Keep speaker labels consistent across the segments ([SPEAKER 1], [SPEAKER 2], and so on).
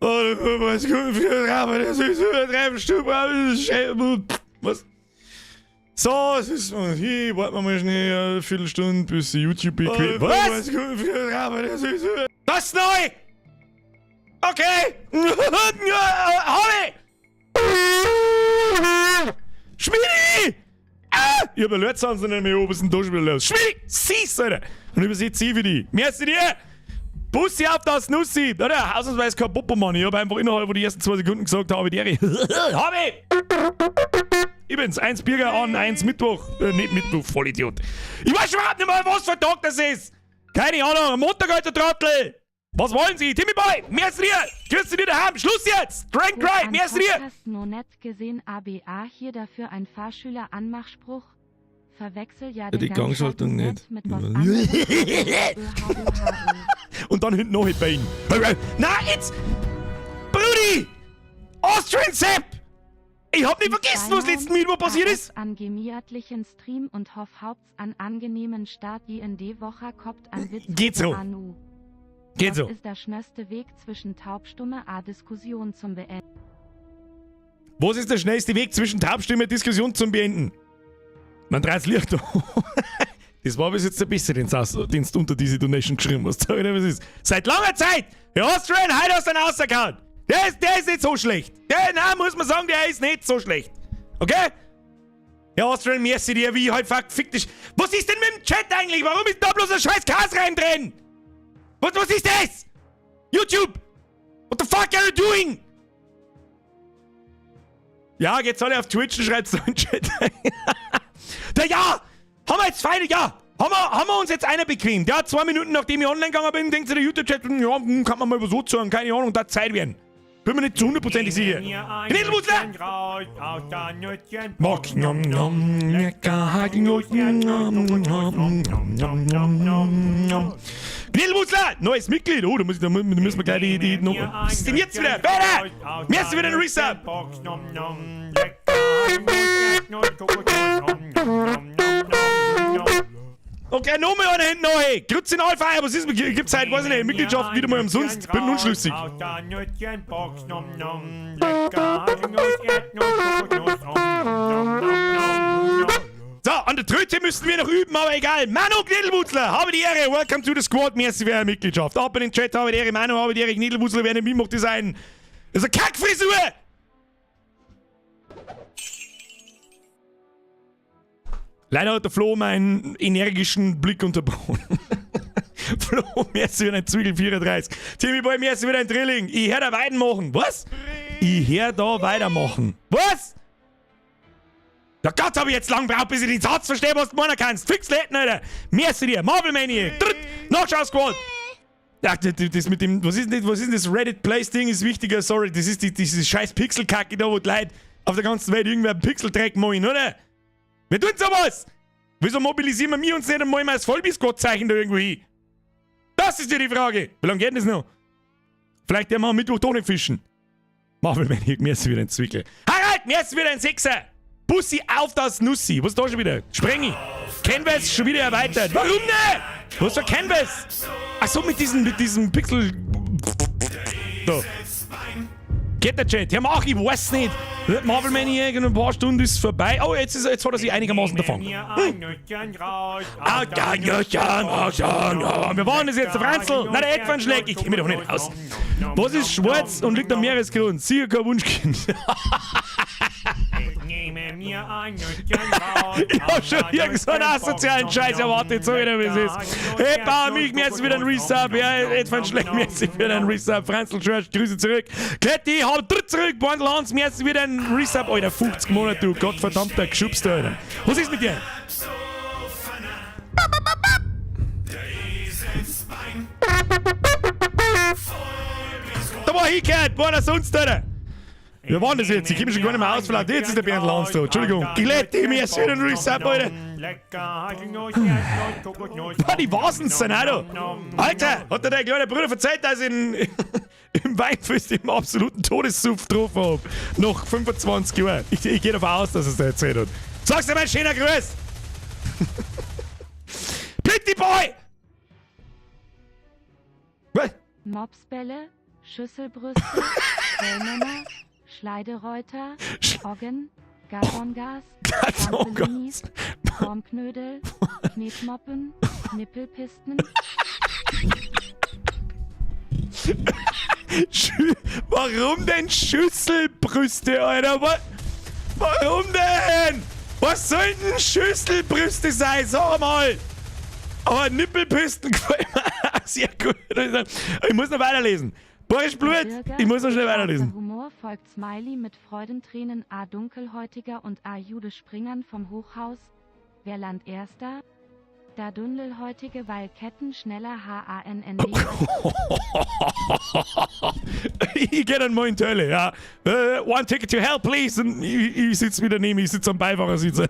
[SPEAKER 1] Was? So, es ist. Hier, warten wir mal schnell eine Viertelstunde, bis die YouTube. Was? Das ist neu! Okay! Hab ich! Schmidi! Ah! Ich hab Alert Sounds nicht mehr oben, was ist denn da schon wieder los? Schmidi! Siehst, Alter! Und übersetze ich für die. Merci dir! Bussi auf das Nussi! Oder? Ausnahmsweise kein Popo, Mann. Ich hab einfach innerhalb von den ersten 2 Sekunden gesagt, habe die Ehre. Hab ich! Ich bin's. 1 Birger an, 1 Mittwoch. Nicht Mittwoch, Vollidiot. Ich weiß überhaupt nicht mal, was für ein Tag das ist! Keine Ahnung, am Montag, alter Trottel! Was wollen Sie? Timmy Boy, merci dir! Grüß dich daheim! Schluss jetzt! Drink right, merci dir!
[SPEAKER 2] Podcast no net gesehen, ABA hier dafür ein Fahrschüler-Anmachspruch. Verwechsel ja
[SPEAKER 1] Ja, die
[SPEAKER 2] den
[SPEAKER 1] Gangschaltung nicht.
[SPEAKER 2] mit was anderem.
[SPEAKER 1] Und dann hinten noch ein Bein. Na, jetzt! Brudi! Austrian Sepp! Ich hab nicht vergessen, was letzten Mittwoch passiert ist!
[SPEAKER 2] An gemiatlichen Stream und hoff haupts an angenehmen Start in die Woche koppt an Witz
[SPEAKER 1] Geht so.
[SPEAKER 2] Anu.
[SPEAKER 1] Geht
[SPEAKER 2] Was
[SPEAKER 1] so.
[SPEAKER 2] ist der schnellste Weg zwischen Taubstumme A Diskussion zum Beenden?
[SPEAKER 1] Was ist der schnellste Weg zwischen Taubstimme Diskussion zum Beenden? Man dreht das Licht an. Das war bis jetzt der beste, den du unter diese Donation geschrieben hast. Sag ich dir, was ist. Seit langer Zeit! Der Austrian, heute hast du einen rausgehauen. Der ist nicht so schlecht. Der, nein, muss man sagen, der ist nicht so schlecht. Okay? Ja, Austrian, merci dir, wie halt fuck, fick dich. Was ist denn mit dem Chat eigentlich? Warum ist da bloß ein scheiß Chaos-Reim drin? Was ist das? YouTube! What the fuck are you doing? Ja, geht's alle auf Twitch und schreibt's da in den Chat rein. Da, ja! Haben wir jetzt feine, ja! Haben wir uns jetzt einer bequem? Ja, 2 Minuten nachdem ich online gegangen bin, denkt sich der YouTube-Chat, ja, kann man mal so sagen, keine Ahnung, da Zeit werden. Bin mir nicht zu hundertprozentig sicher. Knädelwutzler! Mock, nom, nom, lecker, nom, nom, nom, nom, nom, nom, nom. Knädelwutzler! Neues Mitglied! Oh, da müssen wir gleich die noch. Was ist denn jetzt wieder? Bäder! Mir ist wieder ein Resub! Okay, nochmal einer hinten noch, hey! Grüezi in Alpha, was ist, gibt's heute, weiß ich nicht, Mitgliedschaft wieder mal umsonst? Bin unschlüssig. So, an der Tröte müssten wir noch üben, aber egal. Manu Knädelwutzler, habe die Ehre, welcome to the squad, merci für eure Mitgliedschaft. Ab in den Chat, habe die Ehre, Manu, habe die Ehre, Knädelwutzler, wer nicht mitmacht, ist ein... Das ist eine Kackfrisur! Leider hat der Flo meinen energischen Blick unterbrochen. Flo, merci wieder ein Zwiegel 34. Timmy Boy, merci wieder ein Drilling. Ich hör da weitermachen. Was? Ich hör da weitermachen. Was? Ja Gott, hab ich jetzt lang gebraucht, bis ich den Satz verstehe, was du meinen kannst. Fix Läden, Alter. Merci dir. Marvel Maniac. Nachschau Squad. Ja, das mit dem, was ist denn das Reddit Place Ding ist wichtiger, sorry, das ist diese scheiß Pixelkacke da, wo die Leute auf der ganzen Welt irgendwer einen Pixeltreck malen, oder? Wir tun sowas! Wieso mobilisieren wir uns nicht einmal mal das Vollbiss-Gottzeichen da irgendwo hin? Das ist ja die Frage! Wie lange geht denn das noch? Vielleicht werden wir am Mittwoch doch nicht fischen. Marvel Maniac, mir ist wieder ein Zwickel. Harald, mir ist wieder ein Sechser! Bussi auf das Nussi! Was ist da schon wieder? Sprengi! Canvas schon wieder erweitert. Warum nicht? Was für Canvas? Ach so, mit diesem Pixel. Da. Geht der Chat? Ja, mach, ich weiß nicht. Marvel Maniac in ein paar Stunden ist vorbei. Oh, jetzt hat er sich einigermaßen davon. Wir waren das jetzt, der Franzl. Nein, der Edvan schlägt. Ich kenn mich doch nicht aus. Was ist schwarz und liegt am Meeresgrund? Sicher kein Wunschkind. Ich hab schon irgend so einen asozialen Scheiß erwartet, so wieder wie es ist. Hey, Bauer Milch, mir ist wieder ein Resub. Ja, Edvan schlägt mir jetzt wieder ein Resub. Franzl Church, Grüße zurück. Kletti, hau dritt zurück. Bordel Hans, mir ist wieder ein Resub. Alter, 50 Monate, du gottverdammter Geschubster, Alter. Was ist mit dir? Da war hingehört, war das sonst, Alter? Wir waren das jetzt? Ich komm schon gar nicht mehr aus, vielleicht jetzt ist der Bernd Lanz da. Entschuldigung. Glätte, mir ist wieder ein Resub, Alter. Boah, die Vasen sind auch da. Alter, hat dir dein kleiner Bruder verzeiht, dass ich ihn im Weinfest im absoluten Todessuff getroffen hab? Nach 25 Jahren. Ich geh davon aus, dass es dir erzählt hat. Sag's dir mal, schöner Gruß! Pitty Boy! Was?
[SPEAKER 2] Mopsbälle, Schüsselbrüste, Quellmänner, Schleidereuter, Oggen, Gabongas,
[SPEAKER 1] Gabongas.
[SPEAKER 2] Zampelinis, Formknödel, Knetmoppen, Nippelpisten.
[SPEAKER 1] Schü Warum denn Schüsselbrüste, Alter? Warum denn? Was sollen denn Schüsselbrüste sein? Sag mal! Aber Nippelpisten gefallen mir auch sehr gut. Ich muss noch weiterlesen. Boris Blut,
[SPEAKER 2] Bürger,
[SPEAKER 1] ich muss noch schnell
[SPEAKER 2] schwarzer
[SPEAKER 1] weiterlesen.
[SPEAKER 2] Humor folgt Smiley mit Freudentränen A Dunkelhäutiger und A Jude Springern vom Hochhaus. Wer land erster? Da Dundelhäutige, weil Ketten schneller HANND.
[SPEAKER 1] Ich geh dann mal in die Hölle, ja. One ticket to hell, please. Und ich sitze wieder neben, ich sitze am Beifahrersitz.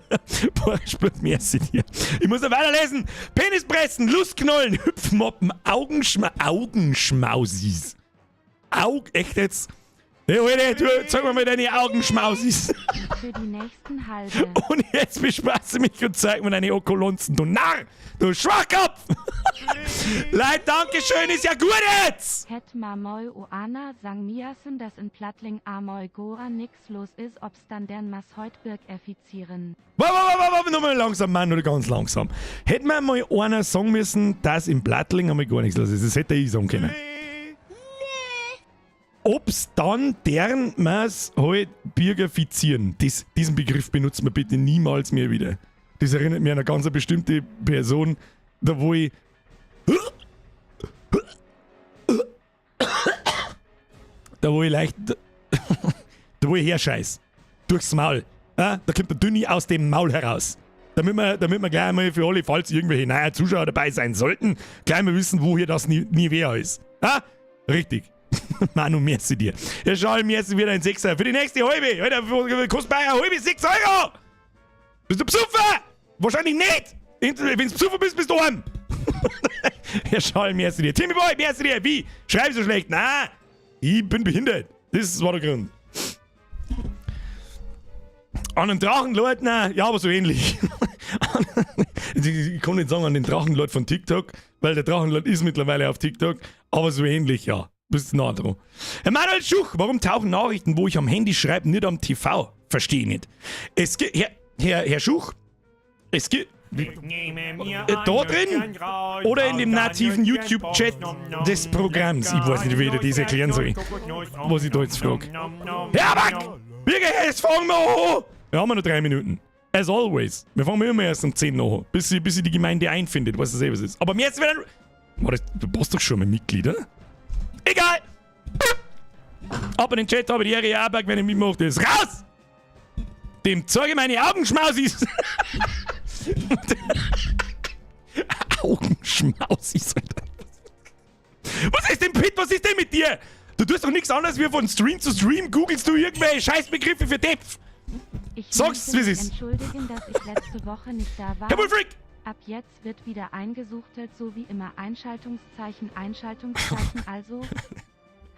[SPEAKER 1] Boris Blut, merci dir. Ich muss noch weiterlesen. Penispressen, Lustknollen, Hüpfmoppen, Augenschmausis. Echt jetzt? Hey, Alter, du, zeig mir mal deine Augenschmausis.
[SPEAKER 2] Für die nächsten halbe.
[SPEAKER 1] Und jetzt bespaße mich und zeig mir deine Okolonzen, du Narr! Du Schwachkopf! Leid, Dankeschön, ist ja gut jetzt!
[SPEAKER 2] Het Mamoy Oana sang miasen, dass in Plattling Amoy Goa nix los is, ob's dann dern mas heutbirg effizieren.
[SPEAKER 1] Warte, warte, warte, warte, nochmal langsam, Mann, oder ganz langsam. Hätte mir mal einer sagen müssen, dass im Plattling einmal gar nichts los ist. Das hätte ich sagen können. Ob's dann deren mas halt bürgerfizieren. Diesen Begriff benutzt man bitte niemals mehr wieder. Das erinnert mich an eine ganz bestimmte Person, da wo ich. Da wo ich leicht. Da wo ich herscheiß. Durchs Maul. Ja, da kommt der Dünni aus dem Maul heraus. Damit wir gleich einmal für alle, falls irgendwelche neue Zuschauer dabei sein sollten, gleich mal wissen, wo hier das Nivea ist. Ja? Richtig. Manu, merci dir. Ja, schau, merci wieder ein Sechser. Für die nächste halbe. Alter, kostet bei einer halbe 6 Euro. Bist du besoffen? Wahrscheinlich nicht. Wenn du besoffen bist, bist du arm. Ja, schau, merci dir. Timmy Boy, merci dir. Wie? Schreib so schlecht. Na, ich bin behindert. Das war der Grund. An den Drachenlord? Nein, ja, aber so ähnlich. Ich kann nicht sagen an den Drachenlord von TikTok, weil der Drachenlord ist mittlerweile auf TikTok, aber so ähnlich, ja. Bist nah dran. Herr Manuel Schuch, warum tauchen Nachrichten, wo ich am Handy schreibe, nicht am TV? Verstehe ich nicht. Es gibt, Herr Schuch, es gibt, da drin oder in dem nativen YouTube-Chat des Programms. Ich weiß nicht, wie ich dir das erklären soll, was ich da jetzt frage. Herr Back! Wirklich, jetzt fangen wir an! Wir haben noch 3 Minuten. As always. Wir fangen immer erst um 10 nach, bis sie die Gemeinde einfindet, was das eh was ist. Aber mir jetzt wieder. Warte, du warst doch schon mal Mitglied, oder? Egal! Ab in den Chat habe die Ehre, Aberg, wenn ich mitmache, das ist raus! Dem zeige ich meine Augenschmausis! Augenschmausis, Alter. Was ist denn, Pit? Was ist denn mit dir? Du tust doch nichts anderes wie von Stream zu Stream googelst du irgendwelche Scheißbegriffe für Depf.
[SPEAKER 2] Ich
[SPEAKER 1] Sag's,
[SPEAKER 2] möchte
[SPEAKER 1] wie es
[SPEAKER 2] mich
[SPEAKER 1] ist.
[SPEAKER 2] entschuldigen, dass ich letzte Woche nicht da war.
[SPEAKER 1] Herr Wulfric!
[SPEAKER 2] Ab jetzt wird wieder eingesuchtelt, so wie immer. Einschaltungszeichen, Einschaltungszeichen, also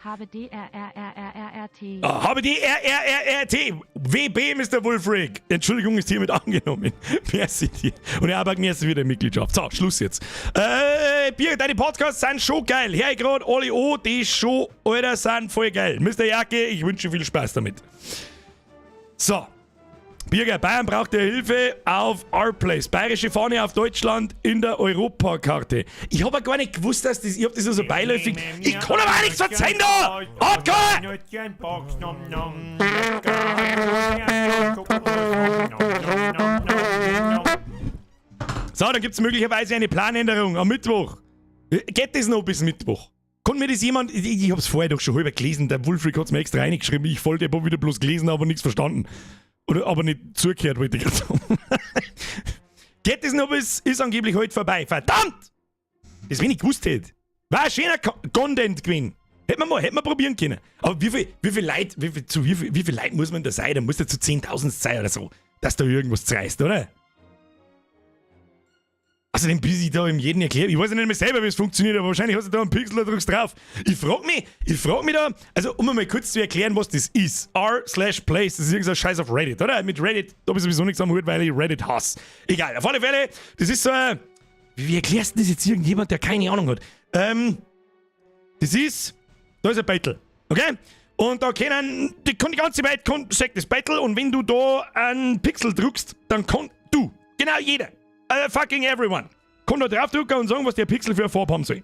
[SPEAKER 2] habe D R R R R R R T.
[SPEAKER 1] Ah, habe D R R R R T. WB, Mr. Wulfric. Entschuldigung, ist hiermit angenommen. Merci dir. Und er arbeitet mir jetzt wieder Mitgliedschaft. So, Schluss jetzt. Birgit, deine Podcasts sind schon geil. Herr grad alle an, die schon, Alter, sind voll geil. Mr. Jacke, ich wünsche viel Spaß damit. So. Birger, Bayern braucht ja Hilfe auf R-Place. Bayerische Fahne auf Deutschland in der Europakarte. Ich hab ja gar nicht gewusst, dass das. Ich hab das nur so beiläufig. Ich kann aber auch nichts verzeihen da! Hardcore! So, dann gibt's möglicherweise eine Planänderung am Mittwoch. Geht das noch bis Mittwoch? Kann mir das jemand. Ich hab's vorher doch schon halber gelesen. Der Wulfric hat's mir extra reingeschrieben. Ich voll der hab wieder bloß gelesen, aber nichts verstanden. Oder aber nicht zugehört, wollte ich gerade sagen. Geht das noch bis. Ist angeblich heute vorbei. Verdammt! Das, wenn ich gewusst hätte. War ein schöner Content gewesen. Hätten wir mal, hätten wir probieren können. Aber wie viel, wie viel Leid, wie viel, zu wie viel, wie viel Leid muss man da sein? Da muss ja zu 10.000 sein oder so, dass da irgendwas zerreißt, oder? Außerdem bis ich da im jeden erklärt. Ich weiß ja nicht mehr selber, wie es funktioniert, aber wahrscheinlich hast du da einen Pixel, da drückst drauf. Ich frag mich da, also um mal kurz zu erklären, was das ist. R/place, das ist irgendein Scheiß auf Reddit, oder? Mit Reddit, da hab ich sowieso nichts am Hut, weil ich Reddit hasse. Egal, auf alle Fälle, das ist so ein, wie erklärst du das jetzt irgendjemand, der keine Ahnung hat? Das ist, Da ist ein Beitel. Okay? Und da können, die, kann die ganze Welt kann, sagt das Beitel und wenn du da einen Pixel druckst, dann kann du, genau jeder, fucking everyone, kann da drauf drücken und sagen, was der Pixel für eine Farbe haben soll.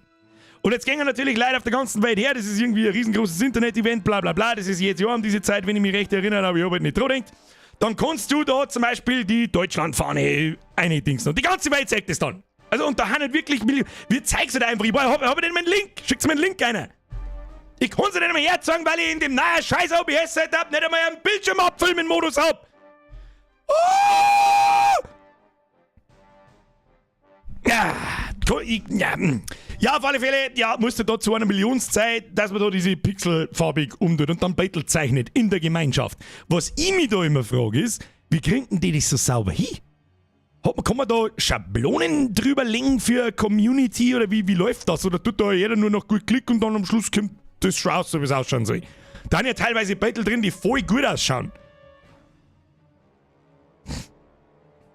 [SPEAKER 1] Und jetzt gehen natürlich Leute auf der ganzen Welt her, das ist irgendwie ein riesengroßes Internet-Event, bla bla bla, das ist jedes Jahr um diese Zeit, wenn ich mich recht erinnere, aber ich habe halt nicht dran gedacht. Dann kannst du da zum Beispiel die Deutschlandfahne eindingsen und die ganze Welt zeigt es dann. Also und da haben nicht wirklich Millionen. Wir zeigen es dir einfach. Ich hab denn meinen Link? Schickt's mir einen Link einer. Ich kann sie nicht mehr herzeigen, weil ich in dem neuen scheiß OBS-Setup nicht einmal einen Bildschirm abfilmen Modus hab. Oh! Ja, ja, ja, auf alle Fälle, ja, musste da zu einer Millionszeit, dass man da diese Pixel farbig umtut und dann Beitel zeichnet in der Gemeinschaft. Was ich mich da immer frage ist, wie kriegen die das so sauber hin? Kann man da Schablonen drüber legen für Community oder wie läuft das? Oder tut da jeder nur noch gut klicken und dann am Schluss kommt das schon aus, so wie es ausschauen soll? Da sind ja teilweise Beitel drin, die voll gut ausschauen.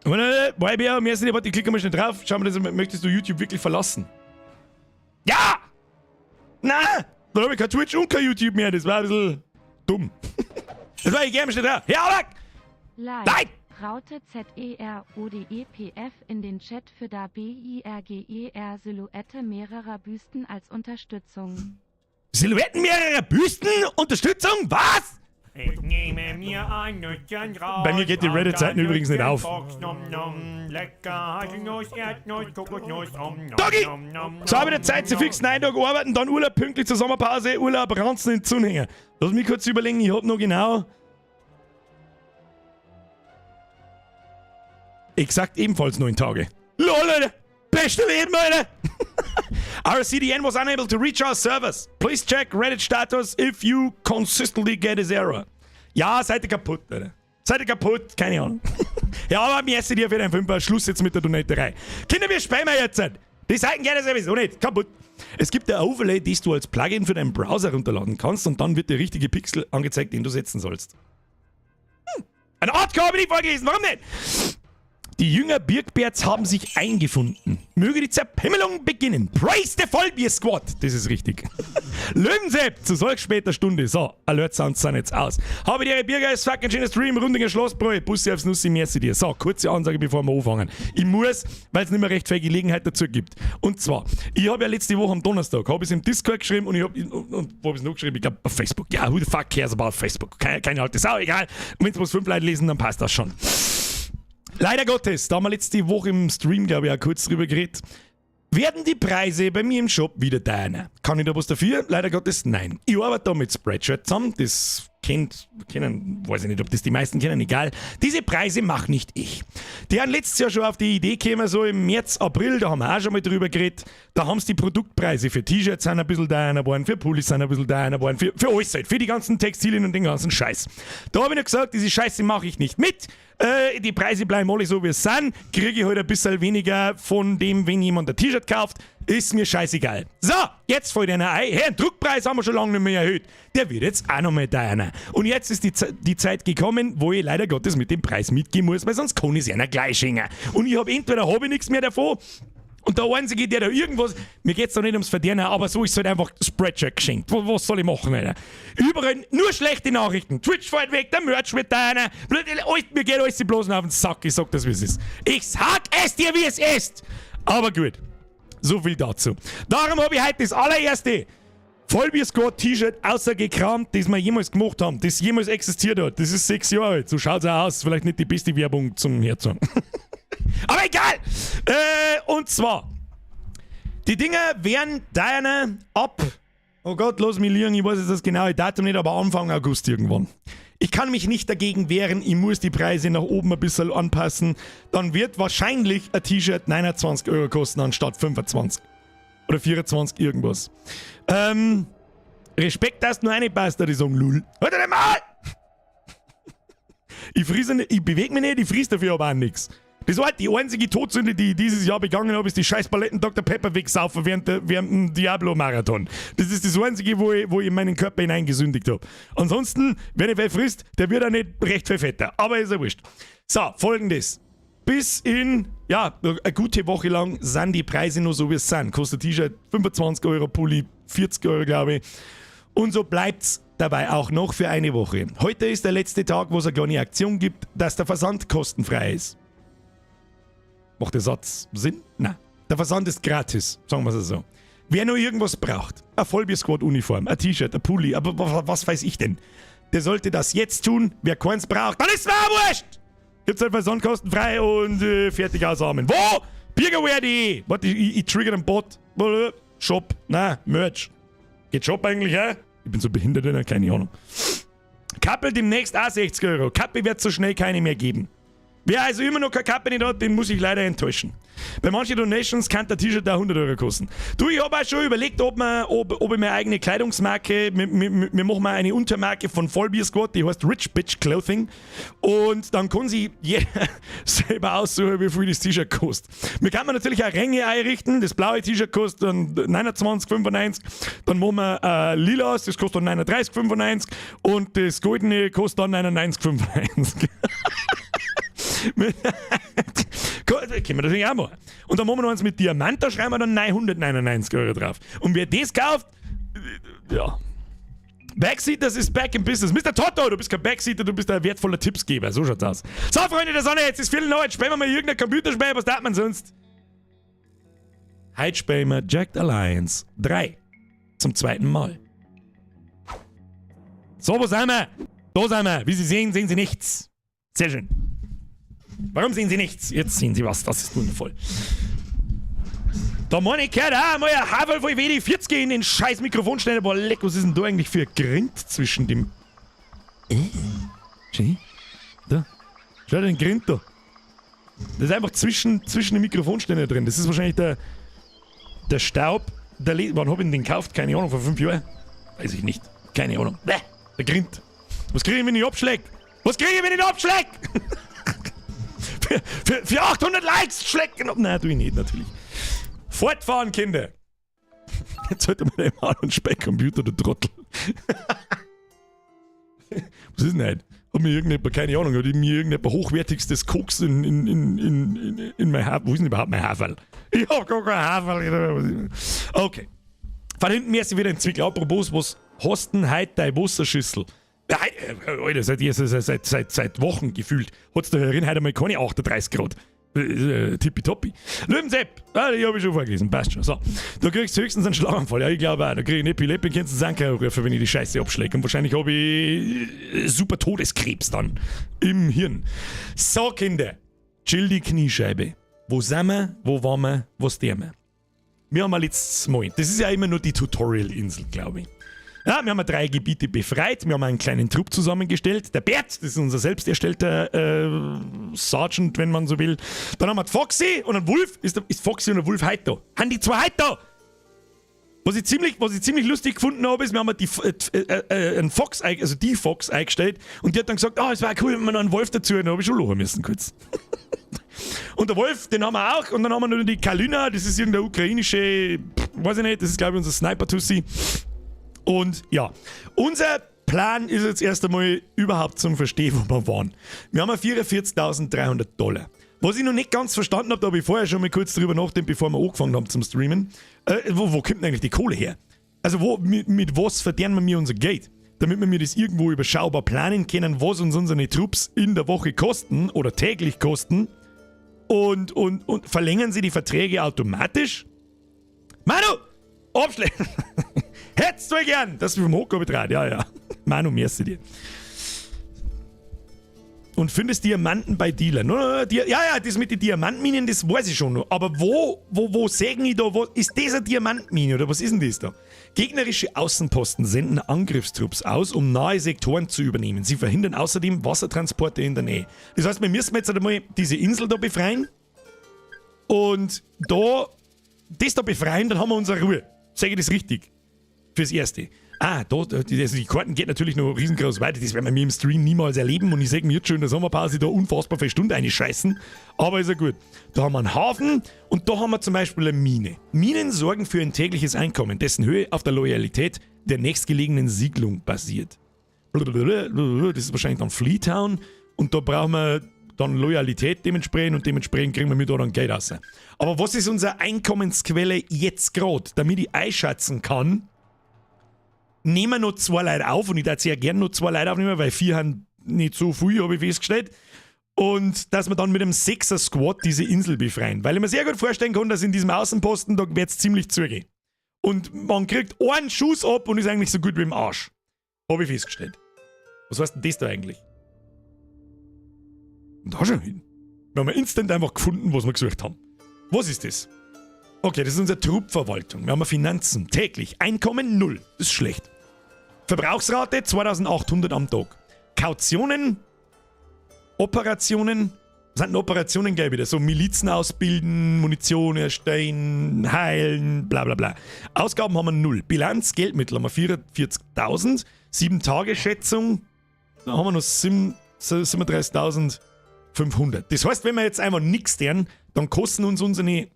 [SPEAKER 1] Warte, ich klicke mal schnell drauf. Schau mal, das, möchtest du YouTube wirklich verlassen? Ja! Na! Dann habe ich kein Twitch und kein YouTube mehr. Das war ein bisschen dumm. Das war ich gerne schnell drauf. Ja, weg!
[SPEAKER 2] Nein! Raute ZERODEPF in den Chat für da BIRGER Silhouette mehrerer Büsten als Unterstützung.
[SPEAKER 1] Silhouetten mehrerer Büsten? Unterstützung? Was?
[SPEAKER 3] Ich nehme mir ein Nüsschen raus.
[SPEAKER 1] Bei mir geht die Reddit-Seiten übrigens nicht auf.
[SPEAKER 3] Box, nom, nom, lecker, Haselnuss, Erdnuss, Kokosnuss, om, nom,
[SPEAKER 1] Doggy!
[SPEAKER 3] nom, nom,
[SPEAKER 1] So,
[SPEAKER 3] nom,
[SPEAKER 1] wieder Zeit zu
[SPEAKER 3] nom.
[SPEAKER 1] fix, 9 Tage arbeiten, dann Urlaub pünktlich zur Sommerpause, Urlaub, Ranzen in die Sonne hängen. Lass mich kurz überlegen, ich hab noch genau... Exakt ebenfalls 9 Tage. LOL, Alter! Beste Leben, Alter! Our CDN was unable to reach our servers. Please check Reddit status if you consistently get this error. Ja, Seite kaputt, Alter. Seite kaputt, keine Ahnung. Ja, aber mir ist dir für den Fünfer. Schluss jetzt mit der Donaterei. Kinder, wir spielen wir jetzt. Die Seiten gehen sowieso nicht. Kaputt. Es gibt ein Overlay, das du als Plugin für deinen Browser runterladen kannst und dann wird der richtige Pixel angezeigt, den du setzen sollst. Ein Artikel habe ich nicht vorgelesen, warum nicht? Die Jünger Birkbärts haben sich eingefunden. Möge die Zerpimmelung beginnen. Praise the Vollbier Squad. Das ist richtig. Löwensepp, zu solch später Stunde. So, Alert Sounds sind jetzt aus. Habe die Birger ist fucking schöner Stream, Rundinger Schlossbräu, Bussi aufs Nussi, merci dir. So, kurze Ansage, bevor wir anfangen. Ich muss, weil es nicht mehr recht viel Gelegenheit dazu gibt. Und zwar, ich habe ja letzte Woche am Donnerstag, habe ich es im Discord geschrieben und ich habe, und wo habe ich es noch geschrieben? Ich glaube, auf Facebook. Ja, who the fuck cares about Facebook? Keine alte Sau, egal. Wenn es bloß 5 Leute lesen, dann passt das schon. Leider Gottes, da haben wir letzte Woche im Stream, glaube ich, auch kurz drüber geredet, werden die Preise bei mir im Shop wieder teurer. Kann ich da was dafür? Leider Gottes, nein. Ich arbeite da mit Spreadshirt zusammen, das kennen, weiß ich nicht, ob das die meisten kennen, egal. Diese Preise mache nicht ich. Die haben letztes Jahr schon auf die Idee gekommen, so im März, April, da haben wir auch schon mal drüber geredet, da haben sie die Produktpreise für T-Shirts sind ein bisschen teurer geworden, für Pullis sind ein bisschen teurer geworden, für alles halt, für die ganzen Textilien und den ganzen Scheiß. Da habe ich noch gesagt, diese Scheiße mache ich nicht mit. Die Preise bleiben alle so, wie es sind. Kriege ich halt ein bisschen weniger von dem, wenn jemand ein T-Shirt kauft. Ist mir scheißegal. So, jetzt fällt einer ein. Hey, den Druckpreis haben wir schon lange nicht mehr erhöht. Der wird jetzt auch noch mal teurer. Und jetzt ist die Zeit gekommen, wo ich leider Gottes mit dem Preis mitgehen muss, weil sonst kann ich es einer gleich schenken. Und ich hab entweder hab ich nichts mehr davon, und der Einzige, der da irgendwas, mir geht's doch nicht ums Verdienen, aber so ist halt einfach Spreadshirt geschenkt. Was soll ich machen, Alter? Überall nur schlechte Nachrichten. Twitch fällt weg, der Merch wird teurer. Mir geht alles bloß noch auf den Sack. Ich sag das, wie es ist. Ich sag es dir, wie es ist. Aber gut. So viel dazu. Darum hab ich heute das allererste Vollbier Squad T-Shirt außergekramt, das wir jemals gemacht haben, das jemals existiert hat. Das ist 6 Jahre alt. So schaut's auch aus. Vielleicht nicht die beste Werbung zum Herzogen. Aber egal! Und zwar, die Dinger werden deiner ab, oh Gott, lass mich liegen, ich weiß jetzt das genaue Datum nicht, aber Anfang August irgendwann. Ich kann mich nicht dagegen wehren, ich muss die Preise nach oben ein bisschen anpassen. Dann wird wahrscheinlich ein T-Shirt 29 Euro kosten anstatt 25. Oder 24 irgendwas. Respekt, dass nur eine passt, die sagen, Lul. Halt dich mal! Ich friese nicht, ich bewege mich nicht, ich friese dafür aber auch nix. Das war halt die einzige Todsünde, die ich dieses Jahr begangen habe, ist die scheiß Paletten Doktor Pepper wegsaufen während dem Diablo-Marathon. Das ist das Einzige, wo ich in meinen Körper hineingesündigt hab. Ansonsten, wenn ich viel frisst, der wird auch nicht recht viel fetter. Aber ist ja wurscht. So, folgendes. Bis in, ja, eine gute Woche lang sind die Preise nur so, wie es sind. Kostet T-Shirt 25 Euro, Pulli 40 Euro, glaube ich. Und so bleibt's dabei auch noch für eine Woche. Heute ist der letzte Tag, wo es eine kleine Aktion gibt, dass der Versand kostenfrei ist. Macht der Satz Sinn? Nein. Der Versand ist gratis, sagen wir es so. Wer nur irgendwas braucht, eine Vollbier-Squad-Uniform, ein T-Shirt, ein Pulli, aber was weiß ich denn, der sollte das jetzt tun. Wer keins braucht, dann ist mir auch wurscht! Gibt's halt Versand kostenfrei und fertig, aus, Amen. Wo? Birgerware.de! Warte, ich trigger den Bot. Shop. Na, Merch. Geht Shop eigentlich, ja? Ich bin so behindert, ne? Keine Ahnung. Kappel demnächst auch 60 Euro. Kappe wird so schnell keine mehr geben. Wer also immer noch keine Kappe nicht hat, den muss ich leider enttäuschen. Bei manchen Donations kann der T-Shirt auch 100 Euro kosten. Du, ich habe auch schon überlegt, ob ich meine eigene Kleidungsmarke, wir machen mal eine Untermarke von Vollbier Squad, die heißt Rich Bitch Clothing. Und dann kann sich jeder selber aussuchen, wie viel das T-Shirt kostet. Wir kann man natürlich auch Ränge einrichten. Das blaue T-Shirt kostet dann 29,95. Dann machen wir lila, das kostet dann 39,95. Und das goldene kostet dann 99,95. Können wir natürlich auch machen. Und dann machen wir noch eins mit Diamant, da schreiben wir dann 999 Euro drauf. Und wer das kauft, ja. Backseaters is back in business. Mr. Toto, du bist kein Backseater, du bist ein wertvoller Tippsgeber. So schaut's aus. So, Freunde der Sonne, jetzt ist Viertel nach, jetzt spielen wir mal irgendein Computerspiel. Was darf man sonst? Heute spielen wir Jagged Alliance 3. Zum zweiten Mal. So, wo sind wir? Da sind wir. Wie Sie sehen, sehen Sie nichts. Sehr schön. Warum sehen Sie nichts? Jetzt sehen Sie was. Das ist wundervoll. Da meine ich gehört auch mal ein Haferl voll WD-40 in den scheiß Mikrofonständer. Boah, leck, was ist denn da eigentlich für ein Grind zwischen dem? Schön. Da. Schau dir den Grind da. Das ist einfach zwischen den Mikrofonständern drin. Das ist wahrscheinlich der Staub. Wann hab ich denn den gekauft? Keine Ahnung, vor 5 Jahren? Weiß ich nicht. Keine Ahnung. Bäh, der Grind. Was kriege ich, wenn ich abschläg? Was kriege ich, wenn ich abschläg? Für 800 Likes schlägt. Nein, tu ich nicht, natürlich. Fortfahren, Kinder! Jetzt sollte man eben auch einen Speckcomputer, der Trottel. Was ist denn heute? Hat mir irgendjemand, keine Ahnung, hat mir irgendjemand hochwertigstes Koks in mein Haferl. Wo ist denn überhaupt mein Haferl? Ich hab gar kein Haferl. Okay. Von hinten mir ist wieder ein Zwickel. Apropos, was hast denn heute deine Wasserschüssel? Ja, Alter, seit Wochen gefühlt hat's da herin heute einmal keine 38 Grad. Tippitoppi. Löwensepp, ah, die habe ich schon vorgelesen, passt schon. So, du kriegst höchstens einen Schlaganfall. Ja, ich glaube auch. Da kriege ich einen Epileptik, kannst du Sanker rufen, wenn ich die Scheiße abschläge. Und wahrscheinlich habe ich super Todeskrebs dann im Hirn. So, Kinder, chill die Kniescheibe. Wo sind wir? Wo waren wir? Was tun wir? Wir haben letztes Mal, das ist ja immer nur die Tutorial-Insel, glaube ich. Ja, wir haben drei Gebiete befreit, wir haben einen kleinen Trupp zusammengestellt. Der Bert, das ist unser selbst erstellter Sergeant, wenn man so will. Dann haben wir die Foxy und einen Wolf. Ist Foxy und der Wolf heute da? Haben die zwei heute da? Was ich ziemlich lustig gefunden habe, ist, wir haben einen Fox, also die Fox eingestellt und die hat dann gesagt, ah, es wäre cool, wenn wir noch einen Wolf dazu hätten. Da habe ich schon lachen müssen kurz. Und der Wolf, den haben wir auch. Und dann haben wir noch die Kalina, das ist irgendeine ukrainische, weiß ich nicht, das ist, glaube ich, unser Sniper-Tussi. Und ja, unser Plan ist jetzt erst einmal überhaupt zum Verstehen, wo wir waren. Wir haben 44.300 Dollar. Was ich noch nicht ganz verstanden habe, da habe ich vorher schon mal kurz drüber nachgedacht, bevor wir angefangen haben zum Streamen. Wo kommt denn eigentlich die Kohle her? Also mit was verdienen wir mir unser Geld? Damit wir mir das irgendwo überschaubar planen können, was uns unsere Trupps in der Woche kosten oder täglich kosten. Und verlängern sie die Verträge automatisch? Manu! Abschläge! Hättest du gern! Das ist vom Hocker betreut, ja. Manu, merci dir. Und findest Diamanten bei Dealern. No, no, ja, das mit den Diamantminen, das weiß ich schon noch. Aber wo sägen ich da, wo, ist das eine Diamantmine oder was ist denn das da? Gegnerische Außenposten senden Angriffstrupps aus, um nahe Sektoren zu übernehmen. Sie verhindern außerdem Wassertransporte in der Nähe. Das heißt, wir müssen jetzt einmal diese Insel da befreien. Und da, das da befreien, dann haben wir unsere Ruhe. Sage ich das richtig? Fürs Erste. Ah, da, also die Karten geht natürlich noch riesengroß weiter. Das werden wir mir im Stream niemals erleben. Und ich sehe mir jetzt schon in der Sommerpause da unfassbar viele Stunden einscheißen. Aber ist ja gut. Da haben wir einen Hafen und da haben wir zum Beispiel eine Mine. Minen sorgen für ein tägliches Einkommen, dessen Höhe auf der Loyalität der nächstgelegenen Siedlung basiert. Das ist wahrscheinlich dann Fleatown. Und da brauchen wir dann Loyalität dementsprechend und dementsprechend kriegen wir mit da dann Geld raus. Aber was ist unsere Einkommensquelle jetzt gerade, damit ich einschätzen kann, Nehmen wir noch zwei Leute auf und ich würde sehr gerne noch zwei Leute aufnehmen, weil vier haben nicht so viel, habe ich festgestellt. Und dass wir dann mit einem Sechser-Squad diese Insel befreien. Weil ich mir sehr gut vorstellen kann, dass in diesem Außenposten, da wird es ziemlich zugehen. Und man kriegt einen Schuss ab und ist eigentlich so gut wie im Arsch. Habe ich festgestellt. Was heißt denn das da eigentlich? Und da schon hin. Wir haben instant einfach gefunden, was wir gesucht haben. Was ist das? Okay, das ist unsere Truppverwaltung. Wir haben Finanzen. Täglich. Einkommen null. Das ist schlecht. Verbrauchsrate 2800 am Tag. Kautionen, Operationen. Was sind denn Operationen gleich wieder? So Milizen ausbilden, Munition erstellen, heilen, bla bla bla. Ausgaben haben wir null. Bilanz, Geldmittel haben wir 44.000. 7-Tage-Schätzung, da haben wir noch 37.500. Das heißt, wenn wir jetzt einfach nichts tun, dann kosten uns unsere.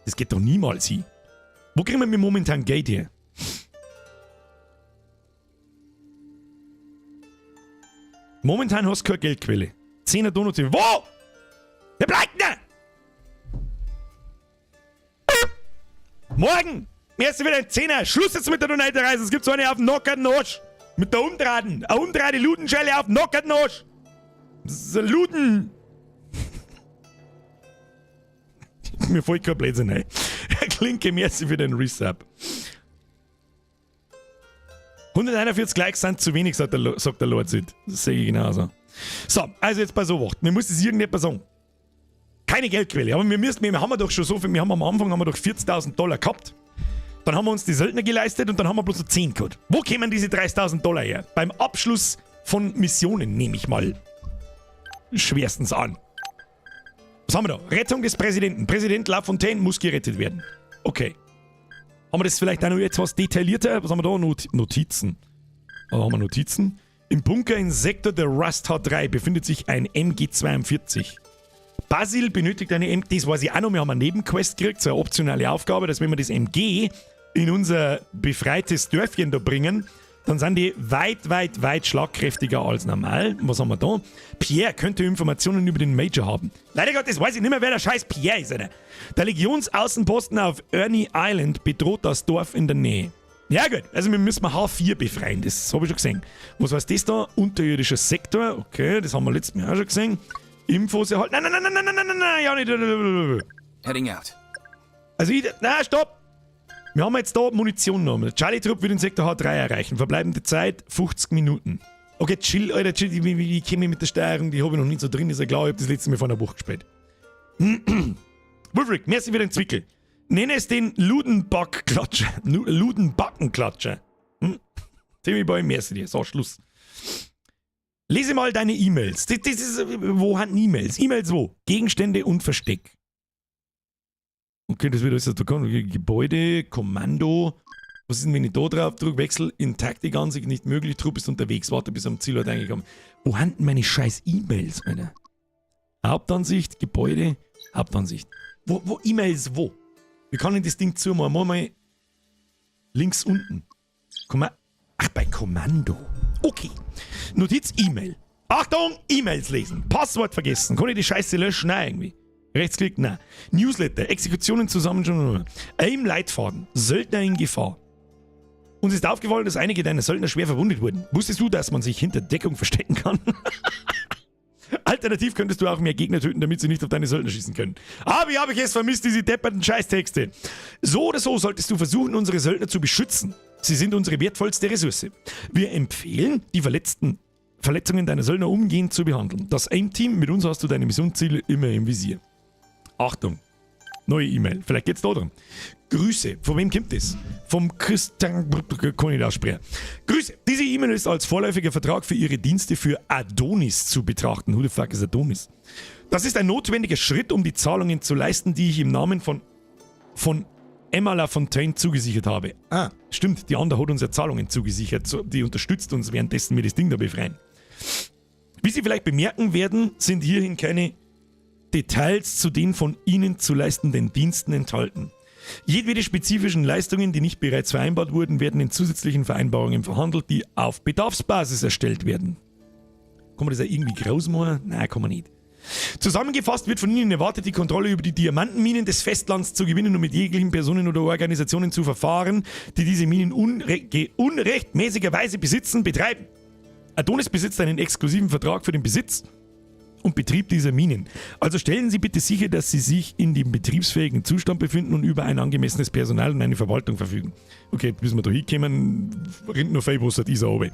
[SPEAKER 1] Das geht doch niemals hin. Wo kriegen wir momentan Geld her? Momentan hast du keine Geldquelle. 10er Donuts. Wo? Wer bleibt denn? Morgen! Mir ist wieder ein Zehner. Schluss jetzt mit der Donate-Reise. Es gibt so eine auf dem nockerten Arsch. Mit der Umdrahten. Eine umdrahte Ludenschelle auf dem nockerten Arsch. Das ist ein Luden. Mir fällt kein Blödsinn ein. Herr Klinke, merci für den Resub. 141 Likes sind zu wenig, sagt der, sagt der Lord Sid. Das sehe ich genauso. So, also jetzt bei so was. Mir muss es irgendjemand sagen. Keine Geldquelle, aber wir müssen, wir haben doch schon so viel, wir haben am Anfang haben wir doch 40.000 Dollar gehabt. Dann haben wir uns die Söldner geleistet und dann haben wir bloß noch 10 gehabt. Wo kämen diese 30.000 Dollar her? Beim Abschluss von Missionen, nehme ich mal schwerstens an. Was haben wir da? Rettung des Präsidenten. Präsident Lafontaine muss gerettet werden. Okay. Haben wir das vielleicht auch noch etwas detaillierter? Was haben wir da? Notizen. Da haben wir Notizen. Im Bunker in Sektor der Rust H3 befindet sich ein MG42. Basil benötigt eine MG. Das weiß ich auch noch. Wir haben eine Nebenquest gekriegt, so eine optionale Aufgabe, dass wenn wir das MG in unser befreites Dörfchen da bringen, dann sind die weit, weit, weit schlagkräftiger als normal. Was haben wir da? Pierre könnte Informationen über den Major haben. Leider Gottes weiß ich nicht mehr, wer der scheiß Pierre ist, Alter. Der Legionsaußenposten auf Ernie Island bedroht das Dorf in der Nähe. Ja gut, also wir müssen H4 befreien, das habe ich schon gesehen. Was heißt das da? Unterirdischer Sektor, okay, das haben wir letztes Mal auch schon gesehen. Infos erhalten. Nein, nein, nein, nein, nein, nein, nein, nein, ja nicht.
[SPEAKER 4] Heading out.
[SPEAKER 1] Also ich, na, stopp! Wir haben jetzt da Munition genommen. Charlie Trupp wird den Sektor H3 erreichen. Verbleibende Zeit 50 Minuten. Okay, chill, Alter, chill. Ich kenne mich mit der Steuerung, die habe ich noch nicht so drin. Ist ja klar, ich habe das letzte Mal vor einer Woche gespielt. Wolfric, merci für den Zwickel. Nenne es den Ludenbackklatscher. Ludenbackenklatscher. Hm? Timmy Boy, merci dir. So, Schluss. Lese mal deine E-Mails. Das ist, wo haben E-Mails? E-Mails wo? Gegenstände und Versteck. Okay, das wird alles da kommen. Gebäude, Kommando. Was ist denn, wenn ich da drauf drücke? Wechsel in Taktikansicht nicht möglich. Trupp ist unterwegs. Warte, bis am Zielort eingekommen. Wo haben denn meine scheiß E-Mails, Alter? Hauptansicht, Gebäude, Hauptansicht. Wo E-Mails wo? Wie kann ich das Ding zumachen? Mach mal links unten. Ach, bei Kommando. Okay. Notiz E-Mail. Achtung, E-Mails lesen. Passwort vergessen. Kann ich die Scheiße löschen? Nein, irgendwie. Rechtsklick, nein. Newsletter, Exekutionen zusammen. Aim Leitfaden, Söldner in Gefahr. Uns ist aufgefallen, dass einige deiner Söldner schwer verwundet wurden. Wusstest du, dass man sich hinter Deckung verstecken kann? Alternativ könntest du auch mehr Gegner töten, damit sie nicht auf deine Söldner schießen können. Aber wie habe ich es vermisst, diese depperten Scheißtexte. So oder so solltest du versuchen, unsere Söldner zu beschützen. Sie sind unsere wertvollste Ressource. Wir empfehlen, die Verletzungen deiner Söldner umgehend zu behandeln. Das AIM-Team, mit uns hast du deine Missionsziele immer im Visier. Achtung, neue E-Mail. Vielleicht geht's da drum. Grüße. Von wem kommt das? Vom Christian, kann ich nicht aussprechen. Grüße. Diese E-Mail ist als vorläufiger Vertrag für Ihre Dienste für Adonis zu betrachten. Who the fuck is Adonis? Das ist ein notwendiger Schritt, um die Zahlungen zu leisten, die ich im Namen von Emma Lafontaine zugesichert habe. Ah, stimmt. Die andere hat uns ja Zahlungen zugesichert. Die unterstützt uns, währenddessen wir das Ding da befreien. Wie Sie vielleicht bemerken werden, sind hierhin keine Details zu den von Ihnen zu leistenden Diensten enthalten. Jedwede spezifischen Leistungen, die nicht bereits vereinbart wurden, werden in zusätzlichen Vereinbarungen verhandelt, die auf Bedarfsbasis erstellt werden. Kann man das ja irgendwie groß machen? Nein, kann man nicht. Zusammengefasst wird von Ihnen erwartet, die Kontrolle über die Diamantenminen des Festlands zu gewinnen und mit jeglichen Personen oder Organisationen zu verfahren, die diese Minen unrechtmäßigerweise besitzen, betreiben. Adonis besitzt einen exklusiven Vertrag für den Besitz und Betrieb dieser Minen. Also stellen Sie bitte sicher, dass Sie sich in dem betriebsfähigen Zustand befinden und über ein angemessenes Personal und eine Verwaltung verfügen. Okay, bis wir da hinkommen, rinnt noch viel Wasser dieser oben.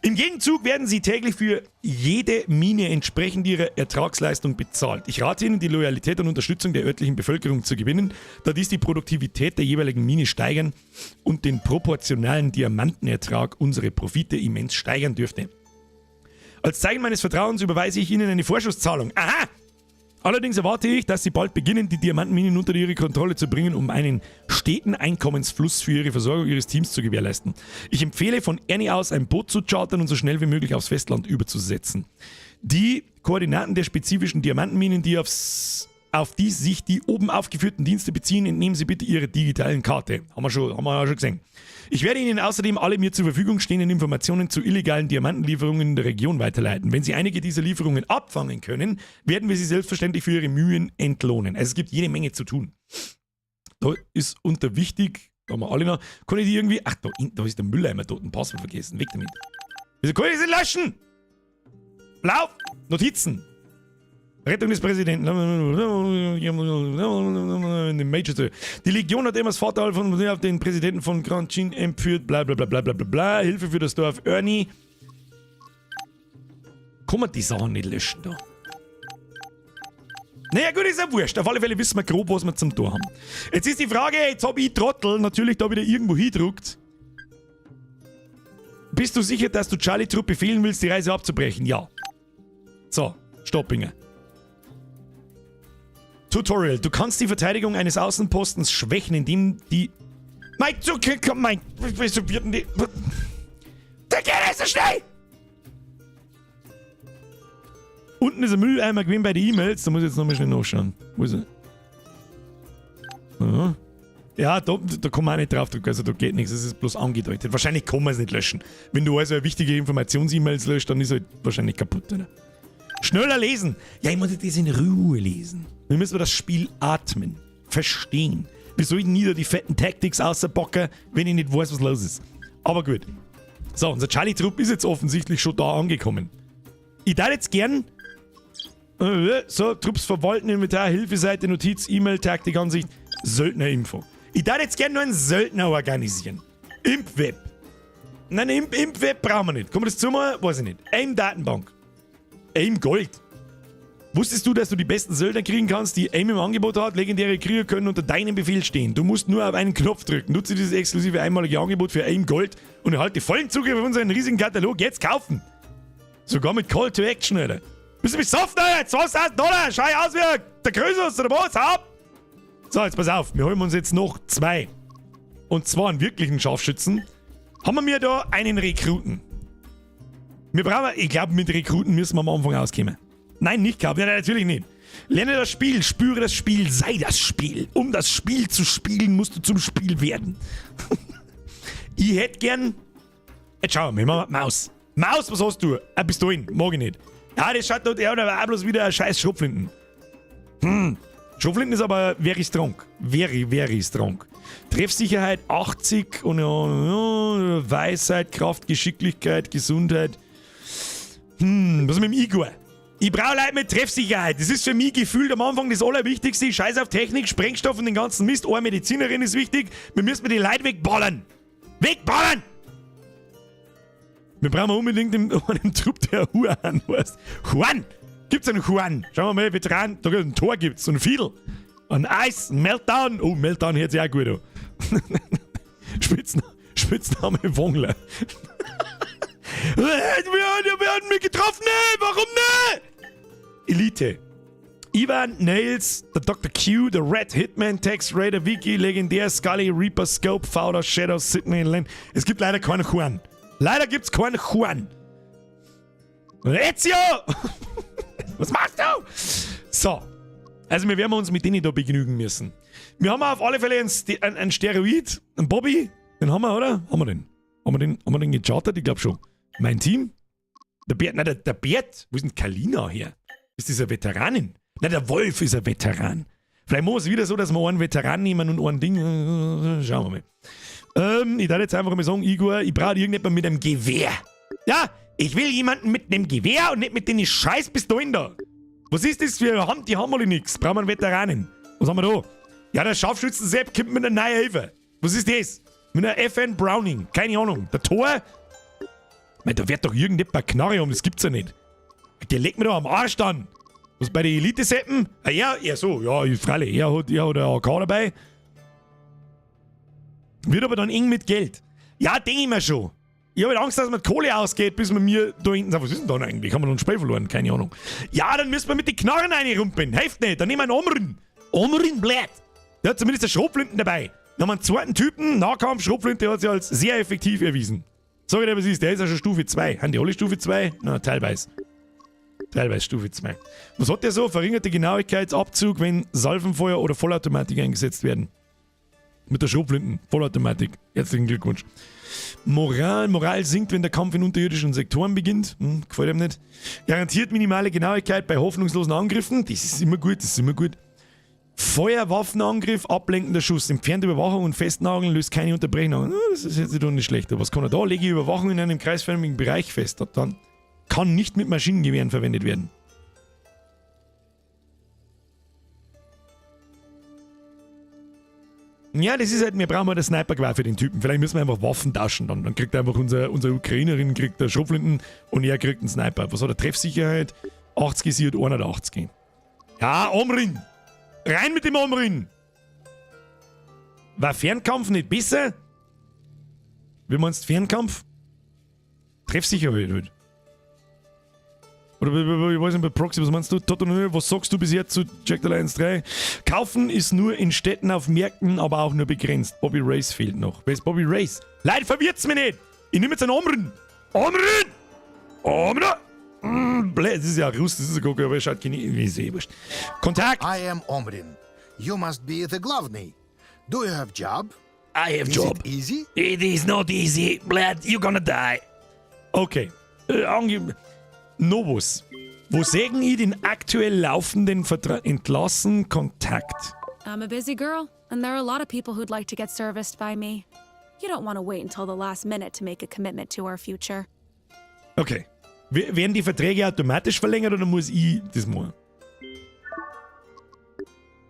[SPEAKER 1] Im Gegenzug werden Sie täglich für jede Mine entsprechend ihrer Ertragsleistung bezahlt. Ich rate Ihnen, die Loyalität und Unterstützung der örtlichen Bevölkerung zu gewinnen, da dies die Produktivität der jeweiligen Mine steigern und den proportionalen Diamantenertrag unserer Profite immens steigern dürfte. Als Zeichen meines Vertrauens überweise ich Ihnen eine Vorschusszahlung. Aha! Allerdings erwarte ich, dass Sie bald beginnen, die Diamantenminen unter Ihre Kontrolle zu bringen, um einen steten Einkommensfluss für Ihre Versorgung Ihres Teams zu gewährleisten. Ich empfehle, von Ernie aus ein Boot zu chartern und so schnell wie möglich aufs Festland überzusetzen. Die Koordinaten der spezifischen Diamantenminen, die auf die sich die oben aufgeführten Dienste beziehen, entnehmen Sie bitte Ihrer digitalen Karte. Haben wir schon gesehen. Ich werde Ihnen außerdem alle mir zur Verfügung stehenden Informationen zu illegalen Diamantenlieferungen in der Region weiterleiten. Wenn Sie einige dieser Lieferungen abfangen können, werden wir Sie selbstverständlich für Ihre Mühen entlohnen. Also es gibt jede Menge zu tun. Da ist unter wichtig, da haben wir alle noch. Kann ich die irgendwie. Ach, da ist der Mülleimer dort, ein Passwort vergessen. Weg damit. Wieso kann ich das nicht löschen? Lauf! Notizen! Rettung des Präsidenten. Die Legion hat immer das Vorteil von den Präsidenten von Grand Chin entführt. Bla bla bla bla bla bla bla. Hilfe für das Dorf Ernie. Kann man die Sachen nicht löschen da? Naja gut, ist ja wurscht. Auf alle Fälle wissen wir grob, was wir zum Tor haben. Jetzt ist die Frage, jetzt hab ich Trottel natürlich da wieder irgendwo hindruckt. Bist du sicher, dass du Charlie Trupp befehlen willst, die Reise abzubrechen? Ja. So, Stoppinger. Tutorial. Du kannst die Verteidigung eines Außenpostens schwächen, indem die... Mein, so, komm, mein... Wieso wird denn die... Der geht nicht so schnell! Unten ist ein Mülleimer gewesen bei den E-Mails. Da muss ich jetzt nochmal schnell nachschauen. Wo ist er? Aha. Ja, da kann man auch nicht drauf drücken, also da geht nichts, es ist bloß angedeutet. Wahrscheinlich kann man es nicht löschen. Wenn du also wichtige Informations-E-Mails löscht, dann ist halt wahrscheinlich kaputt, oder? Schneller lesen! Ja, ich muss das in Ruhe lesen. Wir müssen das Spiel atmen, verstehen. Wir sollten nie da die fetten Tactics außerbocken, wenn ich nicht weiß, was los ist. Aber gut. So, unser Charlie-Trupp ist jetzt offensichtlich schon da angekommen. Ich darf jetzt gern... So, Trupps verwalten, Inventar, Hilfeseite, Notiz, E-Mail, Taktikansicht, Söldnerinfo. Ich darf jetzt gern nur einen Söldner organisieren. Impfweb. Nein, Impfweb brauchen wir nicht. Kann man das zumachen? Weiß ich nicht. AIM-Datenbank. AIM Gold. Wusstest du, dass du die besten Söldner kriegen kannst, die AIM im Angebot hat? Legendäre Krieger können unter deinem Befehl stehen. Du musst nur auf einen Knopf drücken. Nutze dieses exklusive einmalige Angebot für AIM Gold und erhalte vollen Zugriff auf unseren riesigen Katalog. Jetzt kaufen! Sogar mit Call to Action, Alter. Bist du besoffen, Alter? 20.000 Dollar! Schau aus wie der Krösus oder was? Hau ab! So, jetzt pass auf. Wir holen uns jetzt noch zwei. Und zwar einen wirklichen Scharfschützen. Haben wir mir da einen Rekruten? Wir brauchen, ich glaube, mit Rekruten müssen wir am Anfang auskommen. Nein, nicht gehabt. Ja, natürlich nicht. Lerne das Spiel, spüre das Spiel, sei das Spiel. Um das Spiel zu spielen, musst du zum Spiel werden. Ich hätte gern... Jetzt schauen wir mal. Maus. Maus, was hast du? Eine Pistolen. Mag ich nicht. Ja, das schaut dort ja, aber auch bloß wieder ein scheiß Schrotflinten. Schrotflinten ist aber very strong. Very, very strong. Treffsicherheit 80 und ja, Weisheit, Kraft, Geschicklichkeit, Gesundheit. Was ist mit dem Igor? Ich brauche Leute mit Treffsicherheit. Das ist für mich gefühlt am Anfang das Allerwichtigste. Scheiß auf Technik, Sprengstoff und den ganzen Mist. Eine Medizinerin ist wichtig. Wir müssen die Leute wegballern. Wegballern! Wir brauchen unbedingt einen Trupp, der Juan heißt. Juan! Gibt's einen Juan? Schauen wir mal, Veteran. Da ein Tor gibt's, ein Fiedel. Ein Eis, ein Meltdown. Oh, Meltdown hört sich auch gut an. Spitzname Wongler. Wir haben mich getroffen, ne? Warum ne? Elite. Ivan, Nails, der Dr. Q, der Red Hitman, Tex Raider, Vicky, Legendär, Scully, Reaper, Scope, Fowler, Shadow, Sydney, Len. Es gibt leider keinen Juan. Leider gibt's keinen Juan. Ezio! Was machst du? So. Also wir werden uns mit denen da begnügen müssen. Wir haben auf alle Fälle einen Steroid, einen Bobby. Den haben wir, oder? Haben wir den? Haben wir den gechartert? Ich glaube schon. Mein Team? Der Bert, nein, der Bert. Wo ist denn Kalina her? Ist dieser Veteranin? Na, der Wolf ist ein Veteran. Vielleicht machen wir es wieder so, dass wir einen Veteran nehmen und ein Ding. Schauen wir mal. Ich darf jetzt einfach mal sagen, Igor, ich brauche irgendjemanden mit einem Gewehr. Ja, ich will jemanden mit einem Gewehr und nicht mit den Scheißpistolen da. Was ist das für Hand? Die haben alle nichts. Brauchen wir einen Veteranen. Was haben wir da? Ja, der Scharfschützen-Sepp kommt mit einer neuen Hilfe. Was ist das? Mit einer FN Browning. Keine Ahnung. Der Tor? Mei, da wird doch irgendjemand eine Knarre haben, das gibt's ja nicht. Der legt mir doch am Arsch dann. Was bei den Elite-Seppen? Ah, er so, ja, ich, freilich, er hat eine AK dabei. Wird aber dann eng mit Geld. Ja, denke ich mir schon. Ich habe halt Angst, dass mir die Kohle ausgeht, bis wir mir da hinten sagen, was ist denn da eigentlich? Haben wir noch ein Spiel verloren? Keine Ahnung. Ja, dann müssen wir mit den Knarren reinrumpeln. Hilft nicht, dann nehmen wir einen Omrin. Omrin bläht. Der hat zumindest eine Schrotflinten dabei. Dann haben wir einen zweiten Typen, Nahkampf, Schrotflinte hat sich als sehr effektiv erwiesen. Sag ich dir, was ist, der ist ja schon Stufe 2. Haben die alle Stufe 2? Na, teilweise. Teilweise Stufe 2. Was hat der so? Verringerte Genauigkeitsabzug, wenn Salvenfeuer oder Vollautomatik eingesetzt werden. Mit der Schrotflinten, Vollautomatik. Herzlichen Glückwunsch. Moral sinkt, wenn der Kampf in unterirdischen Sektoren beginnt. Gefällt ihm nicht. Garantiert minimale Genauigkeit bei hoffnungslosen Angriffen. Das ist immer gut, das ist immer gut. Feuerwaffenangriff, ablenkender Schuss, entfernte Überwachung und Festnageln löst keine Unterbrechung. Das ist jetzt doch nicht schlecht. Aber was kann er da? Lege Überwachung in einem kreisförmigen Bereich fest. Dann kann nicht mit Maschinengewehren verwendet werden. Ja, das ist halt, wir brauchen mal das Sniper-Gewehr für den Typen. Vielleicht müssen wir einfach Waffen tauschen dann. Dann kriegt einfach unsere Ukrainerin kriegt eine Schrotflinten und er kriegt einen Sniper. Was hat er? Treffsicherheit? 80, sie hat 81. Ja, Omrin! Rein mit dem Omrin! War Fernkampf nicht besser? Wie meinst du Fernkampf? Treffsicherheit halt. Oder ich weiß nicht, bei Proxy, was meinst du? Toto, was sagst du bis jetzt zu Jagged Alliance 3? Kaufen ist nur in Städten auf Märkten, aber auch nur begrenzt. Bobby Race fehlt noch. Wer ist Bobby Race? Leute, verwirrt's mich nicht! Ich nehme jetzt einen Omrin! Omrin! Omrin! Blöd, das ist ja Russ, das ist ja gar kein, aber schaut keine, ist eh wurscht. Kontakt!
[SPEAKER 5] I am Omrin. You must be the Glavny. Do you have job?
[SPEAKER 1] I have
[SPEAKER 5] Is
[SPEAKER 1] job.
[SPEAKER 5] it easy?
[SPEAKER 1] It is not easy, blöd, you're gonna die. Okay. Novus. Wo sägen ich den aktuell laufenden Vertrag entlassen Kontakt?
[SPEAKER 6] I'm a busy girl, and there are a lot of people who'd like to get serviced by me. You don't want to wait until the last minute to make a commitment to our future.
[SPEAKER 1] Okay. Werden die Verträge automatisch verlängert oder muss ich das machen?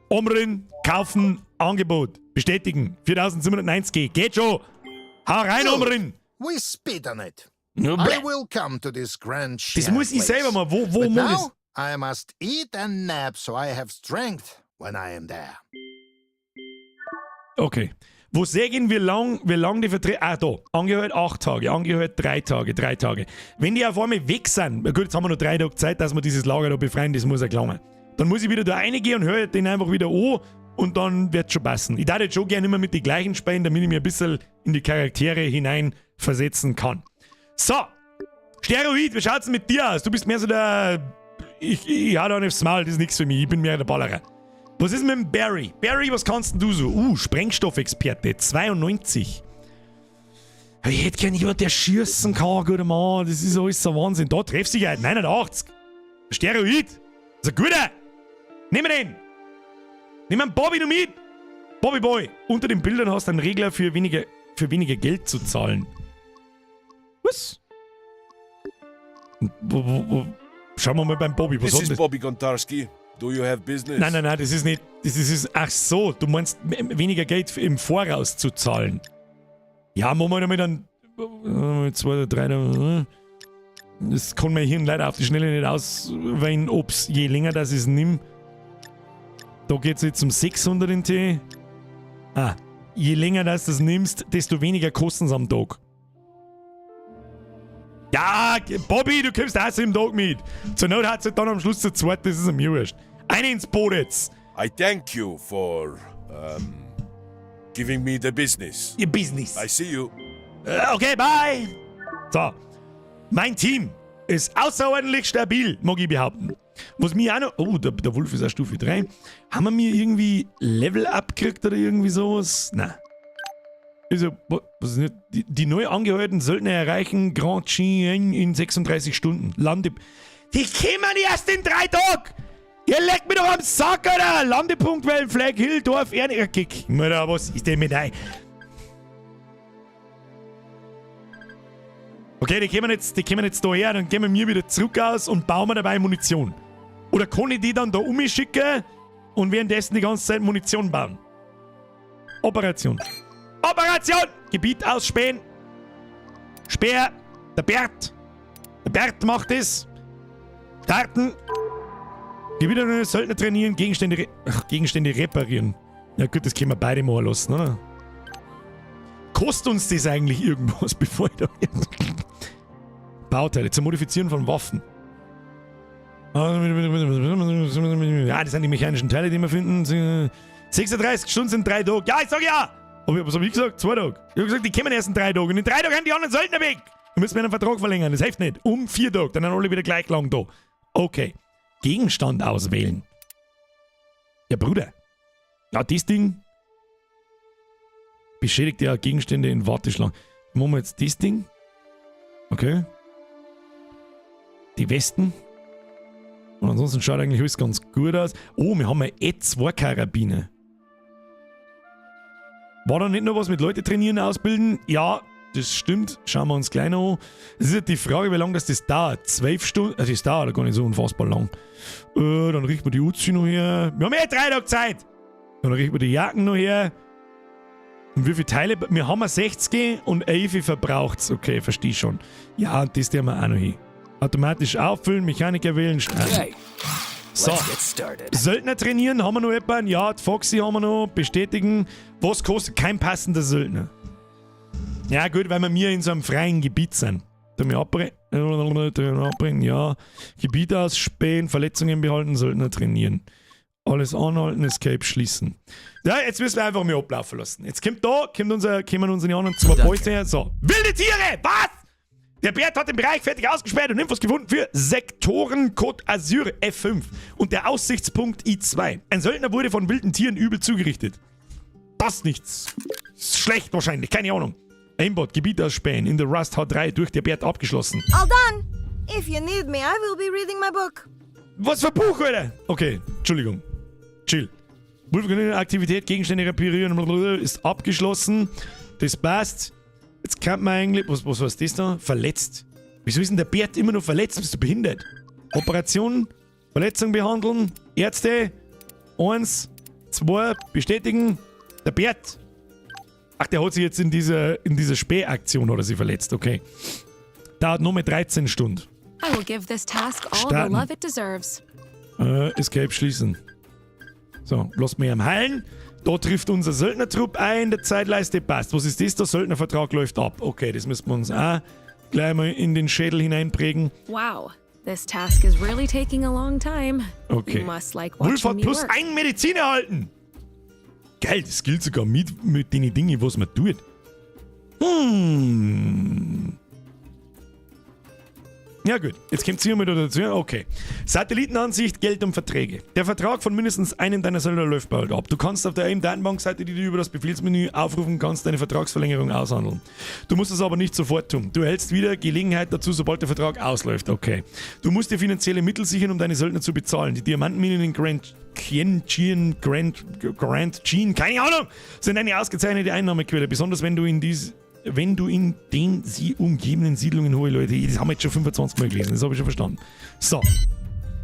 [SPEAKER 1] Omrin, kaufen, Angebot, bestätigen, 4790, geht schon! Hau rein,
[SPEAKER 5] Good.
[SPEAKER 1] Omrin!
[SPEAKER 5] We spit on it.
[SPEAKER 1] No,
[SPEAKER 5] I will come to this grand
[SPEAKER 1] Das muss ich selber mal. Wo
[SPEAKER 5] But
[SPEAKER 1] muss
[SPEAKER 5] now I must eat and nap so I have strength when I am there.
[SPEAKER 1] Okay. Wo sehen wir wie lang die Verträge. Ah, da. Angehört 8 Tage, angehört 3 Tage, 3 Tage. Wenn die auf einmal weg sind, na gut, jetzt haben wir noch 3 Tage Zeit, dass wir dieses Lager da befreien, das muss ja gelangen. Dann muss ich wieder da reingehen und höre den einfach wieder an und dann wird's schon passen. Ich darf jetzt schon gerne immer mit den gleichen spielen, damit ich mir ein bisschen in die Charaktere hineinversetzen kann. So. Steroid, wie schaut's denn mit dir aus? Du bist mehr so der. Ich hau da nicht aufs Maul, das ist nichts für mich. Ich bin mehr der Ballerer. Was ist mit dem Barry? Barry, was kannst denn du so? Sprengstoffexperte, 92. Ich hätte gern jemanden, der schießen kann, guter Mann. Das ist alles so Wahnsinn. Da Treffsicherheit, 89. Steroid. Das ist ein guter. Nehmen wir den. Nehmen wir den Bobby noch mit. Bobby Boy. Unter den Bildern hast du einen Regler für weniger Geld zu zahlen. Was? Schauen wir mal beim Bobby. Was
[SPEAKER 7] This
[SPEAKER 1] hat
[SPEAKER 7] is
[SPEAKER 1] das?
[SPEAKER 7] Bobby Gontarski. Do you have business?
[SPEAKER 1] Nein, nein, nein, das ist nicht. Das ist, ach so, du meinst weniger Geld im Voraus zu zahlen. Ja, machen wir damit dann. 2, 3, das kann mein Hirn leider auf die Schnelle nicht auswählen, ob's je länger das es nimmt. Da geht's jetzt um 600 in T. Ah, je länger das das nimmst, desto weniger kosten's am Tag. Ja, Bobby, du kommst auch im Tag mit. Zur Not hat's halt dann am Schluss zu zweit, das ist mir wurscht. Eine ins Boot jetzt.
[SPEAKER 7] I thank you for giving me the business.
[SPEAKER 1] Ihr Business.
[SPEAKER 7] I see you.
[SPEAKER 1] Okay, bye. So. Mein Team ist außerordentlich stabil, mag ich behaupten. Was mir auch noch... Oh, der Wolf ist auch Stufe 3. Haben wir mir irgendwie Level up gekriegt oder irgendwie sowas? Nein. Also, was ist nicht? Die neu angeheuerten Söldner erreichen Grand Chien in 36 Stunden. Lande. Die kommen erst in 3 Tagen! Ihr leckt mir doch am Sack, Alter! Landepunkt wählen, Flag Hill, Dorf, Erne. Kick. Alter, was ist denn mit euch? Okay, die kommen jetzt da her, dann gehen wir wieder zurück aus und bauen wir dabei Munition. Oder kann ich die dann da umschicken und währenddessen die ganze Zeit Munition bauen? Operation. Operation! Gebiet ausspähen. Speer. Der Bert. Der Bert macht es. Starten. Gebiete Söldner trainieren, Gegenstände, re ach, Gegenstände reparieren. Ja gut, das können wir beide mal lassen, oder? Kostet uns das eigentlich irgendwas, bevor ich da... Bauteile zum Modifizieren von Waffen. Ja, das sind die mechanischen Teile, die wir finden. 36 Stunden sind 3 Tage. Ja, ich sag ja! Aber was hab ich gesagt? 2 Tage. Ich hab gesagt, die kommen erst in 3 Tagen. Und in 3 Tagen haben die anderen Söldner weg. Wir müssen einen Vertrag verlängern. Das hilft nicht. Um 4 Tage. Dann sind alle wieder gleich lang da. Okay. Gegenstand auswählen. Ja, Bruder. Ja, das Ding beschädigt ja Gegenstände in Warteschlangen. Machen wir jetzt das Ding. Okay. Die Westen. Und ansonsten schaut eigentlich alles ganz gut aus. Oh, wir haben ja eh zwei Karabiner. War da nicht noch was mit Leute trainieren, ausbilden? Ja, das stimmt. Schauen wir uns gleich noch an. Es ist ja die Frage, wie lange das dauert. 12 Stunden? Also das dauert gar nicht so unfassbar lang. Dann richten wir die Uzi noch her. Wir haben eh 3 Tage Zeit. Dann richten wir die Jacken noch her. Und wie viele Teile? Wir haben 60 und 11 verbraucht's. Okay, verstehe schon. Ja, und das tun wir auch noch hin. Automatisch auffüllen, Mechaniker wählen, starten.
[SPEAKER 4] Okay.
[SPEAKER 1] So.
[SPEAKER 4] Let's get started.
[SPEAKER 1] Söldner trainieren, haben wir noch jemanden? Ja, die Foxy haben wir noch. Bestätigen. Was kostet kein passender Söldner? Ja, gut, weil wir mir in so einem freien Gebiet sind. Tu mir abbrennen, ja. Gebiet ausspähen, Verletzungen behalten, Söldner trainieren. Alles anhalten, Escape schließen. Ja, jetzt müssen wir einfach mal ablaufen lassen. Jetzt kommt da, kommen unsere anderen zwei
[SPEAKER 4] Danke.
[SPEAKER 1] Boys her. So. Wilde Tiere! Was? Der Bert hat den Bereich fertig ausgesperrt und Infos gefunden für Sektoren Côte Azur F5 und der Aussichtspunkt I2. Ein Söldner wurde von wilden Tieren übel zugerichtet. Das nichts. Ist schlecht wahrscheinlich, keine Ahnung. Aimbot, Gebiet ausspähen, in der Rust H3 durch der Bert abgeschlossen.
[SPEAKER 8] All done. If you need me, I will be reading my book.
[SPEAKER 1] Was für ein Buch, Alter? Okay, Entschuldigung. Chill. Wolf Aktivität, Gegenstände reparieren, blablabla, ist abgeschlossen. Das passt. Jetzt kann man eigentlich. Was war das da? Verletzt. Wieso ist denn der Bert immer noch verletzt? Bist du behindert? Operation, Verletzung behandeln, Ärzte. Eins, zwei, bestätigen. Der Bert. Ach, der hat sich jetzt in dieser Spähaktion hat er sich verletzt, okay. Dauert nur mit 13 Stunden.
[SPEAKER 6] I will give this task all
[SPEAKER 1] Starten.
[SPEAKER 6] the love it deserves.
[SPEAKER 1] Escape schließen. So, lass mich am heilen. Da trifft unser Söldnertrupp ein in der Zeitleiste. Passt. Was ist das? Der Söldnervertrag läuft ab. Okay, das müssen wir uns auch gleich mal in den Schädel hineinprägen.
[SPEAKER 6] Wow, this task is really taking a long time.
[SPEAKER 1] Okay.
[SPEAKER 6] You must like
[SPEAKER 1] Wolf
[SPEAKER 6] watching
[SPEAKER 1] hat
[SPEAKER 6] me
[SPEAKER 1] plus
[SPEAKER 6] work.
[SPEAKER 1] ein Medizin erhalten. Geil, das gilt sogar mit den Dingen, was man tut. Ja gut, jetzt kommt sie wieder dazu. Okay. Satellitenansicht, Geld und Verträge. Der Vertrag von mindestens einem deiner Söldner läuft bald ab. Du kannst auf der AIM-Datenbankseite, die du über das Befehlsmenü aufrufen kannst, deine Vertragsverlängerung aushandeln. Du musst es aber nicht sofort tun. Du erhältst wieder Gelegenheit dazu, sobald der Vertrag ausläuft. Okay. Du musst dir finanzielle Mittel sichern, um deine Söldner zu bezahlen. Die Diamantenminen in Grand Kien, Chien, Grand, Grand Jean, keine Ahnung, sind eine ausgezeichnete Einnahmequelle, besonders wenn du in den sie umgebenden Siedlungen hohe Leute, das haben wir jetzt schon 25 Mal gelesen, das habe ich schon verstanden. So,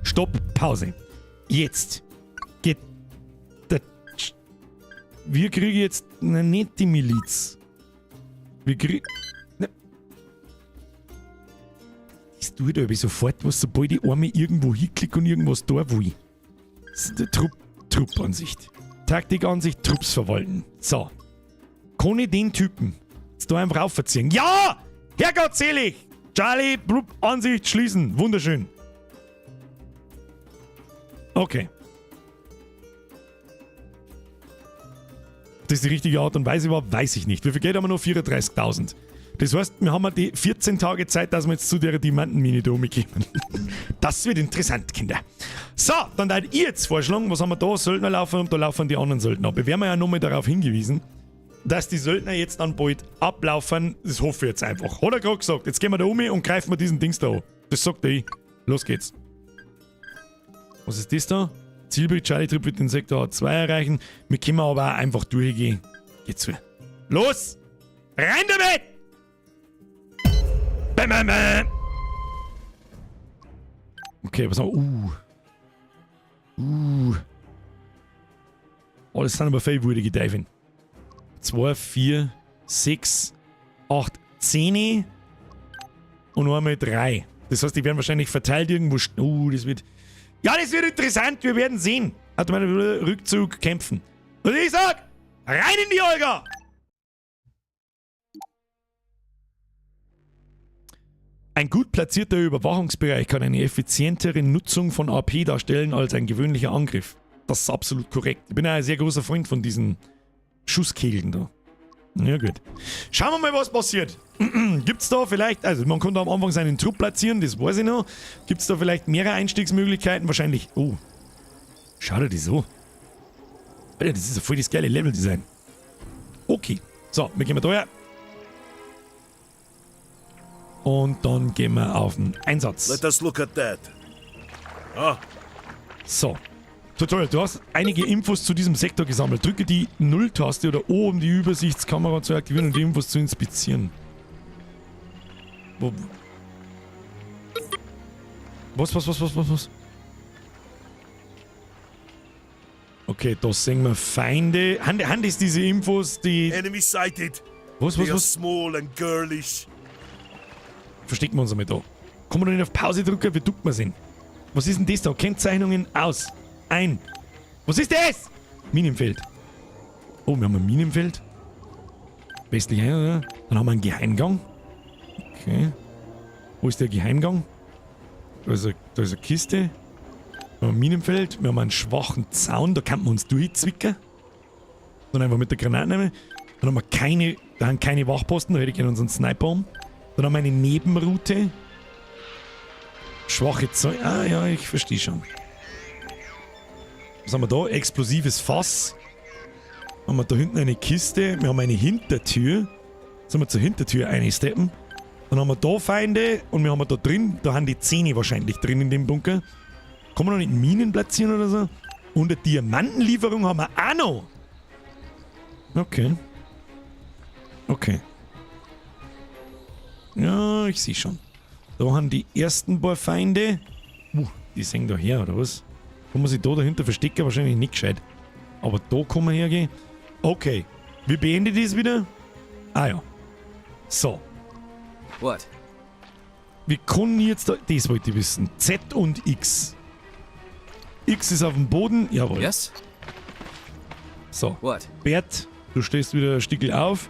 [SPEAKER 1] Stopp, Pause. Jetzt geht der. Wir kriegen jetzt, na, nicht die Miliz. Wir kriegen. Das tut aber sofort was, sobald ich einmal irgendwo hinklicke und irgendwas da will. Das ist die Truppansicht. Taktikansicht, Trupps verwalten. So. Kann ich den Typen jetzt da einfach raufziehen? Ja! Herrgott selig! Charlie, Blub, Ansicht schließen. Wunderschön. Okay. Ob das die richtige Art und Weise war, weiß ich nicht. Wie viel Geld haben wir noch? 34.000. Das heißt, wir haben die 14 Tage Zeit, dass wir jetzt zu der Diamantenmine da umkommen. Das wird interessant, Kinder. So, dann würd ich jetzt vorschlagen, was haben wir da? Söldner laufen und da laufen die anderen Söldner ab. Wir werden ja nochmal darauf hingewiesen, dass die Söldner jetzt dann bald ablaufen. Das hoffe ich jetzt einfach. Hat er gerade gesagt. Jetzt gehen wir da um und greifen wir diesen Dings da an. Das sagt er. Los geht's. Was ist das da? Zielbild Charlie Trupp wird den Sektor A2 erreichen. Wir können aber auch einfach durchgehen. Geht's zu. Los! Rein damit! Bam, bam, bam. Okay, was haben wir? Oh, das sind aber viele wurdige Teufel. 2, 4, 6, 8, 10 und einmal 3. Das heißt, die werden wahrscheinlich verteilt irgendwo. Das wird. Ja, das wird interessant. Wir werden sehen. Hat meine Rückzug kämpfen. Und ich sag, rein in die Olga! Ein gut platzierter Überwachungsbereich kann eine effizientere Nutzung von AP darstellen als ein gewöhnlicher Angriff. Das ist absolut korrekt. Ich bin ein sehr großer Freund von diesen Schusskegeln da. Ja gut. Schauen wir mal, was passiert. Gibt's da vielleicht, also man konnte am Anfang seinen Trupp platzieren, das weiß ich noch. Gibt's da vielleicht mehrere Einstiegsmöglichkeiten? Wahrscheinlich. Oh. Schau dir das so. Alter, das ist ja voll das geile Leveldesign. Okay. So, wir gehen mal da her. Und dann gehen wir auf den Einsatz.
[SPEAKER 7] Let us look at that. Ah,
[SPEAKER 1] So. Tutorial, du hast einige Infos zu diesem Sektor gesammelt. Drücke die Null-Taste oder O, um die Übersichtskamera zu aktivieren und die Infos zu inspizieren. Wo? Was, was, was, was, was, was? Okay, da sehen wir Feinde. Hand ist diese Infos, die...
[SPEAKER 7] Enemy sighted.
[SPEAKER 1] Was,
[SPEAKER 7] They
[SPEAKER 1] was,
[SPEAKER 7] are
[SPEAKER 1] was?
[SPEAKER 7] small and girlish.
[SPEAKER 1] Verstecken wir uns einmal da. Kann man doch nicht auf Pause drücken? Wie duckt man denn? Was ist denn das da? Kennzeichnungen aus. Ein. Was ist das? Minenfeld. Oh, wir haben ein Minenfeld. Westlich ein, oder? Dann haben wir einen Geheimgang. Okay. Wo ist der Geheimgang? Da ist eine Kiste. Wir haben ein Minenfeld. Wir haben einen schwachen Zaun. Da kann man uns durchzwicken. Dann einfach mit der Granate nehmen. Dann haben wir keine, da haben keine Wachposten. Da hätte ich gerne unseren Sniper um. Dann haben wir eine Nebenroute. Schwache Zäune. Ah ja, ich verstehe schon. Was haben wir da? Explosives Fass. Haben wir da hinten eine Kiste. Wir haben eine Hintertür. Sollen wir zur Hintertür einsteppen? Dann haben wir da Feinde und wir haben da drin, da haben die Zähne wahrscheinlich drin in dem Bunker. Kann man noch nicht Minen platzieren oder so? Und eine Diamantenlieferung haben wir auch noch. Okay. Okay. Ja, ich sehe schon. Da haben die ersten paar Feinde. Die sehen da her, oder was? Kann man sich da dahinter verstecken? Wahrscheinlich nicht gescheit. Aber da kann man hergehen. Okay. Wie beende ich das wieder? Ah ja. So.
[SPEAKER 4] What?
[SPEAKER 1] Wir können jetzt da... Das wollte ich wissen. Z und X. X ist auf dem Boden. Jawohl.
[SPEAKER 4] Yes?
[SPEAKER 1] So.
[SPEAKER 4] What?
[SPEAKER 1] Bert, du stehst wieder ein Stickel auf.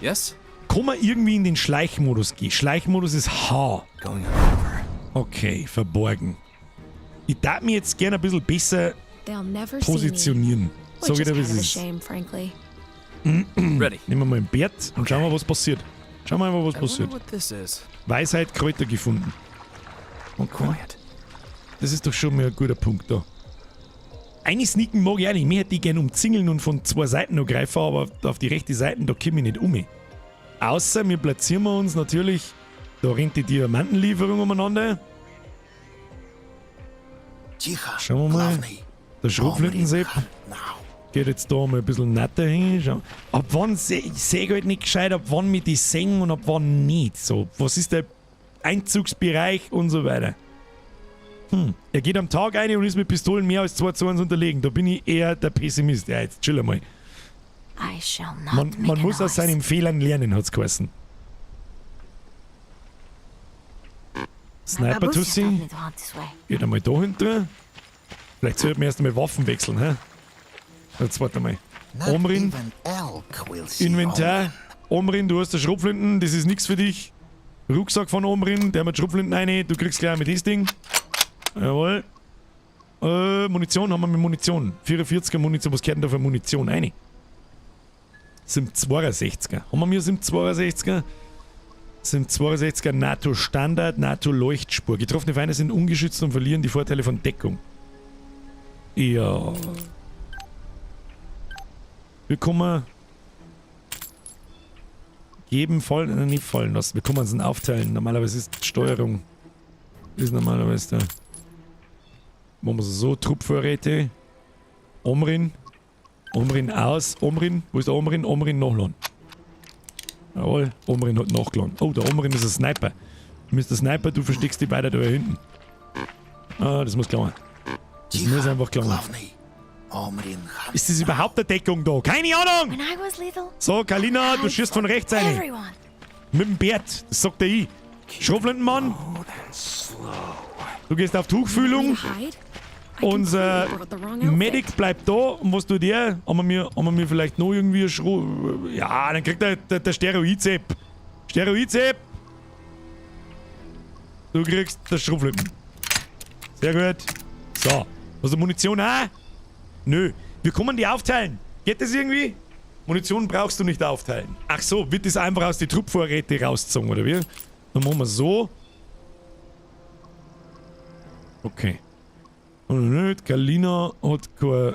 [SPEAKER 4] Yes?
[SPEAKER 1] Kann man irgendwie in den Schleichmodus gehen? Schleichmodus ist H.
[SPEAKER 4] Going undercover.
[SPEAKER 1] Okay, verborgen. Ich darf mich jetzt gerne ein bisschen besser positionieren. Sag ich dir, wie es ist.
[SPEAKER 6] shame, frankly.
[SPEAKER 4] Ready.
[SPEAKER 1] Nehmen wir mal ein Bert und schauen wir, was passiert. Schauen wir einfach, was passiert. Weisheit, Kräuter gefunden. Okay.
[SPEAKER 4] Quiet.
[SPEAKER 1] Das ist doch schon mal ein guter Punkt da. Eine sneaken mag ich auch nicht. Mir hätte ich gerne umzingeln und von zwei Seiten noch greifen, aber auf die rechte Seite, da komme ich nicht um. Außer wir platzieren wir uns natürlich, da rennt die Diamantenlieferung umeinander. Schauen wir mal. Der Schrotflintensepp geht jetzt da mal ein bisschen netter hin. Schau. Ab wann ich sehe halt nicht gescheit, ab wann wir die sehen und ab wann nicht. So, was ist der Einzugsbereich und so weiter. Er geht am Tag ein und ist mit Pistolen mehr als 2 zu 1 unterlegen. Da bin ich eher der Pessimist. Ja, jetzt chill einmal. Man muss aus seinen Fehlern lernen, hat's geheißen. Sniper-Tussi. Geht einmal da hinten. Vielleicht sollten wir erst einmal Waffen wechseln, hä? Jetzt warte mal. Omrin. Inventar. Omrin, du hast eine Schrotflinten, das ist nichts für dich. Rucksack von Omrin, der mit Schrotflinten rein. Du kriegst gleich mit das Ding. Jawohl. Munition haben wir mit Munition. 44er Munition, was gehört denn da für Munition rein? Sind 62er. Haben wir mir 62er? Sind 62er NATO Standard, NATO Leuchtspur. Getroffene Feinde sind ungeschützt und verlieren die Vorteile von Deckung. Ja. Wir kommen. Geben, fallen, nicht fallen lassen. Wir können uns aufteilen. Normalerweise ist die Steuerung. Ist normalerweise da. Machen wir so, Truppvorräte. Omrin. Omrin aus. Omrin. Wo ist der Omrin? Omrin nachladen. Jawohl, Omrin hat nachgeladen. Oh, der Omrin ist ein Sniper. Mr. Sniper, du versteckst dich weiter da hinten. Ah, das muss klammern. Das muss einfach klammern. Ist das überhaupt eine Deckung da? Keine Ahnung! So, Kalina, du schießt von rechts rein. Mit dem Bert, das sagt der ich. Schrotflintenmann. Du gehst auf Tuchfühlung. Unser Medic bleibt da. Und was tut der? Haben wir mir vielleicht noch irgendwie Schro... Ja, dann kriegt der Steroid-Sepp. Steroid-Sepp! Du kriegst das Schrotflinten. Sehr gut. So. Was ist Munition auch? Nö. Wir können die aufteilen. Geht das irgendwie? Munition brauchst du nicht aufteilen. Ach so, wird das einfach aus den Truppvorräten rausgezogen, oder wie? Dann machen wir so. Okay. Und nicht, Kalina hat kein...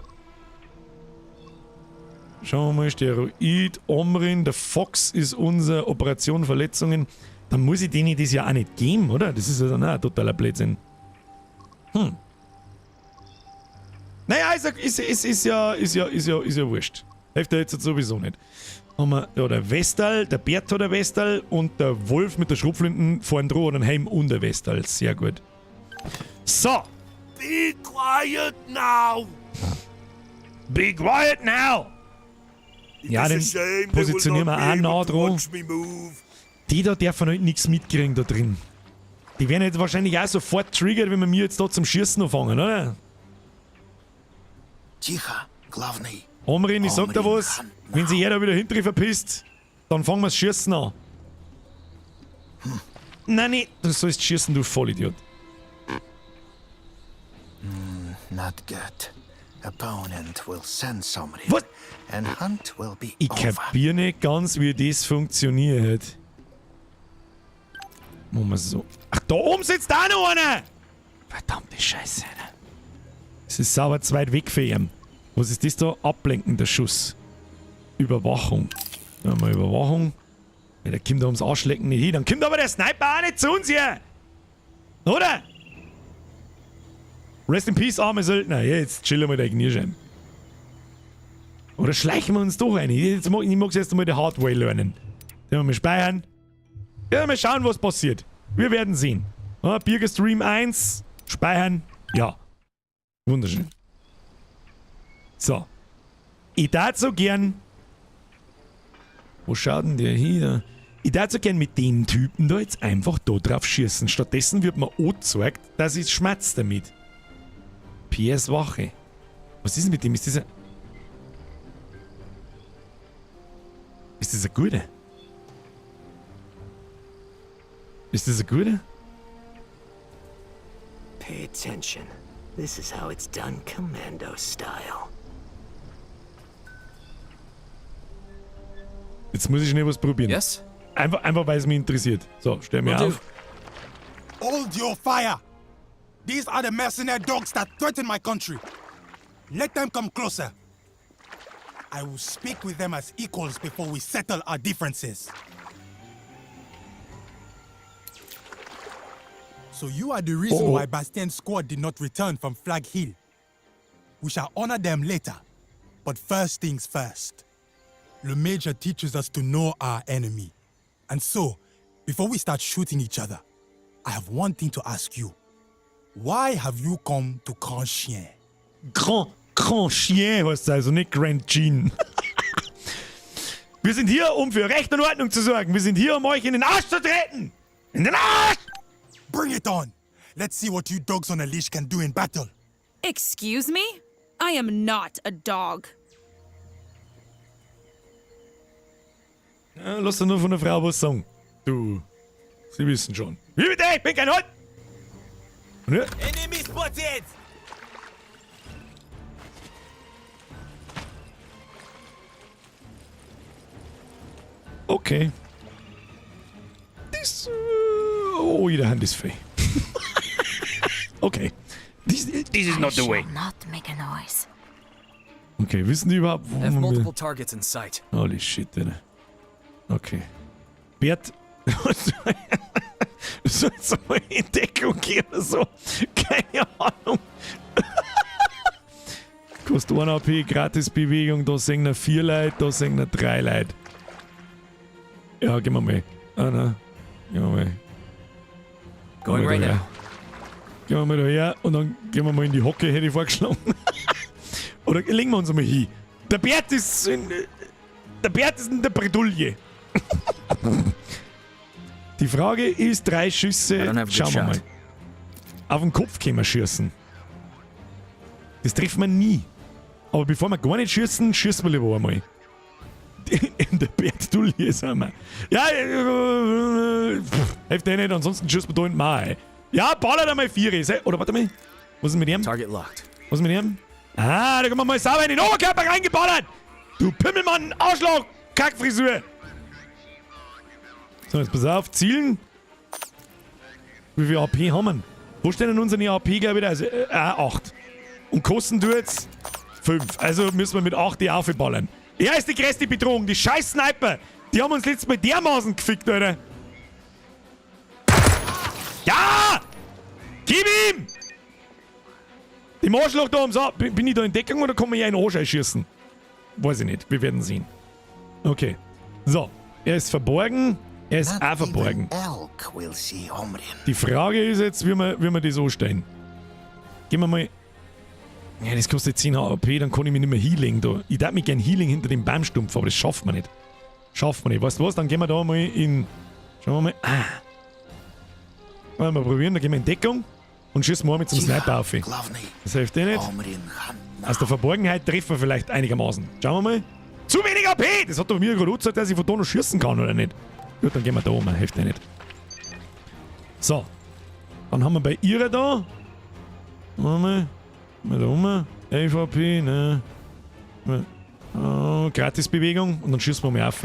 [SPEAKER 1] Schauen wir mal, Steroid, Omrin, der Fox ist unser Operation Verletzungen. Dann muss ich denen das ja auch nicht geben, oder? Das ist ja dann auch ein totaler Blödsinn. Hm. Naja, ist ja wurscht. Hilft ja jetzt sowieso nicht. Haben wir da der Westal, der Bert hat der Westal und der Wolf mit der Schrotflinten vorn dran und ein Helm und der Westal. Sehr gut. So.
[SPEAKER 7] Be quiet now!
[SPEAKER 1] Be quiet now! Ja, den positionieren wir auch nah dran. Die da dürfen halt nichts mitkriegen da drin. Die werden jetzt wahrscheinlich auch sofort triggert, wenn wir mir jetzt da zum Schießen anfangen, oder? Omrin, ich sag dir was, wenn sich jeder wieder hinter verpisst, dann fangen wir das Schießen an. Hm. Nein, nee, du sollst schießen, du Vollidiot.
[SPEAKER 5] Not good. Opponent will send somebody.
[SPEAKER 1] Was?
[SPEAKER 5] And hunt will be
[SPEAKER 1] Ich kapier nicht ganz, wie das funktioniert. Machen wir so. Ach, da oben sitzt auch noch einer! Verdammte Scheiße, Alter. Es ist sauber zu weit weg für ihn. Was ist das da? Ablenkender Schuss. Überwachung. Ja, mal Überwachung. Ja, der kommt da ums Arschlecken nicht hin. Dann kommt aber der Sniper auch nicht zu uns hier! Oder? Rest in Peace, arme Söldner. Jetzt chillen wir der Knirschein. Oder schleichen wir uns doch rein. Jetzt mag, ich mag erst einmal die Hard Way lernen. Den wir speichern. Ja, mal schauen, was passiert. Wir werden sehen. Ja, Birger Stream 1. Speichern. Ja. Wunderschön. So. Ich darf so gern... Wo schaut denn der hier? Ich darf so gern mit dem Typen da jetzt einfach da drauf schießen. Stattdessen wird mir angezeigt, dass ich schmerz damit. Piers Wache. Was ist denn mit dem? Ist das ein... Ist das ein guter? Ist das ein guter?
[SPEAKER 9] Pay attention. This is how it's done commando style.
[SPEAKER 1] Jetzt muss ich schnell was probieren.
[SPEAKER 4] Yes?
[SPEAKER 1] Einfach weil es mich interessiert. So, stell mir auf.
[SPEAKER 10] Hold your fire! These are the mercenary dogs that threaten my country. Let them come closer. I will speak with them as equals before we settle our differences. So you are the reason why Bastien's squad did not return from Flag Hill. We shall honor them later. But first things first. Le Major teaches us to know our enemy. And so, before we start shooting each other, I have one thing to ask you. Why have you come to Grand Chien?
[SPEAKER 1] Grand Chien heißt es also, nicht Grand Jean. Wir sind hier, um für Recht und Ordnung zu sorgen. Wir sind hier, um euch in den Arsch zu treten. In den Arsch!
[SPEAKER 10] Bring it on! Let's see what you dogs on a leash can do in battle.
[SPEAKER 6] Excuse me? I am not a dog.
[SPEAKER 1] Ja, lass dir nur von der Frau was sagen. Du, sie wissen schon. Wie bitte? Ich bin kein Hund! Ne?
[SPEAKER 9] Enemy spotted!
[SPEAKER 1] Okay. Das... Oh, jede Hand ist frei. Okay. This is not the way.
[SPEAKER 8] Not make a noise.
[SPEAKER 1] Okay, wissen die überhaupt, wo
[SPEAKER 4] I have
[SPEAKER 1] man
[SPEAKER 4] multiple targets in sight.
[SPEAKER 1] Holy shit, Alter. Okay. Bert... Soll jetzt mal in Deckung gehen oder so? Keine Ahnung. Kostet 1 AP, Gratis-Bewegung, da sehen wir 4 Leute, da sehen wir 3 Leute. Ja, gehen wir mal. Ah, nein. Gehen wir mal.
[SPEAKER 4] Going
[SPEAKER 1] Gehen wir
[SPEAKER 4] right
[SPEAKER 1] da
[SPEAKER 4] now.
[SPEAKER 1] her. Gehen wir mal da her und dann gehen wir mal in die Hocke, hätte ich vorgeschlagen. Oder legen wir uns einmal hin. Der Bert ist in der Bredouille. Die Frage ist, 3 Schüsse.
[SPEAKER 4] I don't have a good
[SPEAKER 1] Schauen wir mal.
[SPEAKER 4] shot.
[SPEAKER 1] Auf den Kopf können wir schießen. Das trifft man nie. Aber bevor wir gar nicht schießen, schießen wir lieber einmal. In der Berdouille sind wir. Ja, pff, hilft eh nicht, ansonsten schießt man da in den Mai. Ja, ballert einmal 4. Oder warte mal. Was ist mit ihm?
[SPEAKER 4] Target locked.
[SPEAKER 1] Was ist mit ihm? Ah, da kommen wir mal sauber in den Oberkörper reingeballert! Du Pimmelmann, Arschloch, Kackfrisur! So, jetzt pass auf, zielen. Wie viel AP haben wir? Wo stehen denn unsere AP gleich wieder? Also, 8. Und kosten tut's 5. Also müssen wir mit 8 die aufballern. Er ist die größte Bedrohung, die scheiß Sniper! Die haben uns letztes Mal dermaßen gefickt, Alter! Ja! Gib ihm! Dem Arschloch da ums. Bin ich da in Deckung oder kann man ja in den Arsch einschießen? Weiß ich nicht. Wir werden sehen. Okay. So. Er ist verborgen. Er ist
[SPEAKER 5] Not
[SPEAKER 1] auch verborgen.
[SPEAKER 5] even elk will see Omrin.
[SPEAKER 1] Die Frage ist jetzt, wie wir das anstellen. Gehen wir mal. Ja, das kostet 10 AP, dann kann ich mich nicht mehr healing da. Ich darf mich gern healing hinter dem Baumstumpf, aber das schafft man nicht. Schafft man nicht. Weißt du was? Dann gehen wir da mal in. Schauen wir mal. Ah. Wollen wir probieren, da gehen wir in Deckung und schießen wir mit zum Sniper auf.
[SPEAKER 5] Glavny,
[SPEAKER 1] Das hilft eh nicht.
[SPEAKER 5] Omrin hunt now.
[SPEAKER 1] Aus der Verborgenheit treffen wir vielleicht einigermaßen. Schauen wir mal. Zu wenig AP! Das hat doch mir gerade gesagt, dass ich von da noch schießen kann, oder nicht? Gut, dann gehen wir da um. Hilft eh nicht. So. Dann haben wir bei ihrer da. Warte mal. Mal da um. LVP, ne. Oh, Gratisbewegung. Und dann schießen wir mal auf.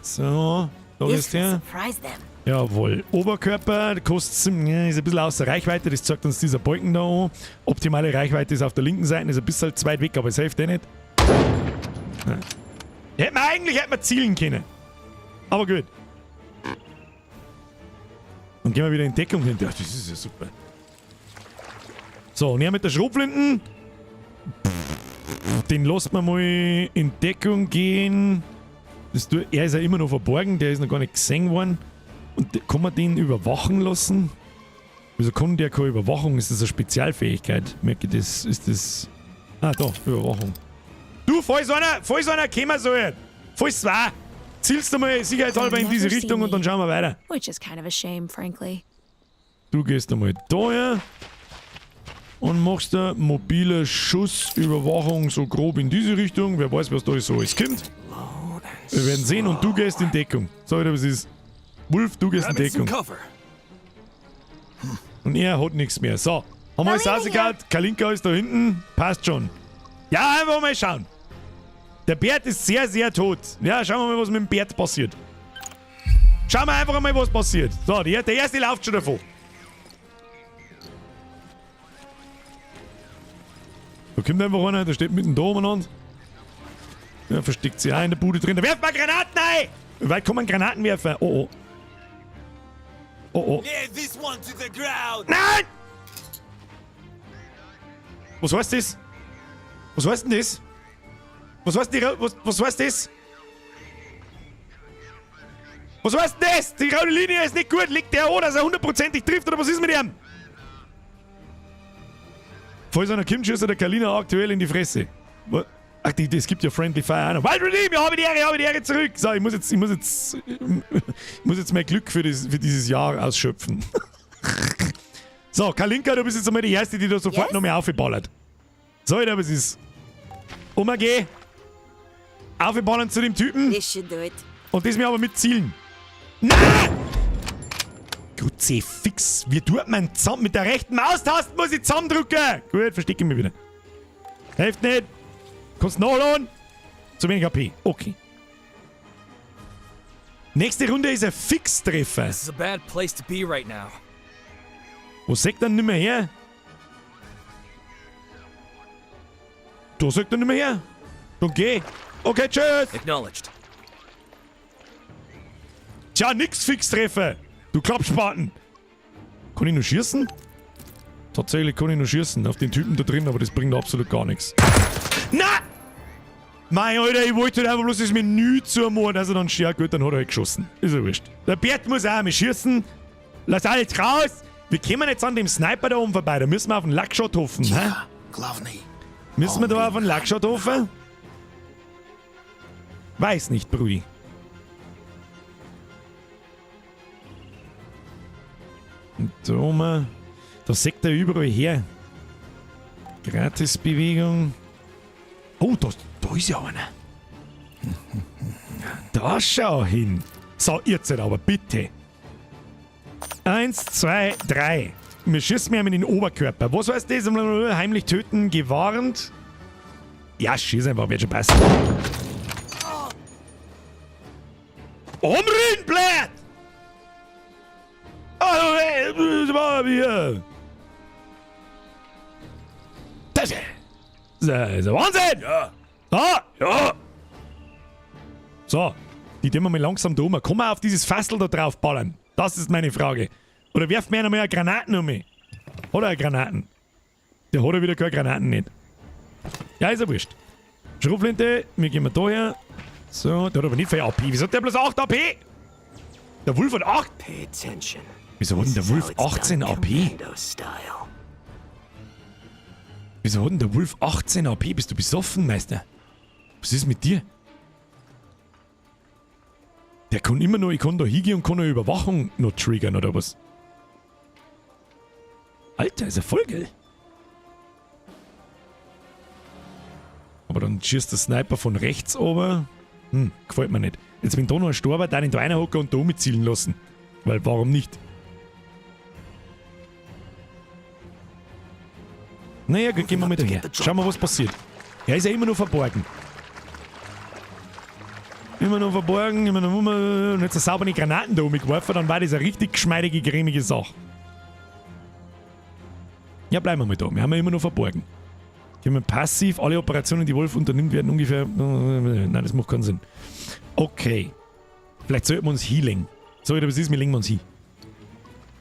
[SPEAKER 1] So. Da
[SPEAKER 8] This
[SPEAKER 1] ist
[SPEAKER 8] will
[SPEAKER 1] der.
[SPEAKER 8] surprise them.
[SPEAKER 1] Jawohl. Oberkörper kostet, ja, ist ein bisschen außer Reichweite, das zeigt uns dieser Balken da an. Optimale Reichweite ist auf der linken Seite, ist ein bisschen zu weit weg, aber es hilft eh nicht. Ja. Hätten wir eigentlich hätten wir zielen können. Aber gut. Dann gehen wir wieder in Deckung hin. Ja, das ist ja super. So, und er mit der Schrotflinten. Den lassen wir mal in Deckung gehen. Er ist ja immer noch verborgen, der ist noch gar nicht gesehen worden. Und kann man den überwachen lassen? Wieso kann der keine Überwachung? Ist das eine Spezialfähigkeit? Merke ich das? Ist das. Ah, da, Überwachung. Du, falls einer kommen soll, falls zwei, zielst du mal sicherheitshalber in diese Richtung und dann schauen wir weiter.
[SPEAKER 6] Which is kind of a shame, frankly.
[SPEAKER 1] Du gehst einmal da her und machst da mobile Schussüberwachung so grob in diese Richtung. Wer weiß, was da so alles kommt. Wir werden sehen und du gehst in Deckung. Sag dir, was ist. Wolf, du gehst in
[SPEAKER 4] Grabbing some
[SPEAKER 1] Deckung.
[SPEAKER 4] cover.
[SPEAKER 1] Und er hat nichts mehr. So, haben wir alles
[SPEAKER 8] Kalina
[SPEAKER 1] rausgehauen. Kalinka ist da hinten. Passt schon. Ja, einfach mal schauen. Der Bert ist sehr, sehr tot. Ja, schauen wir mal, was mit dem Bert passiert. Schauen wir einfach mal, was passiert. So, der erste läuft schon davon. Da kommt einfach einer, der steht mitten da umeinander. Der versteckt sich auch in der Bude drin. Da werft mal Granaten ein! Wie weit kann man Granaten werfen? Oh, oh. Oh, oh.
[SPEAKER 7] Nail this one to the ground!
[SPEAKER 1] Nein! Was heißt das? Was heißt denn das? Was heißt die, was, was heißt das? Was heißt denn das? Die rote Linie ist nicht gut. Liegt der an, dass er hundertprozentig trifft oder was ist mit ihm? Falls einer kommt, schießt er der Kalina aktuell in die Fresse. Ach, es gibt ja Friendly Fire auch noch. Wild Redeem, ja, habe die Ehre zurück. So, ich muss jetzt mein Glück für dieses Jahr ausschöpfen. So, Kalinka, du bist jetzt einmal die Erste, die da sofort
[SPEAKER 8] Yes?
[SPEAKER 1] noch mehr aufgeballert. So, Alter, was ist? Umgeh. Aufgeballern zu dem Typen.
[SPEAKER 8] This should do it.
[SPEAKER 1] Und das mir aber mit Zielen. Nein! Kruzifix, wie tut man zusammen? Mit der rechten Maustaste muss ich zusammendrücken. Gut, verstecke ich mich wieder. Hilft nicht. Kannst nachladen. Zu wenig AP. Okay. Nächste Runde ist ein Fixtreffer.
[SPEAKER 4] This is a bad place to be right now.
[SPEAKER 1] Wo sagt er nicht mehr her? Da sagt er nicht mehr her. Dann geh. Okay, tschüss.
[SPEAKER 4] Acknowledged.
[SPEAKER 1] Tja, nix Fixtreffer. Du Klappspaten. Kann ich nur schießen? Tatsächlich kann ich noch schießen auf den Typen da drin, aber das bringt absolut gar nichts. Na! Mei, Alter, ich wollte halt einfach bloß das Menü zumachen, dass er dann ja gut, dann hat er halt geschossen. Ist ja wurscht. Der Bert muss auch einmal schießen. Lass alles raus! Wir kommen jetzt an dem Sniper da oben vorbei, da müssen wir auf den Luckshot hoffen, hä?
[SPEAKER 5] Главный.
[SPEAKER 1] Müssen wir da auf den Luckshot hoffen? Weiß nicht, Brudi. Und da oben, da sägt er überall her. Gratisbewegung. Oh, da ist ja einer. Da schau hin. So, jetzt halt aber, bitte. 1, 2, 3. Wir schießen mir in den Oberkörper. Was heißt das? Heimlich töten, gewarnt. Ja, schieß einfach, wird schon passen. Umrin, blöd! Das ist der Wahnsinn! Ja! Ah, ja! So, die tun wir mal langsam da um. Kann man auf dieses Fassel da drauf ballern? Das ist meine Frage. Oder werft mir einer mal eine Granaten um mich? Hat er Granaten? Der hat ja wieder keine Granaten nicht. Ja, ist ja wurscht. Schrotflinte, wir gehen mal da her. So, der hat aber nicht viel AP. Wieso hat der bloß 8 AP? Der Wolf hat 8.
[SPEAKER 9] Pay attention.
[SPEAKER 1] Wieso hat denn der Wolf 18 AP? Wieso hat denn der Wolf 18 AP? Bist du besoffen, Meister? Was ist mit dir? Der kann immer noch, ich kann da hingehen und kann eine Überwachung noch triggern oder was? Alter, ist ja voll geil. Aber dann schießt der Sniper von rechts oben. Hm, gefällt mir nicht. Jetzt bin da noch ein Storber, da ihn da reinhocken und da mitzielen lassen. Weil warum nicht? Naja, gut, gehen wir mal daher. Schauen wir, was passiert. Er ist ja immer noch verborgen. Immer noch verborgen, immer noch... Und jetzt eine saubere Granaten da umgeworfen, dann war das eine richtig geschmeidige, cremige Sache. Ja, bleiben wir mal da. Wir haben ja immer noch verborgen. Gehen wir passiv. Alle Operationen, die Wolf unternimmt, werden ungefähr... Nein, das macht keinen Sinn. Okay. Vielleicht sollten wir uns Healing. So, was ist, wir legen wir uns hin.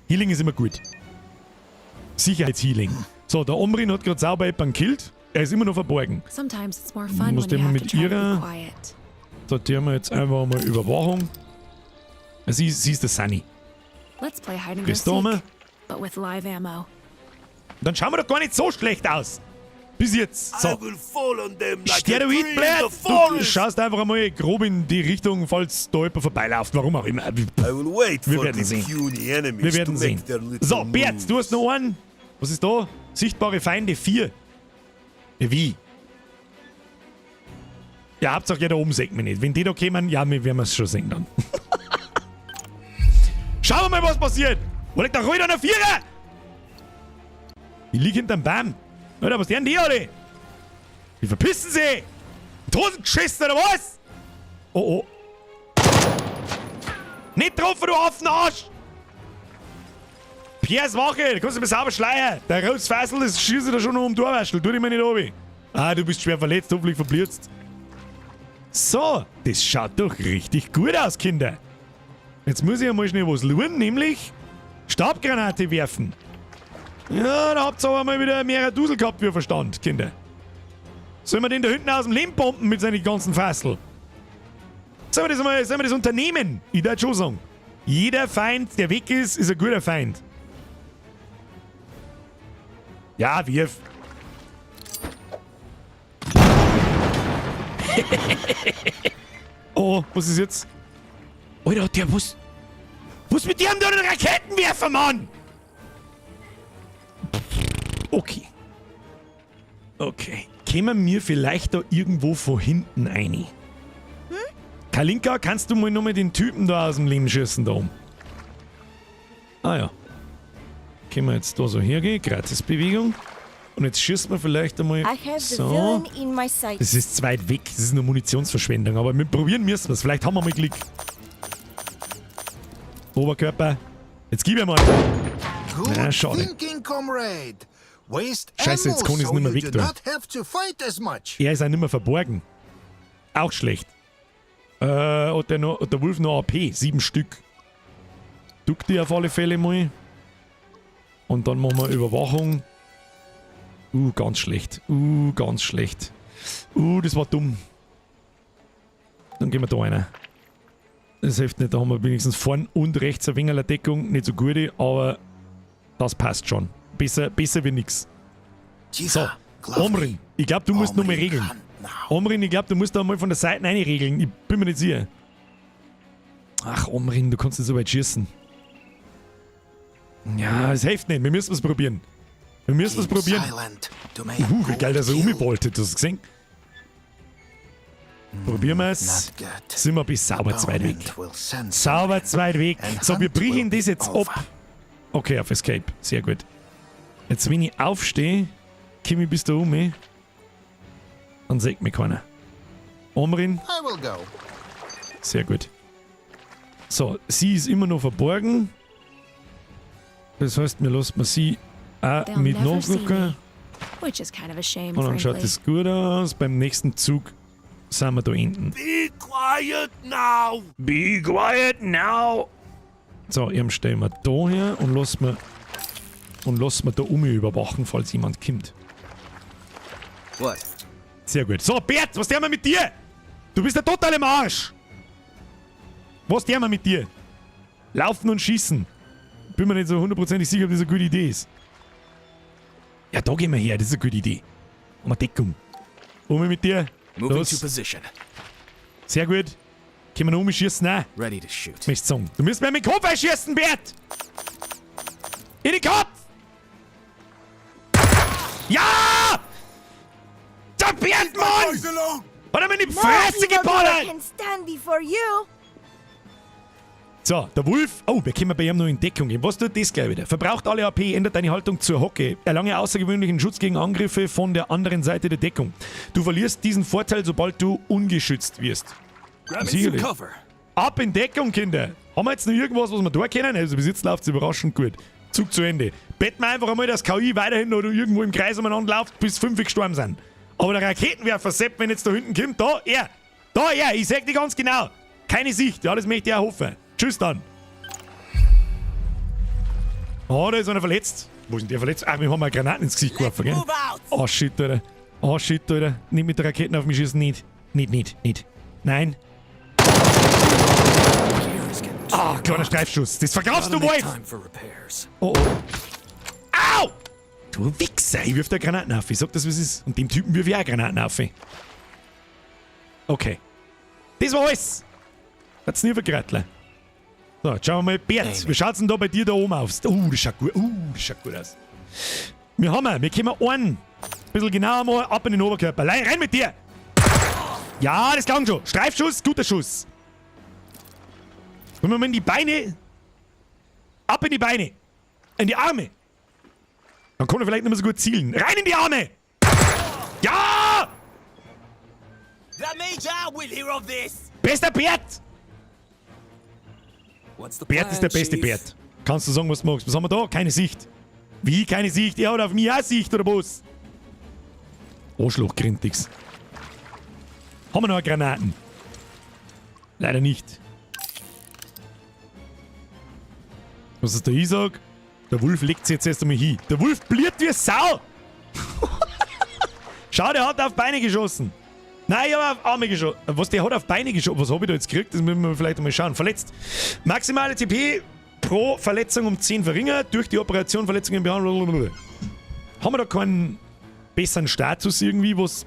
[SPEAKER 1] Healing ist immer gut. Sicherheitshealing. So, der Omrin hat gerade sauber jemanden gekillt. Er ist immer noch verborgen.
[SPEAKER 6] Sometimes it's more fun
[SPEAKER 1] Muss
[SPEAKER 6] when
[SPEAKER 1] der
[SPEAKER 6] you
[SPEAKER 1] mal
[SPEAKER 6] have to
[SPEAKER 1] mit
[SPEAKER 6] try to be
[SPEAKER 1] ihrer-
[SPEAKER 6] quiet.
[SPEAKER 1] Da tun wir jetzt einfach mal Überwachung. Sie ist der Sunny.
[SPEAKER 6] Let's play hide and go
[SPEAKER 1] Bist du mal?
[SPEAKER 6] seek, but with live ammo.
[SPEAKER 1] Dann schauen wir doch gar nicht so schlecht aus. Bis jetzt. So.
[SPEAKER 7] I will fall on them like a
[SPEAKER 1] Steroid
[SPEAKER 7] tree in the
[SPEAKER 1] Du schaust einfach einmal grob in die Richtung, falls da jemand vorbeiläuft. Warum auch immer.
[SPEAKER 7] I will wait
[SPEAKER 1] Wir
[SPEAKER 7] for
[SPEAKER 1] werden
[SPEAKER 7] the
[SPEAKER 1] sehen.
[SPEAKER 7] puny enemies
[SPEAKER 1] Wir werden
[SPEAKER 7] to
[SPEAKER 1] sehen.
[SPEAKER 7] make their little
[SPEAKER 1] So, Bert, du hast noch einen. Was ist da? Sichtbare Feinde 4. Ja, wie? Ja, Hauptsache ja, da oben sieht man nicht. Wenn die da kommen, ja, wir werden es schon sehen dann. Schauen wir mal, was passiert. Wo liegt der ruhig an der Vierer? Ich lieg hinterm Baum. Alter, was denn die alle? Die verpissen sie! In die Hosen geschissen, oder was? Oh, oh. Nicht getroffen, du Affenarsch! Piers Wache, da kannst du mir sauber schleiern. Der Rotsfassel, das schießt da schon noch um die Ohrwaschel. Tu dich mal nicht runter. Ah, du bist schwer verletzt, hoffentlich verblitzt. So, das schaut doch richtig gut aus, Kinder. Jetzt muss ich einmal schnell was schauen, nämlich Stabgranate werfen. Ja, da habt ihr aber mal wieder mehrere Dusel gehabt, wie Verstand, Kinder. Sollen wir den da hinten aus dem Leben bomben mit seinen ganzen Fassel? Sollen wir das mal, sollen wir das unternehmen? Ich würde schon sagen. Jeder Feind, der weg ist, ist ein guter Feind. Ja, wirf. Oh, was ist jetzt? Alter, der was? Was mit dem da einen Raketenwerfer, Mann? Okay. Okay. Kämen mir vielleicht da irgendwo von hinten rein? Hm? Kalinka, kannst du mal nochmal den Typen da aus dem Leben schießen da oben? Ah ja. Können wir jetzt da so hergehen? Gratisbewegung. Und jetzt schießt man vielleicht einmal
[SPEAKER 8] I have the
[SPEAKER 1] so.
[SPEAKER 8] villain in my sights.
[SPEAKER 1] Das ist zu weit weg. Das ist nur Munitionsverschwendung. Aber wir probieren müssen wir es. Vielleicht haben wir mal Glück. Oberkörper. Jetzt gib ihm mal.
[SPEAKER 5] Good
[SPEAKER 1] Na, schade.
[SPEAKER 5] thinking, comrade. Waste
[SPEAKER 1] Scheiße, jetzt
[SPEAKER 5] ammo
[SPEAKER 1] kann ich's
[SPEAKER 5] so
[SPEAKER 1] nicht mehr
[SPEAKER 5] you
[SPEAKER 1] weg
[SPEAKER 5] do
[SPEAKER 1] tun.
[SPEAKER 5] not have to fight as much.
[SPEAKER 1] Er ist auch nicht mehr verborgen. Auch schlecht. Hat der Wolf noch AP? 7 Stück. Duck die auf alle Fälle mal. Und dann machen wir Überwachung. Ganz schlecht. Ganz schlecht. Das war dumm. Dann gehen wir da rein. Das hilft nicht, da haben wir wenigstens vorn und rechts ein wenig eine Deckung. Nicht so gute, aber das passt schon. Besser, besser wie nix. So, Omrin, ich glaube, du musst nochmal regeln. Omrin, ich glaube, du musst da mal von der Seite rein regeln. Ich bin mir nicht sicher. Ach, Omrin, du kannst nicht so weit schießen. Ja, es hilft nicht. Wir müssen es probieren. Wir müssen es probieren. Wie geil, dass er umgeboltet. Hast du gesehen? Probieren wir es. Sind wir bis sauber zu weit weg. Sauber zu weit weg. So, wir brechen das jetzt ab. Okay, auf Escape. Sehr gut. Jetzt, wenn ich aufstehe, komme ich bis da um. Dann sieht mich keiner. Omrin.
[SPEAKER 5] I will go.
[SPEAKER 1] Sehr gut. So, sie ist immer noch verborgen. Das heißt, wir lassen sie auch
[SPEAKER 6] They'll
[SPEAKER 1] mit
[SPEAKER 6] never see
[SPEAKER 1] nachgucken.
[SPEAKER 6] me. Which is kind of a shame,
[SPEAKER 1] Und dann schaut
[SPEAKER 6] frankly.
[SPEAKER 1] das gut aus. Beim nächsten Zug sind wir da hinten.
[SPEAKER 7] Be quiet now.
[SPEAKER 1] Be quiet now! So, ihm stellen wir da her und lassen wir da um überwachen, falls jemand kommt.
[SPEAKER 4] What?
[SPEAKER 1] Sehr gut. So, Bert, was tun wir mit dir? Du bist der totale Arsch! Was tun wir mit dir? Laufen und schießen. Bin mir nicht so hundertprozentig sicher, ob das eine gute Idee ist. Ja, da gehen wir her, das ist eine gute Idee. Haben wir Deckung. Um mit dir.
[SPEAKER 4] Moving
[SPEAKER 1] Los.
[SPEAKER 4] to position.
[SPEAKER 1] Sehr gut. Können wir noch umschießen? Nein.
[SPEAKER 4] Ready to shoot.
[SPEAKER 1] Möchtest sagen. Du musst mir mit dem Kopf erschießen, Bert! In den Kopf! Ja! Der Bert, Mann! Hat er mir in die Fresse
[SPEAKER 8] No
[SPEAKER 1] geballert!
[SPEAKER 8] can stand before you.
[SPEAKER 1] So, der Wolf. Oh, wir können bei ihm noch in Deckung gehen. Was tut das gleich wieder? Verbraucht alle AP, ändert deine Haltung zur Hocke. Erlange außergewöhnlichen Schutz gegen Angriffe von der anderen Seite der Deckung. Du verlierst diesen Vorteil, sobald du ungeschützt wirst.
[SPEAKER 4] Grabbing some
[SPEAKER 1] Sicherlich.
[SPEAKER 4] cover.
[SPEAKER 1] Ab in Deckung, Kinder! Haben wir jetzt noch irgendwas, was wir da können? Also bis jetzt läuft es überraschend gut. Zug zu Ende. Betten wir einfach einmal, dass KI weiterhin oder irgendwo im Kreis umeinander läuft, bis 5 gestorben sind. Aber der Raketenwerfer Sepp, wenn jetzt da hinten kommt, da, er! Da, er! Ich sag dir ganz genau! Keine Sicht, ja, das möchte ich auch hoffen. Tschüss dann. Oh, da ist einer verletzt. Wo ist denn der verletzt? Ach, wir haben mal Granaten ins Gesicht geworfen, gell? Oh shit, Alter. Oh shit, Alter. Nicht mit der Raketen auf mich schießen, nicht. Nicht, nicht, nicht. Nein. Ah, kleiner Streifschuss. Das verkaufst du, Wolf! Oh, oh. Au! Du Wichser! Ich wirf da Granaten auf. Ich sag das, was ist. Und dem Typen wirf ich auch Granaten auf. Okay. Das war alles. Hat's nie vergrattelt. So, jetzt schauen wir mal. Bert, wie schaut's denn da bei dir da oben aus? Das schaut gut. Das schaut gut aus. Wir haben wir können einen. Bisschen genauer mal ab in den Oberkörper. Rein mit dir! Ja, das klang schon. Streifschuss, guter Schuss. Wollen wir mal in die Beine? Ab in die Beine. In die Arme. Dann kann er vielleicht nicht mehr so gut zielen. Rein in die Arme! Ja!
[SPEAKER 9] The Major will hear of this.
[SPEAKER 1] Bester Bert!
[SPEAKER 4] What's the
[SPEAKER 1] Bert ist der
[SPEAKER 4] plan,
[SPEAKER 1] beste
[SPEAKER 4] Chief?
[SPEAKER 1] Bert. Kannst du sagen, was du magst. Was haben wir da? Keine Sicht. Wie keine Sicht? Er hat auf mich auch Sicht, oder was? Arschloch, Grintix. Haben wir noch Granaten? Leider nicht. Was ist der ich sag? Der Wolf legt sich jetzt erst einmal hin. Der Wolf bliert wie Sau! Schau, der hat auf Beine geschossen. Nein, ich hab auf Arme geschossen. Was, der hat auf Beine geschossen? Was hab ich da jetzt gekriegt? Das müssen wir vielleicht einmal schauen. Verletzt. Maximale TP pro Verletzung um 10 verringert. Durch die Operation Verletzungen behandelt. Haben wir da keinen besseren Status irgendwie? Was.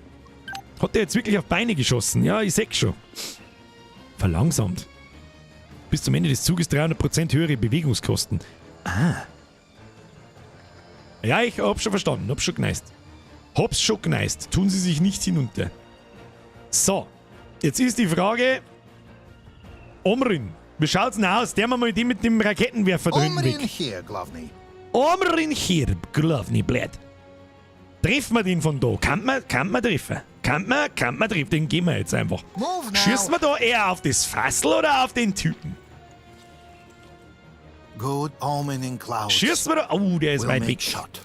[SPEAKER 1] Hat der jetzt wirklich auf Beine geschossen? Ja, ich seh schon. Verlangsamt. Bis zum Ende des Zuges 300% höhere Bewegungskosten. Ah. Ja, ich hab schon verstanden. Hab schon geneist. Hab's schon geneist. Tun Sie sich nicht hinunter. So. Jetzt ist die Frage. Omrin. Wie schaut's denn aus? Der mal den mit dem Raketenwerfer da hinten
[SPEAKER 5] Omrin
[SPEAKER 1] weg.
[SPEAKER 5] here, Glavny.
[SPEAKER 1] Omrin hier, Glavny, blöd. Treffen wir den von da? Kann man treffen? Kann man treffen? Den gehen wir jetzt einfach.
[SPEAKER 5] Move now.
[SPEAKER 1] Schießen wir da eher auf das Fassel oder auf den Typen?
[SPEAKER 5] Good omen in clouds.
[SPEAKER 1] Schießen wir da? Oh, der ist
[SPEAKER 5] Will
[SPEAKER 1] weit
[SPEAKER 5] make
[SPEAKER 1] weg.
[SPEAKER 5] shot.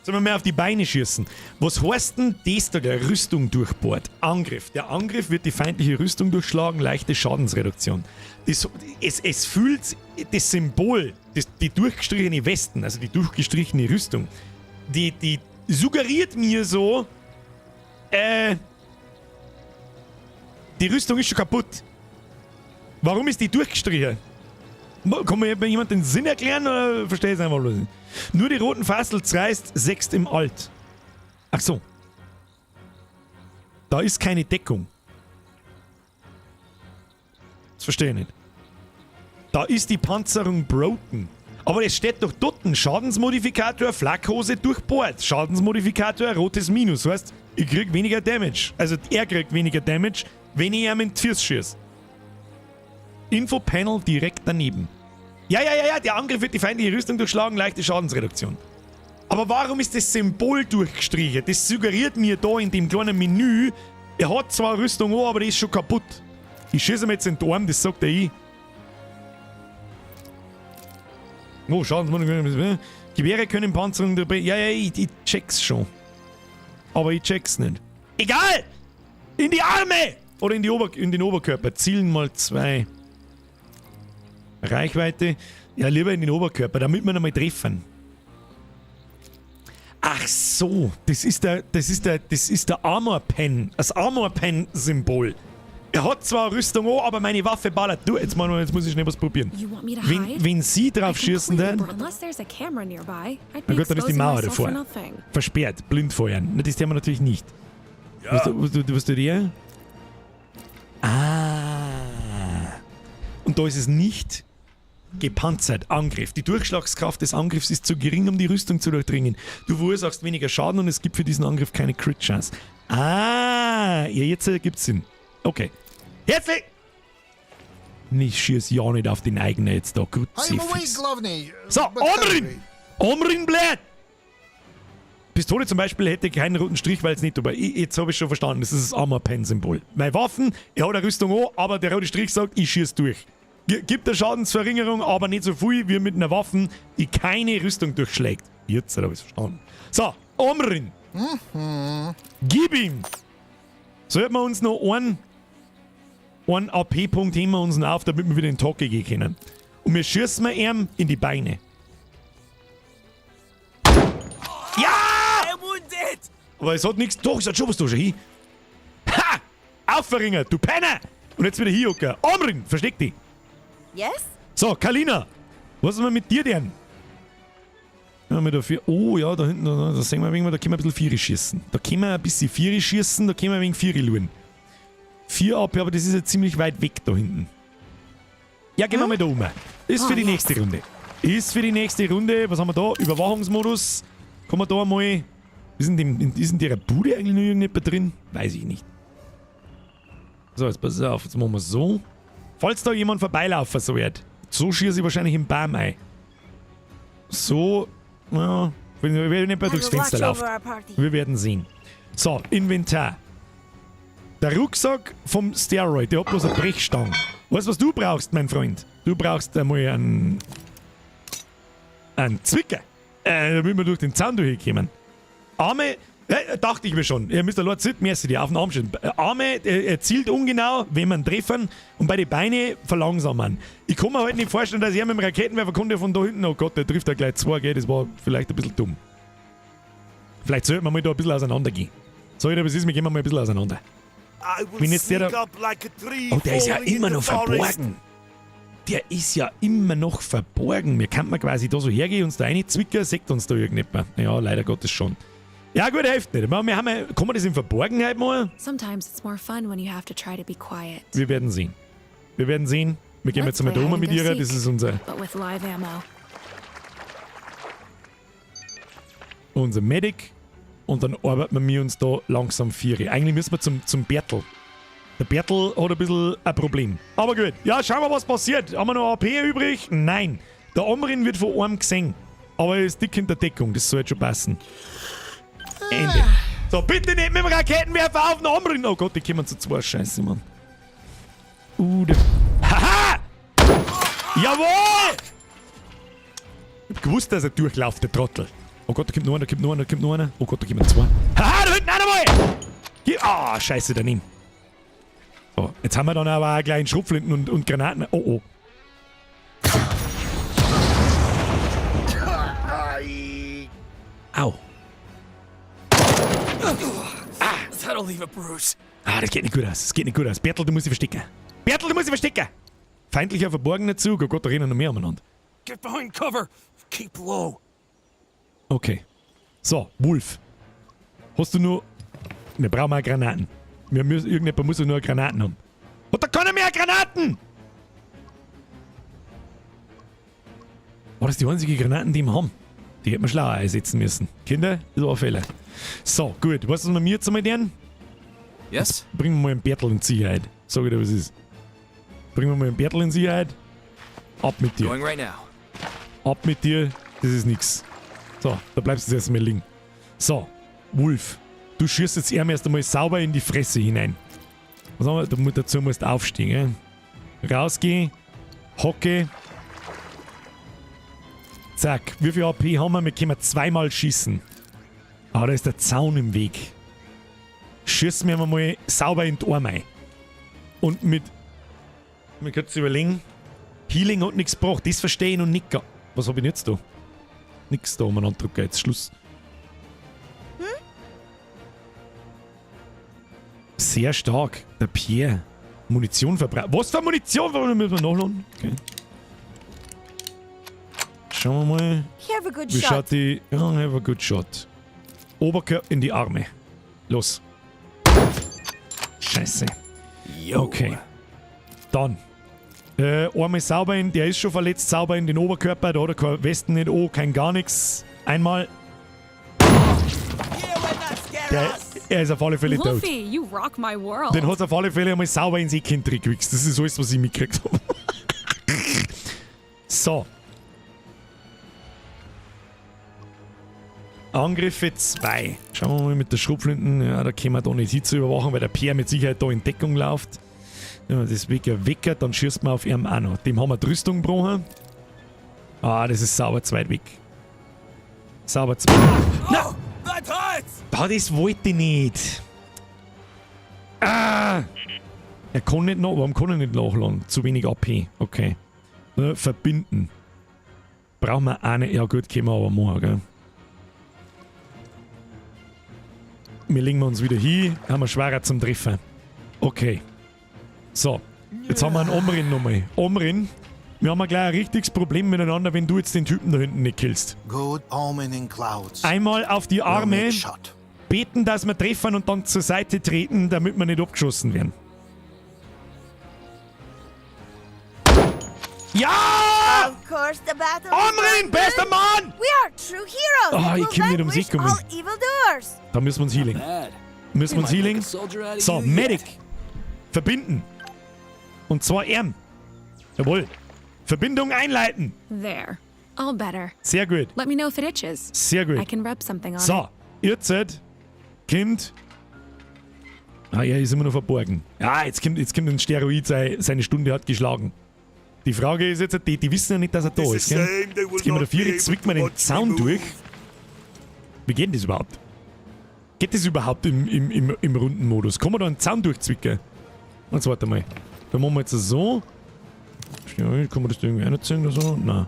[SPEAKER 1] Sollen wir mehr auf die Beine schießen? Was heißt denn das da, der Rüstung durchbohrt? Angriff. Der Angriff wird die feindliche Rüstung durchschlagen, leichte Schadensreduktion. Es fühlt das Symbol, die durchgestrichene Westen, also die durchgestrichene Rüstung, die suggeriert mir so, die Rüstung ist schon kaputt. Warum ist die durchgestrichen? Kann mir jemand den Sinn erklären oder verstehe ich es einfach bloß nicht? Nur die roten Fassel zerreißt, sechst im Alt. Ach so. Da ist keine Deckung. Das verstehe ich nicht. Da ist die Panzerung broken. Aber es steht doch dort, Schadensmodifikator, Flakhose durchbohrt. Schadensmodifikator, rotes Minus. Heißt, ich krieg weniger Damage. Also er kriegt weniger Damage, wenn ich ihm in die Füße schieße. Infopanel direkt daneben. Ja, ja, ja, ja, der Angriff wird die feindliche Rüstung durchschlagen, leichte Schadensreduktion. Aber warum ist das Symbol durchgestrichen? Das suggeriert mir da in dem kleinen Menü, er hat zwar Rüstung an, aber die ist schon kaputt. Ich schieße ihm jetzt in den Arm, das sagt er ich. Oh, Schadensmodifikator. Gewehre können Panzerung dabei. Ja, ja, ich check's schon. Aber ich check's nicht. Egal! In die Arme! Oder in den Oberkörper. Zielen mal 2. Reichweite. Ja, lieber in den Oberkörper, damit wir nochmal treffen. Ach so, das ist der Armor Pen. Das Armor Pen Symbol. Er hat zwar Rüstung an, aber meine Waffe ballert. Du, jetzt, machen wir, jetzt muss ich schnell was probieren.
[SPEAKER 6] You want me to
[SPEAKER 1] Wenn,
[SPEAKER 6] hide?
[SPEAKER 1] wenn sie drauf
[SPEAKER 6] I
[SPEAKER 1] schießen,
[SPEAKER 6] completely
[SPEAKER 1] dann.
[SPEAKER 6] Unless there's a camera nearby, I'd
[SPEAKER 1] Na
[SPEAKER 6] be
[SPEAKER 1] gut, dann ist die
[SPEAKER 6] exposing
[SPEAKER 1] Mauer
[SPEAKER 6] myself for
[SPEAKER 1] davor.
[SPEAKER 6] nothing.
[SPEAKER 1] Versperrt, blind feuern. Na, das tun wir natürlich nicht.
[SPEAKER 7] Ja.
[SPEAKER 1] Was tut ihr? Ah. Und da ist es nicht gepanzert. Angriff. Die Durchschlagskraft des Angriffs ist zu gering, um die Rüstung zu durchdringen. Du verursachst weniger Schaden und es gibt für diesen Angriff keine Crit-Chance. Ah, ja, jetzt ergibt's Sinn. Okay. Herzlich! Ich schieß ja nicht auf den eigenen jetzt da.
[SPEAKER 5] I am awake,
[SPEAKER 1] Kruzifix.
[SPEAKER 5] Glovny.
[SPEAKER 1] So,
[SPEAKER 5] but
[SPEAKER 1] Omrin!
[SPEAKER 5] hungry.
[SPEAKER 1] Omrin bläht! Pistole zum Beispiel hätte keinen roten Strich, weil es nicht drüber. Jetzt habe ich schon verstanden, das ist das Armor-Pen-Symbol. Meine Waffen, er hat eine Rüstung an, aber der rote Strich sagt, ich schieß durch. Gibt eine Schadensverringerung, aber nicht so viel wie mit einer Waffe, die keine Rüstung durchschlägt. Jetzt habe ich's verstanden. So, Omrin. Gib ihm! Sollten wir uns noch einen A P-Punkt heben wir uns noch auf, damit wir wieder in den Talk gehen können. Und wir schießen wir ihm in die Beine. Ja! Aber es hat nichts. Doch, es hat schon was da schon hin. Ha! Aufverringert, du Penner! Und jetzt wieder hier, Joker. Omrin, versteck dich.
[SPEAKER 8] Yes?
[SPEAKER 1] So, Kalina, was ist denn mit dir denn? Ja, mit der Vier. Oh ja, da hinten, da sehen wir ein wenig, da können wir ein bisschen Viere schießen. Da können wir ein bisschen Viere schießen, da können wir ein wenig Viere luren. 4 AP, aber das ist ja ziemlich weit weg da hinten. Ja, gehen wir mal da um. Ist für die nächste Runde. Ist für die nächste Runde. Was haben wir da? Überwachungsmodus. Kommen wir da mal. Ist in der Bude eigentlich noch irgendjemand drin? Weiß ich nicht. So, jetzt pass auf. Jetzt machen wir so. Falls da jemand vorbeilaufen soll, so schieße ich wahrscheinlich im Baum ein. So, ja, wenn jemand durchs
[SPEAKER 8] I will
[SPEAKER 1] Fenster
[SPEAKER 8] watch
[SPEAKER 1] läuft.
[SPEAKER 8] over our party.
[SPEAKER 1] Wir werden sehen. So, Inventar. Der Rucksack vom Steroid, der hat bloß eine Brechstange. Weißt du, was du brauchst, mein Freund? Du brauchst einmal einen Zwicker. Damit wir durch den Zaun durchkommen. Arme, dachte ich mir schon. Ja, Mister Lord Sid, merci dir, auf den Arm schießen. Arme, er zielt ungenau, wenn man treffen und bei den Beinen verlangsamen. Ich kann mir halt nicht vorstellen, dass er mit dem Raketenwerfer kommt, der von da hinten, oh Gott, der trifft da gleich zwei, gell, das war vielleicht ein bisschen dumm. Vielleicht sollten wir mal da ein bisschen auseinandergehen. Soll ich da was ist, wir gehen mal ein bisschen auseinander.
[SPEAKER 7] I will
[SPEAKER 1] Wenn jetzt der
[SPEAKER 7] sneak
[SPEAKER 1] da
[SPEAKER 7] up like a tree
[SPEAKER 1] Oh, der ist ja
[SPEAKER 7] falling in
[SPEAKER 1] immer
[SPEAKER 7] the
[SPEAKER 1] noch
[SPEAKER 7] forest.
[SPEAKER 1] verborgen. Der ist ja immer noch verborgen. Wir könnten quasi da so hergehen, uns da reinzwicken, sagt uns da irgendjemand. Ja, leider Gottes schon. Ja gut, hilft nicht. Wir haben ja, kann man das in Verborgenheit machen?
[SPEAKER 6] Sometimes it's more fun when you have to try to be quiet.
[SPEAKER 1] Wir werden sehen. Wir werden sehen. Wir gehen
[SPEAKER 6] Let's
[SPEAKER 1] jetzt einmal da
[SPEAKER 6] play
[SPEAKER 1] rum mit
[SPEAKER 6] hide and go
[SPEAKER 1] ihr. Das
[SPEAKER 6] seek,
[SPEAKER 1] ist
[SPEAKER 6] but with live ammo.
[SPEAKER 1] unser Medic. Und dann arbeiten wir uns da langsam Viere. Eigentlich müssen wir zum Bertel. Der Bertel hat ein bisschen ein Problem. Aber gut. Ja, schauen wir, was passiert. Haben wir noch AP übrig? Nein. Der Omrin wird von einem gesehen. Aber er ist dick hinter Deckung. Das sollte schon passen. Ende. So, bitte nicht mit dem Raketenwerfer auf den Omrin. Oh Gott, die kommen zu zwei. Scheiße, Mann. Der Haha! Jawohl! Ich hab gewusst, dass er durchläuft, der Trottel. Oh Gott, da kommt noch einer, da kommt noch einer, da kommt noch einer. Oh Gott, da kommen zwei. Haha, da hinten einer mal! Ah, scheiße, daneben. So, jetzt haben wir dann aber auch gleich einen Schrotflinten und Granaten. Oh, oh. Au.
[SPEAKER 4] That'll leave a bruise.
[SPEAKER 1] Ah, das geht nicht gut aus. Das geht nicht gut aus. Bertel, du musst dich verstecken. Bertel, du musst dich verstecken! Feindlicher verborgener Zug. Oh Gott, da rennen noch mehr umeinander.
[SPEAKER 7] Get behind cover. Keep low.
[SPEAKER 1] Okay. So, Wolf. Hast du nur... Wir brauchen auch Granaten. Wir müssen, irgendjemand muss ja nur Granaten haben. Hat da keiner mehr Granaten? War das die einzige Granaten, die wir haben? Die hätten wir schlauer einsetzen müssen. Kinder, ist auch ein Fehler. So, gut. Weißt du, was wir mir jetzt einmal tun?
[SPEAKER 4] Yes?
[SPEAKER 1] Bringen wir mal einen Bertel in Sicherheit. Sag ich dir, was ist. Bringen wir mal einen Bertel in Sicherheit. Ab mit dir.
[SPEAKER 4] Going right now.
[SPEAKER 1] Ab mit dir. Das ist nix. So, da bleibst du jetzt erstmal liegen. So, Wolf. Du schießt jetzt ihm erst einmal sauber in die Fresse hinein. Was haben wir? Dazu musst du aufstehen, gell? Rausgehen. Hocke. Zack. Wie viel AP haben wir? Wir können zweimal schießen. Aber da ist der Zaun im Weg. Schießen wir mal sauber in die Arme. Und mit... Wir können uns überlegen. Healing hat nichts gebracht. Das verstehe ich noch nicht. Was hab ich denn jetzt da? Nix da umeinander drücken. Jetzt Schluss. Sehr stark. Der Pierre. Munition verbraucht. Was für Munition? Warum müssen wir nachladen? Okay. Schauen wir mal.
[SPEAKER 8] Have a good
[SPEAKER 1] Wie
[SPEAKER 8] shot.
[SPEAKER 1] schaut die... Ja, have a good shot. Oberkörper in die Arme. Los. Scheiße.
[SPEAKER 4] Yo.
[SPEAKER 1] Okay. Dann. Einmal sauber in, der ist schon verletzt, sauber in den Oberkörper, da hat er kein Westen nicht an, kein gar nichts. Einmal. Er ist auf alle Fälle tot.
[SPEAKER 6] Wolfie, you rock my world.
[SPEAKER 1] Den hat auf alle Fälle einmal sauber ins Eckkind gewichst. Das ist alles, was ich mitgekriegt habe. So. Angriffe 2. Schauen wir mal mit der Schrotflinten. Ja, da können wir da nicht hin zu überwachen, weil der Pierre mit Sicherheit da in Deckung läuft. Ja, das Wecker Wecker, dann schießt man auf ihn auch noch. Dem haben wir die Rüstung gebrochen. Ah, das ist sauber zu weit weg. Sauber zu weit. Na!
[SPEAKER 7] That hurts.
[SPEAKER 1] Ah, das wollte ich nicht. Ah! Er kann nicht noch. Warum kann er nicht nachladen? Zu wenig AP. Okay. Verbinden. Brauchen wir eine. Ja gut, können wir aber machen, gell? Wir legen wir uns wieder hin. Haben wir schwerer zum Treffen. Okay. So. Jetzt haben wir einen Omrin nochmal. Omrin, wir haben ja gleich ein richtiges Problem miteinander, wenn du jetzt den Typen da hinten nicht killst.
[SPEAKER 5] Good omen in clouds.
[SPEAKER 1] Einmal auf die
[SPEAKER 5] Will
[SPEAKER 1] Arme.
[SPEAKER 5] make shot.
[SPEAKER 1] Beten, dass wir treffen und dann zur Seite treten, damit wir nicht abgeschossen werden. Ja!
[SPEAKER 8] Of course, the battle is
[SPEAKER 1] Omrin,
[SPEAKER 8] going
[SPEAKER 1] bester
[SPEAKER 8] good.
[SPEAKER 1] Mann!
[SPEAKER 8] We are true heroes.
[SPEAKER 1] Oh,
[SPEAKER 8] that
[SPEAKER 1] ich
[SPEAKER 8] will
[SPEAKER 1] komm nicht ums
[SPEAKER 8] vanquish
[SPEAKER 1] Eck kommen.
[SPEAKER 8] all evildoers.
[SPEAKER 1] Da müssen wir uns healing.
[SPEAKER 4] Bad.
[SPEAKER 1] Müssen wir uns
[SPEAKER 4] We might
[SPEAKER 1] healing.
[SPEAKER 4] make a soldier out of
[SPEAKER 1] So,
[SPEAKER 4] you
[SPEAKER 1] Medic.
[SPEAKER 4] yet.
[SPEAKER 1] Verbinden. Und zwar er. Jawohl. Verbindung einleiten.
[SPEAKER 6] There. All better.
[SPEAKER 1] Sehr gut.
[SPEAKER 6] Let me know if it itches.
[SPEAKER 1] Sehr
[SPEAKER 6] I
[SPEAKER 1] gut.
[SPEAKER 6] can rub something on it.
[SPEAKER 1] So, jetzt kommt. Ah, er ist immer noch verborgen. Ja, jetzt kommt ein Steroid, seine Stunde hat geschlagen. Die Frage ist jetzt, die wissen ja nicht, dass er da ist. Gell? Jetzt gehen wir da vier, jetzt zwickt man den Zaun durch. Wie geht denn das überhaupt? Geht das überhaupt im Rundenmodus? Kann man da einen Zaun durchzwicken? Jetzt warte mal. Da machen wir jetzt so. Kann man das da irgendwie reinziehen oder so? Nein.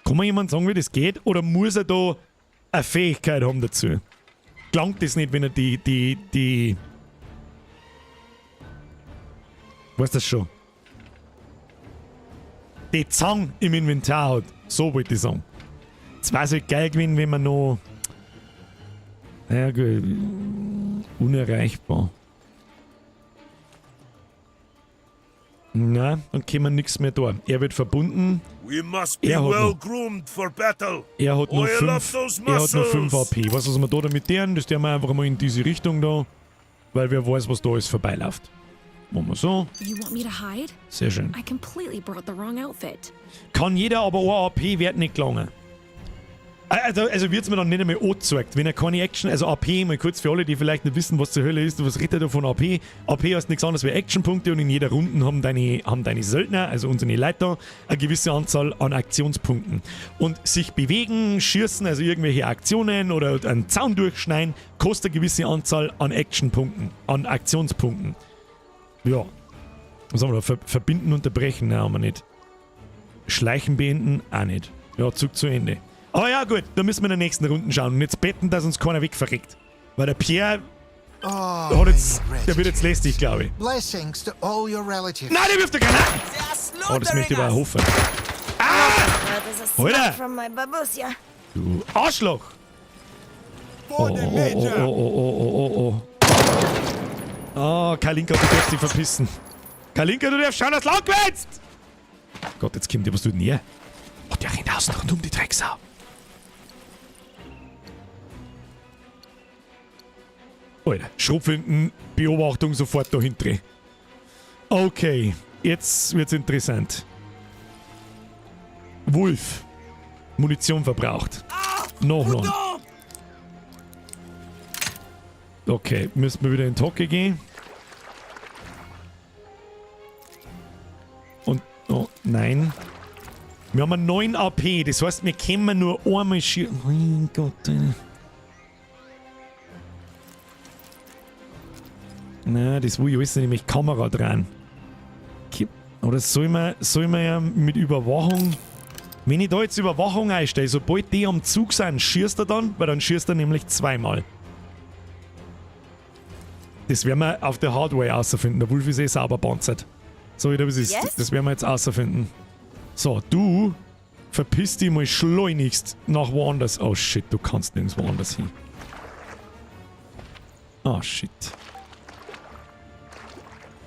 [SPEAKER 1] Kann mir jemand sagen, wie das geht? Oder muss er da eine Fähigkeit haben dazu? Gelangt das nicht, wenn er die. Weißt das schon? Die Zange im Inventar hat. So wollte ich sagen. Es wäre so geil gewesen, wenn man noch. Naja, gut. Unerreichbar. Na, dann können wir nichts mehr da. Er wird verbunden.
[SPEAKER 7] We must be
[SPEAKER 1] Er hat
[SPEAKER 7] well
[SPEAKER 1] noch-
[SPEAKER 7] groomed for battle.
[SPEAKER 1] Er hat nur
[SPEAKER 7] Oil up
[SPEAKER 1] 5,
[SPEAKER 7] those
[SPEAKER 1] er hat nur 5
[SPEAKER 7] muscles.
[SPEAKER 1] AP. Was was wir da damit tun? Das tun wir einfach mal in diese Richtung da. Weil wer weiß, was da alles vorbeiläuft. Machen wir so.
[SPEAKER 6] You want me to hide?
[SPEAKER 1] Sehr schön.
[SPEAKER 6] I completely brought the wrong outfit.
[SPEAKER 1] Kann jeder, aber ein AP wird nicht gelangen. Also wird es mir dann nicht einmal angezeigt, wenn er keine Action, also AP, mal kurz für alle, die vielleicht nicht wissen, was zur Hölle ist, was redet er da von AP? AP heißt nichts anderes wie Actionpunkte und in jeder Runde haben deine Söldner, also unsere Leute, eine gewisse Anzahl an Aktionspunkten. Und sich bewegen, schießen, also irgendwelche Aktionen oder einen Zaun durchschneiden, kostet eine gewisse Anzahl an Actionpunkten, an Aktionspunkten. Ja. Was haben wir da? Verbinden, unterbrechen? Nein, haben wir nicht. Schleichen beenden? Auch nicht. Ja, Zug zu Ende. Aber ja, gut, da müssen wir in der nächsten Runde schauen. Und jetzt betten, dass uns keiner wegverreckt. Weil der Pierre
[SPEAKER 5] Oh,
[SPEAKER 1] hat jetzt,
[SPEAKER 5] many
[SPEAKER 1] der wird jetzt lästig, glaube ich.
[SPEAKER 5] Blessings to all your relatives.
[SPEAKER 1] Nein, der wirft eine Granate! Oh, das möchte ich aber hoffen.
[SPEAKER 8] That is a
[SPEAKER 1] Alter.
[SPEAKER 8] smack from my babusia.
[SPEAKER 1] Du Arschloch! Oh, oh, oh, oh, oh, oh, oh, oh. Oh, Kalinka, du darfst dich verpissen. Kalinka, du darfst schauen, dass du lang gewinnst! Gott, jetzt kommt der, was tut denn er? Oh, der rennt außen rund um die Drecksau. Alter, Schrotflinten, Beobachtung sofort dahinter. Okay, jetzt wird's interessant. Wolf. Munition verbraucht. Noch. Okay, müssen wir wieder in Tocke gehen. Und, oh, nein. Wir haben 9 AP, das heißt, wir können nur einmal schießen. Mein Gott, ey. Na, das will ich alles nicht, nämlich Kamera dran. Oder soll man ja mit Überwachung... Wenn ich da jetzt Überwachung einstelle, sobald die am Zug sind, schießt er dann, weil dann schießt er nämlich zweimal. Das werden wir auf der Hardware außerfinden. Der Wolf ist eh sauber panzert. So, wie das ist.
[SPEAKER 8] Yes?
[SPEAKER 1] Das werden wir jetzt außerfinden. So, du verpiss dich mal schleunigst nach woanders. Oh shit, du kannst nirgends woanders hin. Oh shit.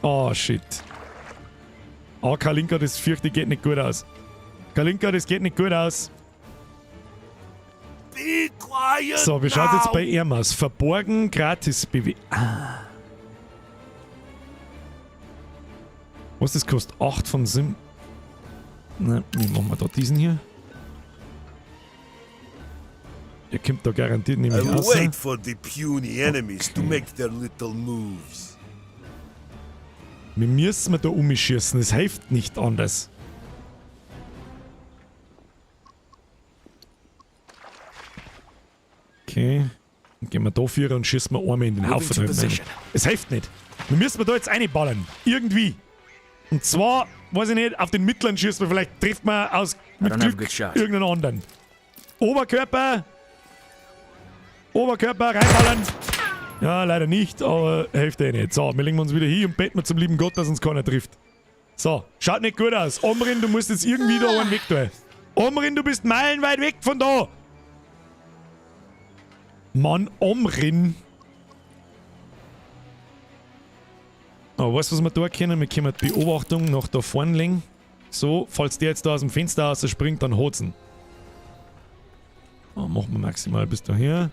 [SPEAKER 1] Oh shit. Oh, Kalinka, das fürchte geht nicht gut aus. Kalinka, das geht nicht gut aus.
[SPEAKER 7] Be quiet
[SPEAKER 1] So, wie schaut jetzt
[SPEAKER 7] now.
[SPEAKER 1] bei ihm aus? Verborgen, gratis BW. Ah. Was das kostet? 8 von 7. Na, wie machen wir da diesen hier? Der kommt da garantiert nämlich
[SPEAKER 7] I'll
[SPEAKER 1] raus.
[SPEAKER 7] wait for the puny enemies to make their little moves.
[SPEAKER 1] Wir müssen da umschießen, es hilft nicht anders. Okay. Dann gehen wir da führen und schießen wir einmal in den Haufen da hinten rein. Es hilft nicht. Wir müssen da jetzt reinballern. Irgendwie. Und zwar, weiß ich nicht, auf den mittleren schießen wir. Vielleicht trifft man aus mit Glück irgendeinen anderen. Oberkörper. Oberkörper reinballern. Ja, leider nicht, aber hilft eh nicht. So, wir legen uns wieder hin und beten wir zum lieben Gott, dass uns keiner trifft. So, schaut nicht gut aus. Omrin, du musst jetzt irgendwie da einen weg tun. Omrin, du bist meilenweit weg von da. Mann, Omrin. Oh, weißt du, was wir da können? Wir können die Beobachtung nach da vorne legen. So, falls der jetzt da aus dem Fenster rausspringt, dann hat's ihn. Oh, machen wir maximal bis daher.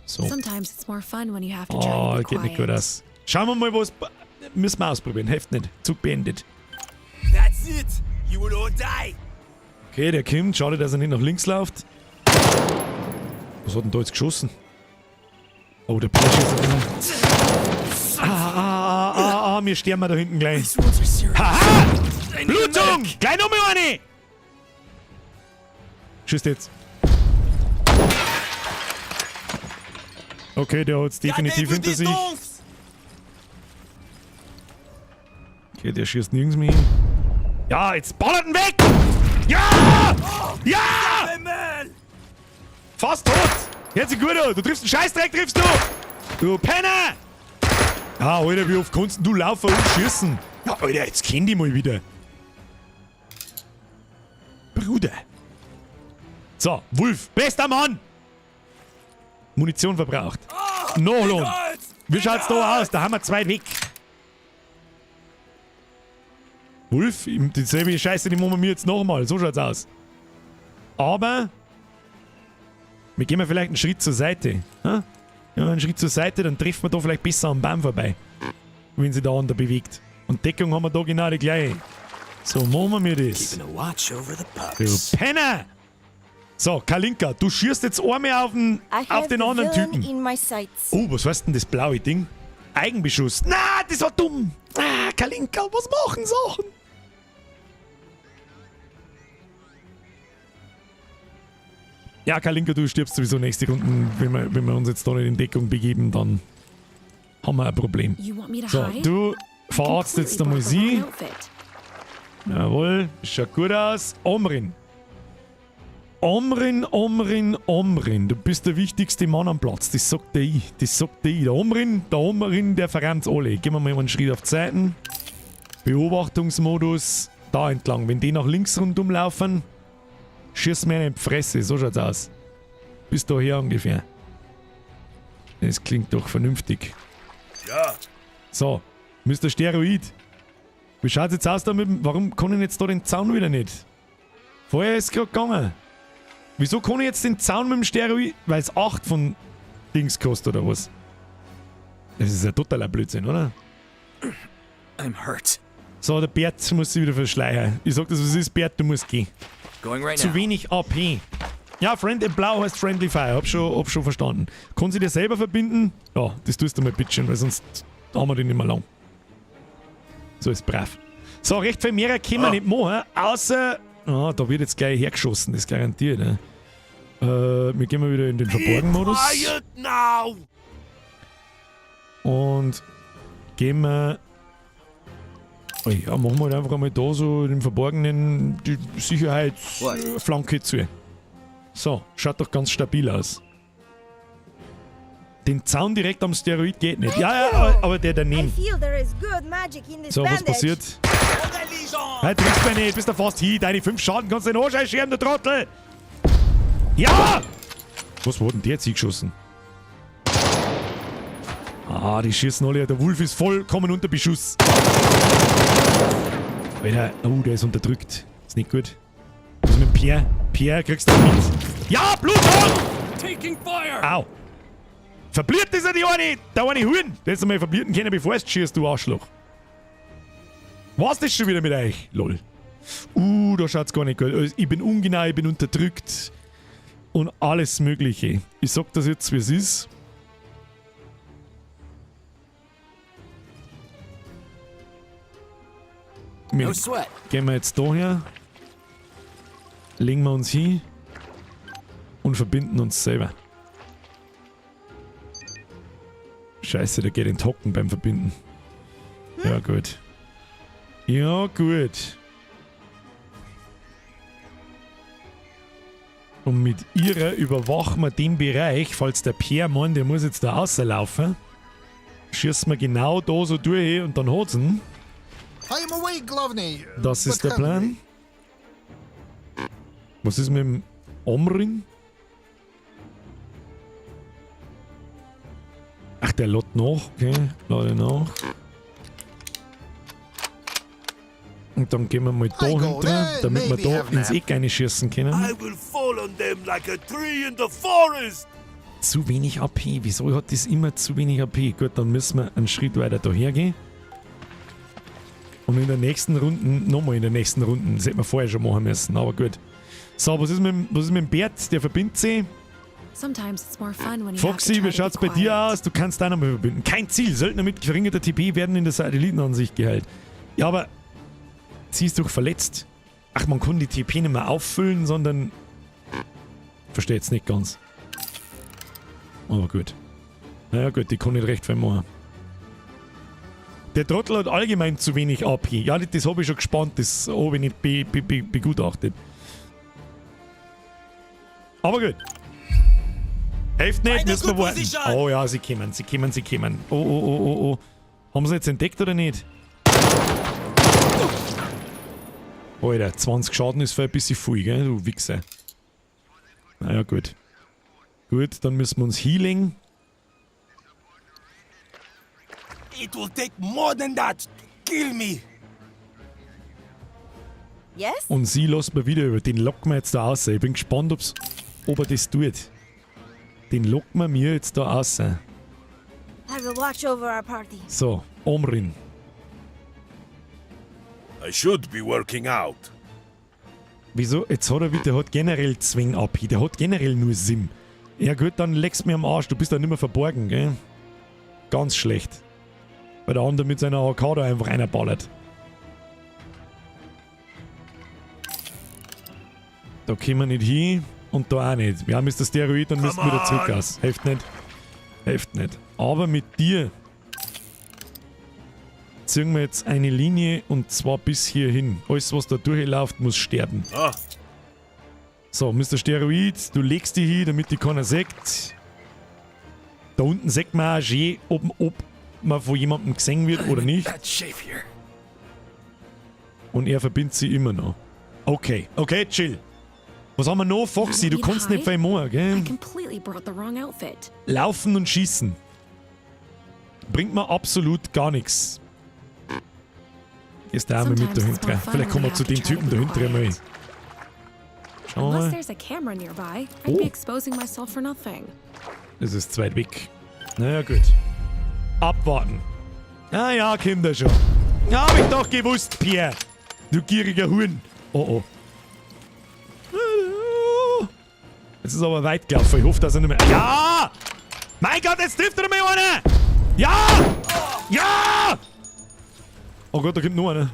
[SPEAKER 1] So.
[SPEAKER 6] Sometimes it's more fun when you have to try
[SPEAKER 1] Oh,
[SPEAKER 6] to be
[SPEAKER 1] geht nicht
[SPEAKER 6] quiet.
[SPEAKER 1] gut aus. Schauen wir mal, was... Müssen wir ausprobieren. Hilft nicht. Zug beendet.
[SPEAKER 4] That's it! You will all die!
[SPEAKER 1] Okay, der kommt. Schade, dass er nicht nach links läuft. Was hat denn da jetzt geschossen? Oh, der Pirsch ist da. Ah, ah, ah, ah, wir sterben da hinten gleich. Haha! Blutung! Gleich nochmal eine! Schießt jetzt. Okay, der hat's definitiv hinter sich. Okay, der schießt nirgends mehr hin. Ja, jetzt ballert ihn weg! Ja! Ja! Fast tot! Jetzt ist gut, du triffst einen Scheißdreck, triffst du! Du Penner! Ah, Alter, wie oft kannst denn du laufen und schießen? Ja, Alter, jetzt kenn die mal wieder. Bruder. So, Wolf, bester Mann! Munition verbraucht. Nochlohn. Wie schaut's da aus? Da haben wir zwei weg. Wolf, dieselbe Scheiße, die machen wir jetzt nochmal. So schaut's aus. Aber wir gehen mal vielleicht einen Schritt zur Seite. Hm? Ja, einen Schritt zur Seite, dann treffen wir da vielleicht besser am Baum vorbei. Wenn sich der andere bewegt. Und Deckung haben wir da genau die gleiche. So, machen wir das. Du Penner! So, Kalinka, du schießt jetzt einmal auf den,
[SPEAKER 8] I
[SPEAKER 1] auf
[SPEAKER 8] have
[SPEAKER 1] den
[SPEAKER 8] the
[SPEAKER 1] anderen
[SPEAKER 8] villain
[SPEAKER 1] Typen.
[SPEAKER 8] in my sights.
[SPEAKER 1] Oh, was heißt denn das blaue Ding? Eigenbeschuss. Na, das war dumm. Ah, Kalinka, was machen Sachen? Ja, Kalinka, du stirbst sowieso nächste Runde. Wenn wir uns jetzt da nicht in Deckung begeben, dann haben wir ein Problem.
[SPEAKER 6] You want me to
[SPEAKER 1] So,
[SPEAKER 6] hide?
[SPEAKER 1] du
[SPEAKER 6] I
[SPEAKER 1] verarzt jetzt
[SPEAKER 6] completely
[SPEAKER 1] einmal
[SPEAKER 6] bought the wrong
[SPEAKER 1] sie.
[SPEAKER 6] outfit.
[SPEAKER 1] Jawohl, schaut gut aus. Omrin. Omrin, Omrin, Omrin. Du bist der wichtigste Mann am Platz. Das sagt der ich. Das sagt der ich. Der Omrin, der verrammt alle. Gehen wir mal einen Schritt auf die Seiten. Beobachtungsmodus. Da entlang. Wenn die nach links rundum laufen, schieß mir eine in die Fresse. So schaut's aus. Bis daher ungefähr. Das klingt doch vernünftig.
[SPEAKER 7] Ja.
[SPEAKER 1] So, Mr. Steroid. Wie schaut's jetzt aus da mit dem, warum kann ich jetzt da den Zaun wieder nicht? Vorher ist es gerade gegangen. Wieso kann ich jetzt den Zaun mit dem Steroid? Weil es 8 von Dings kostet oder was? Das ist ja totaler Blödsinn, oder?
[SPEAKER 4] I'm hurt.
[SPEAKER 1] So, der Bert muss sich wieder verschleiern. Ich sag das, was ist, Bert, du musst gehen.
[SPEAKER 4] Going right
[SPEAKER 1] Zu
[SPEAKER 4] now.
[SPEAKER 1] wenig AP. Ja, Friend in Blau heißt Friendly Fire. Hab schon verstanden. Kann sie dir selber verbinden? Ja, das tust du mal bitteschön, weil sonst haben wir den nicht mehr lang. So ist brav. So, recht viel mehr können wir nicht machen, außer. Ah, da wird jetzt gleich hergeschossen, das ist garantiert. Ne? Wir gehen mal wieder in den Verborgen-Modus.
[SPEAKER 7] Quiet now!
[SPEAKER 1] Und gehen wir. Oh ja, machen wir halt einfach einmal da so den Verborgenen die Sicherheitsflanke zu. So, schaut doch ganz stabil aus. Den Zaun direkt am Steroid geht nicht. Ja, ja, aber der
[SPEAKER 8] I
[SPEAKER 1] daneben.
[SPEAKER 8] feel there is good magic in this
[SPEAKER 1] So, was
[SPEAKER 8] bandage.
[SPEAKER 1] passiert? Hey, triffst mich nicht, bist du fast hin. Deine 5 Schaden kannst du den Arsch scheren, du Trottel! Ja! Was wurde denn der jetzt hingeschossen? Ah, die schießen alle. Der Wolf ist vollkommen unter Beschuss. Alter, oh, der ist unterdrückt. Ist nicht gut. Was ist mit Pierre? Pierre, kriegst du mit. Ja, Blutung!
[SPEAKER 4] Taking fire!
[SPEAKER 1] Au! Verbliert ist er die eine! Der eine Huhn! Der hättest du mal verblierten können, bevor du schießt, du Arschloch. War's das schon wieder mit euch? Lol. Da schaut's gar nicht gut aus. Ich bin ungenau, ich bin unterdrückt. Und alles Mögliche. Ich sag das jetzt, wie es ist. Wir
[SPEAKER 4] No sweat.
[SPEAKER 1] gehen wir jetzt da her. Legen wir uns hin. Und verbinden uns selber. Scheiße, der geht in Hocken beim Verbinden. Ja, gut. Ja, gut. Und mit ihrer überwachen wir den Bereich, falls der Pierre meint, der muss jetzt da rauslaufen. Schießen wir genau da so durch und dann hat's ihn.
[SPEAKER 5] I am awake, Glovny.
[SPEAKER 1] Das ist
[SPEAKER 5] but
[SPEAKER 1] der Plan.
[SPEAKER 5] hungry.
[SPEAKER 1] Was ist mit dem Omrin? Ach, der lädt nach. Okay, lade nach. Und dann gehen wir mal da
[SPEAKER 5] I go
[SPEAKER 1] hinter,
[SPEAKER 5] there,
[SPEAKER 1] damit wir
[SPEAKER 5] maybe
[SPEAKER 1] da
[SPEAKER 5] have
[SPEAKER 1] ins
[SPEAKER 5] nap.
[SPEAKER 1] Eck reinschießen können.
[SPEAKER 7] I will fall on them like a tree in the forest!
[SPEAKER 1] Zu wenig AP. Wieso hat das immer zu wenig AP? Gut, dann müssen wir einen Schritt weiter daher gehen. Und in der nächsten Runde, nochmal in der nächsten Runde, das hätten wir vorher schon machen müssen, aber gut. So, was ist mit dem Bert? Der verbindet sich.
[SPEAKER 6] Sometimes it's more fun when you have to
[SPEAKER 1] Foxy,
[SPEAKER 6] try
[SPEAKER 1] wie
[SPEAKER 6] to
[SPEAKER 1] schaut's
[SPEAKER 6] be
[SPEAKER 1] bei dir
[SPEAKER 6] quiet.
[SPEAKER 1] aus? Du kannst da nochmal verbinden. Kein Ziel. Söldner mit verringerter TP werden in der Satellitenansicht geheilt. Ja, aber sie ist doch verletzt. Ach, man kann die TP nicht mehr auffüllen, sondern... Verstehe jetzt nicht ganz. Aber gut. Naja gut, die kann nicht recht viel machen. Der Trottel hat allgemein zu wenig AP. Ja, das habe ich schon gespannt, das habe ich nicht begutachtet. Aber gut. Hilft nicht,
[SPEAKER 4] Eine
[SPEAKER 1] müssen wir
[SPEAKER 4] good
[SPEAKER 1] warten.
[SPEAKER 4] position.
[SPEAKER 1] Oh ja, sie kommen, sie kommen, sie kommen. Oh, oh, oh, oh, oh. Haben sie jetzt entdeckt oder nicht? Alter, 20 Schaden ist für ein bisschen viel, gell, du Wichser. Naja, gut. Gut, dann müssen wir uns healing.
[SPEAKER 4] It will take more than that to kill me.
[SPEAKER 8] Yes?
[SPEAKER 1] Und sie lässt mir wieder über. Den locken wir jetzt da raus. Ich bin gespannt, ob er das tut. Den locken wir mir jetzt da raus.
[SPEAKER 8] I will watch over our party.
[SPEAKER 1] So, Omrin.
[SPEAKER 7] I should be working out.
[SPEAKER 1] Wieso? Jetzt hat er wieder, der hat generell Zwing AP, der hat generell nur Sim. Ja gut, dann leckst mir am Arsch, du bist da nicht mehr verborgen, gell? Ganz schlecht. Weil der andere mit seiner AK da einfach einer ballert. Da kommen wir nicht hin und da auch nicht. Wir haben jetzt das Steroid und müssen wieder zurück aus. Hilft nicht. Hilft nicht. Aber mit dir ziehen wir jetzt eine Linie und zwar bis hierhin. Alles, was da durchläuft, muss sterben.
[SPEAKER 7] Ah.
[SPEAKER 1] So, Mr. Steroid, du legst dich hin, damit die keiner sieht. Da unten sieht man auch schön, ob man von jemandem gesehen wird oder nicht. Und er verbindet sie immer noch. Okay, okay, chill. Was haben wir noch? Foxy, du kannst nicht viel machen, gell?
[SPEAKER 6] I completely brought the wrong outfit.
[SPEAKER 1] Laufen und schießen. Bringt mir absolut gar nichts. Gehst da auch mal mit dahinter. Vielleicht kommen wir zu dem Typen dahinter mal. Schauen wir
[SPEAKER 6] Unless
[SPEAKER 1] mal.
[SPEAKER 6] there's a camera nearby, I'd
[SPEAKER 1] Oh.
[SPEAKER 6] be exposing myself for nothing.
[SPEAKER 1] Das ist zu weit weg. Naja, gut. Abwarten. Ah ja, kommt er schon. Ja, hab ich doch gewusst, Pierre. Du gieriger Huhn. Oh, oh. Jetzt ist aber weit gelaufen. Ich hoffe, dass er nicht mehr... Ja! Mein Gott, jetzt trifft er mal einer! Ja! Ja! Oh Gott, da kommt noch einer.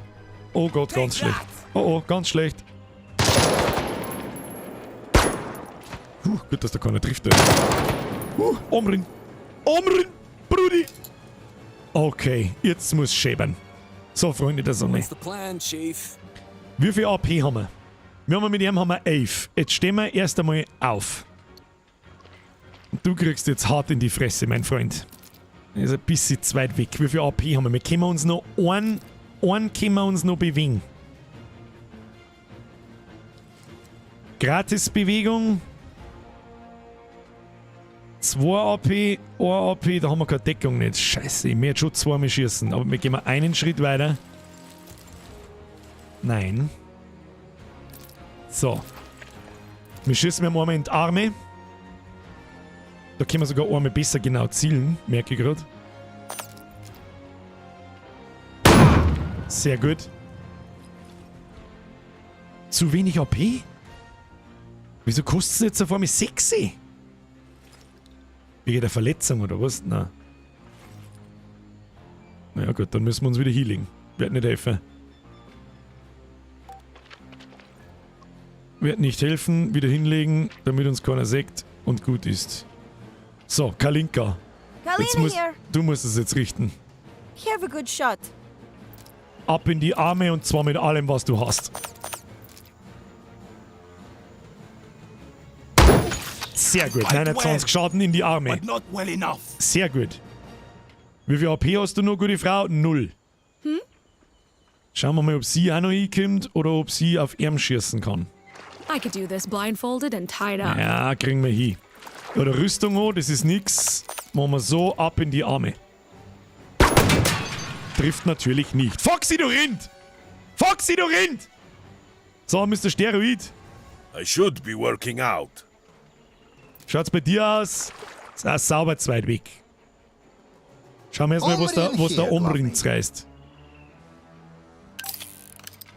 [SPEAKER 1] Oh Gott, ganz schlecht. Oh, oh, ganz schlecht. Puh, gut, dass da keiner trifft. Omrin. Omrin, Brudi. Okay, jetzt muss schäbern. So, Freunde der Sonne.
[SPEAKER 4] What's the plan, Chief?
[SPEAKER 1] Wie viel AP haben wir? Wir haben mit ihm haben wir 11. Jetzt stehen wir erst einmal auf. Und du kriegst jetzt hart in die Fresse, mein Freund. Das ist ein bisschen zu weit weg. Wie viel AP haben wir? Wir können uns noch einen können wir uns noch bewegen. Gratis-Bewegung. 2 AP, 1 AP, da haben wir keine Deckung nicht. Scheiße, ich möchte schon zweimal schießen, aber wir gehen mal einen Schritt weiter. Nein. So. Wir schießen mir einmal in die Arme. Da können wir sogar einmal besser genau zielen, merke ich gerade. Sehr gut. Zu wenig AP? Wieso kostet es jetzt auf einmal 6? Wegen der Verletzung oder was? Nein. Na ja gut, dann müssen wir uns wieder healing. Wird nicht helfen. Wird nicht helfen. Wieder hinlegen, damit uns keiner sieht und gut ist. So, Kalinka. Jetzt
[SPEAKER 8] Kalina
[SPEAKER 1] musst,
[SPEAKER 8] here.
[SPEAKER 1] du musst es jetzt richten.
[SPEAKER 8] Have a good shot.
[SPEAKER 1] Ab in die Arme und zwar mit allem, was du hast. Sehr gut. 29 Schaden in die Arme.
[SPEAKER 4] But not well enough.
[SPEAKER 1] Sehr gut. Wie viel AP hast du noch, gute Frau? 0.
[SPEAKER 6] Hm?
[SPEAKER 1] Schauen wir mal, ob sie auch noch hinkommt oder ob sie auf ihn schießen kann.
[SPEAKER 6] I could do this blindfolded and tied up.
[SPEAKER 1] Ja, kriegen wir hin. Oder Rüstung an, das ist nix. Machen wir so, ab in die Arme. Trifft natürlich nicht. Foxy, du Rind! Foxy, du Rind! So, Mr. Steroid.
[SPEAKER 7] I should be working out.
[SPEAKER 1] Schaut's bei dir aus? Ist auch sauber zu weit weg. Schauen wir erstmal, was der Omrin reißt.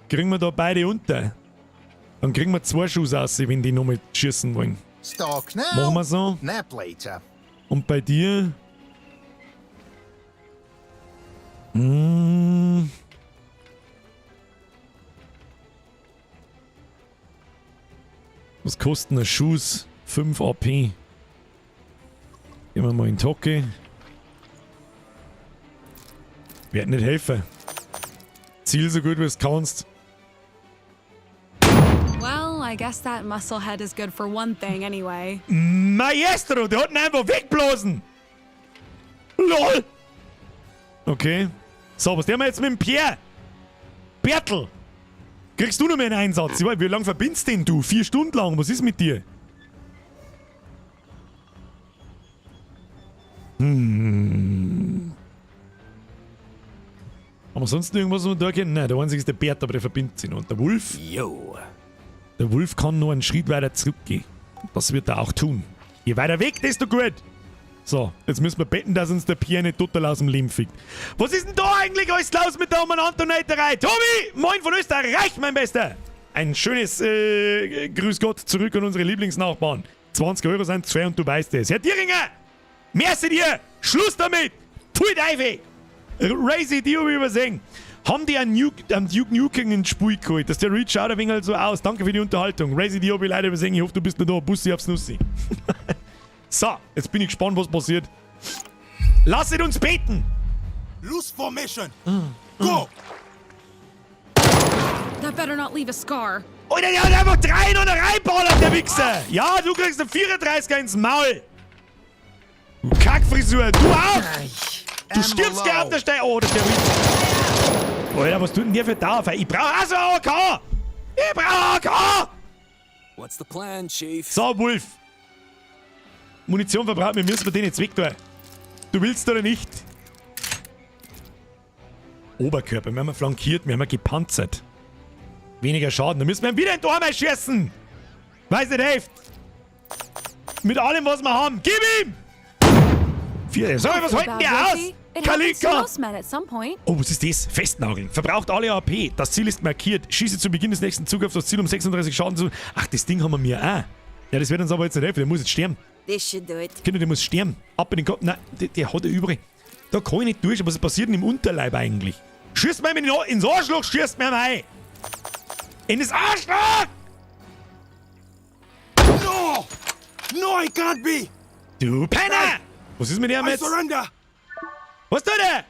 [SPEAKER 1] Kriegen wir da beide unter? Dann kriegen wir 2 Schuss aus, wenn die nochmal schießen wollen.
[SPEAKER 5] Stalk now.
[SPEAKER 1] Machen wir so.
[SPEAKER 5] Nap later.
[SPEAKER 1] Und bei dir? Hm. Was kostet denn ein Schuss? 5 AP. Gehen wir mal in Tocke. Wird nicht helfen. Ziel so gut wie es kannst.
[SPEAKER 6] Well, I guess that musclehead is good for one thing anyway.
[SPEAKER 1] Maestro, der hat ihn einfach wegblasen. LOL! Okay. So, was tun wir jetzt mit dem Pierre? Bertel! Kriegst du noch mehr einen Einsatz? Ich weiß, wie lange verbindest denn du? 4 Stunden lang, was ist mit dir? Hm. Haben wir sonst noch irgendwas, was wir da kennen? Nein, der einzige ist der Bert, aber der verbindet sich noch. Und der Wolf?
[SPEAKER 9] Yo.
[SPEAKER 1] Der Wolf kann nur einen Schritt weiter zurückgehen. Das wird er auch tun. Je weiter weg, desto gut. So, jetzt müssen wir beten, dass uns der Pierre nicht total aus dem Leben fickt. Was ist denn da eigentlich alles los mit der Umanantonaterei? Tobi! Moin von Österreich, mein Bester! Ein schönes Grüß Gott zurück an unsere Lieblingsnachbarn. 20 Euro sind zwei und du weißt es. Herr Dieringer! Merci dir! Schluss damit! Pfui Teufel! Razy, die hab ich übersehen. Haben die einen Duke Nukem ins Spiel geholt? Dass der Reach schaut ein wenig halt so aus. Danke für die Unterhaltung. Razy, die hab ich leider übersehen. Ich hoffe, du bist noch da. Bussi aufs Nussi. So, jetzt bin ich gespannt, was passiert. Lasset uns beten!
[SPEAKER 10] Loose formation. Go!
[SPEAKER 6] That better not leave a scar.
[SPEAKER 1] Alter, der hat einfach drei in einer reinballert, der Wichser! Ja, du kriegst eine 34er ins Maul! Du Kackfrisur, du auch! Du stirbst gleich auf der Stelle! Oh, das ist der Witz. Alter, was tut denn der für Dauerfeuer? Ich brauch auch so ein AK! Ich brauch AK!
[SPEAKER 4] What's the plan, Chief?
[SPEAKER 1] So, Wolf. Munition verbraucht, wir müssen den jetzt weg tun. Du willst oder nicht? Oberkörper, wir haben flankiert, wir haben gepanzert. Weniger Schaden, dann müssen wir ihn wieder in die Arme schießen. Weiß nicht, hilft. Mit allem, was wir haben. Gib ihm! Vier. Sag mal, was halten die aus? Kalinka! Oh, was ist das? Festnageln. Verbraucht alle AP. Das Ziel ist markiert. Schieße zu Beginn des nächsten Zugriffs das Ziel um 36 Schaden zu. Ach, das Ding haben wir mir auch. Ja, das wird uns aber jetzt nicht helfen. Der muss jetzt sterben.
[SPEAKER 8] This should do it.
[SPEAKER 1] Kinder, der muss sterben. Ab in den Kopf. Nein, der hat ja übrig. Da kann ich nicht durch. Was passiert denn im Unterleib eigentlich? Schießt mir ins Arschloch, schießt mir rein. In das Arschloch!
[SPEAKER 4] No! No, it can't be!
[SPEAKER 1] Du Penner! Was ist mit dem
[SPEAKER 4] I
[SPEAKER 1] jetzt?
[SPEAKER 4] surrender!
[SPEAKER 1] Was tut er?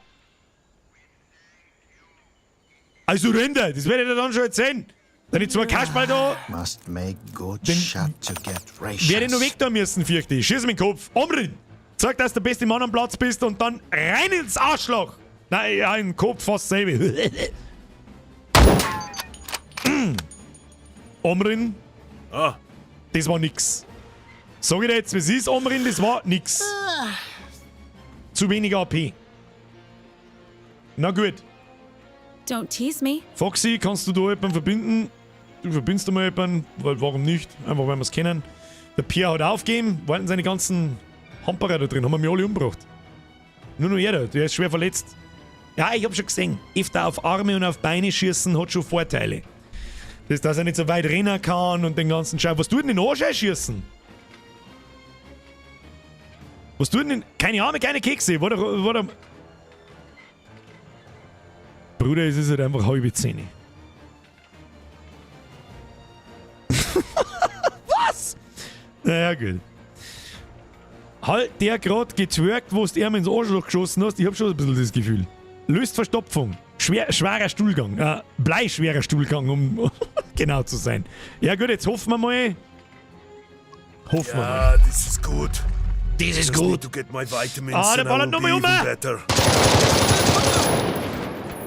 [SPEAKER 1] I surrender, das werde ich dir dann schon erzählen. Dann die zwei Kasperl da.
[SPEAKER 5] Must make good
[SPEAKER 1] Den
[SPEAKER 5] shot to get rations.
[SPEAKER 1] Werde ich noch weg da müssen, fürchte ich. Schieß mir den Kopf. Omrin! Zeig, dass du der beste Mann am Platz bist und dann rein ins Arschloch! Nein, ja, in den Kopf fast selbe. Omrin.
[SPEAKER 7] Ah.
[SPEAKER 1] Das war nix. Sag ich dir jetzt, wie es ist, Omrin, das war nix. Zu wenig AP. Na gut.
[SPEAKER 6] Don't tease me.
[SPEAKER 1] Foxy, kannst du da jemanden verbinden? Du verbindest einmal jemanden, weil warum nicht? Einfach weil wir es kennen. Der Pierre hat aufgegeben, wollten seine ganzen Hamperer da drin, haben wir mich alle umgebracht. Nur noch er da, der ist schwer verletzt. Ja, ich hab schon gesehen, öfter auf Arme und auf Beine schießen hat schon Vorteile. Das, dass er nicht so weit rennen kann und den ganzen Scheiß. Was tut denn in den Arsch schießen? Was tut denn? Keine Arme, keine Kekse. War der Bruder, es ist halt einfach halbe Zähne. Was? Naja, gut. Halt der grad getwerkt, wo du ihm ins Arschloch geschossen hast. Ich hab schon ein bisschen das Gefühl. Löst Verstopfung. Schwerer Stuhlgang. Bleischwerer Stuhlgang, um genau zu sein. Ja gut, jetzt hoffen wir mal. Hoffen wir mal.
[SPEAKER 7] Ja, this is good.
[SPEAKER 1] This is
[SPEAKER 7] Just
[SPEAKER 1] good.
[SPEAKER 7] need to get my vitamins
[SPEAKER 1] Ah, der
[SPEAKER 7] and I
[SPEAKER 1] ballert
[SPEAKER 7] will
[SPEAKER 1] nochmal
[SPEAKER 7] be
[SPEAKER 1] um.
[SPEAKER 7] even better.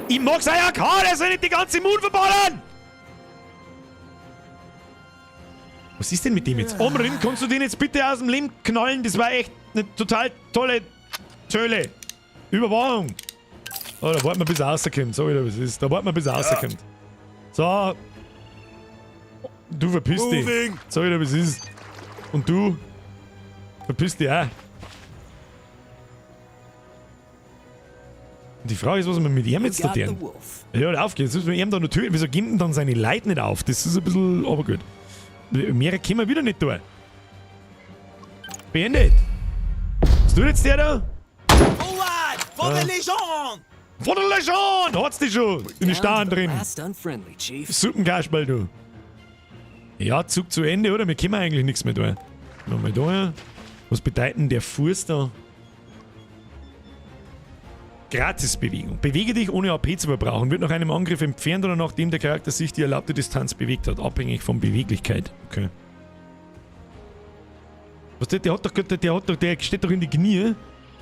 [SPEAKER 1] Ich mag sein AK, der soll nicht die ganze Mund verballern! Was ist denn mit dem jetzt? Omrin, kannst du den jetzt bitte aus dem Leben knallen? Das war echt eine total tolle Töle. Überwachung. Oh, da warten wir, bis er rauskommt. Sag ich dir, was ist. Da warten wir, bis er rauskommt. So. Du verpiss dich.
[SPEAKER 7] Moving.
[SPEAKER 1] Sag ich dir, was ist. Und du verpiss dich auch. Und die Frage ist, was wir mit ihm jetzt da tun. Ja, auf geht's. Jetzt müssen wir ihm da noch töten. Wieso geben denn dann seine Leute nicht auf? Das ist ein bisschen, aber gut. Mehr können wir wieder nicht tun. Beendet. Was tut jetzt der da?
[SPEAKER 4] Forward! For the Legion!
[SPEAKER 1] Vor der Legion! Hat's dich schon in die Starren drin.
[SPEAKER 9] Last unfriendly, Chief.
[SPEAKER 1] Suppenkasperl, du. Ja, Zug zu Ende, oder? Wir können eigentlich nichts mehr tun. Nochmal da. Was bedeutet denn der Fuß da? Gratisbewegung. Bewege dich, ohne AP zu verbrauchen. Wird nach einem Angriff entfernt oder nachdem der Charakter sich die erlaubte Distanz bewegt hat. Abhängig von Beweglichkeit. Okay. Was der, der hat doch, der, der hat doch, der steht doch in die Knie.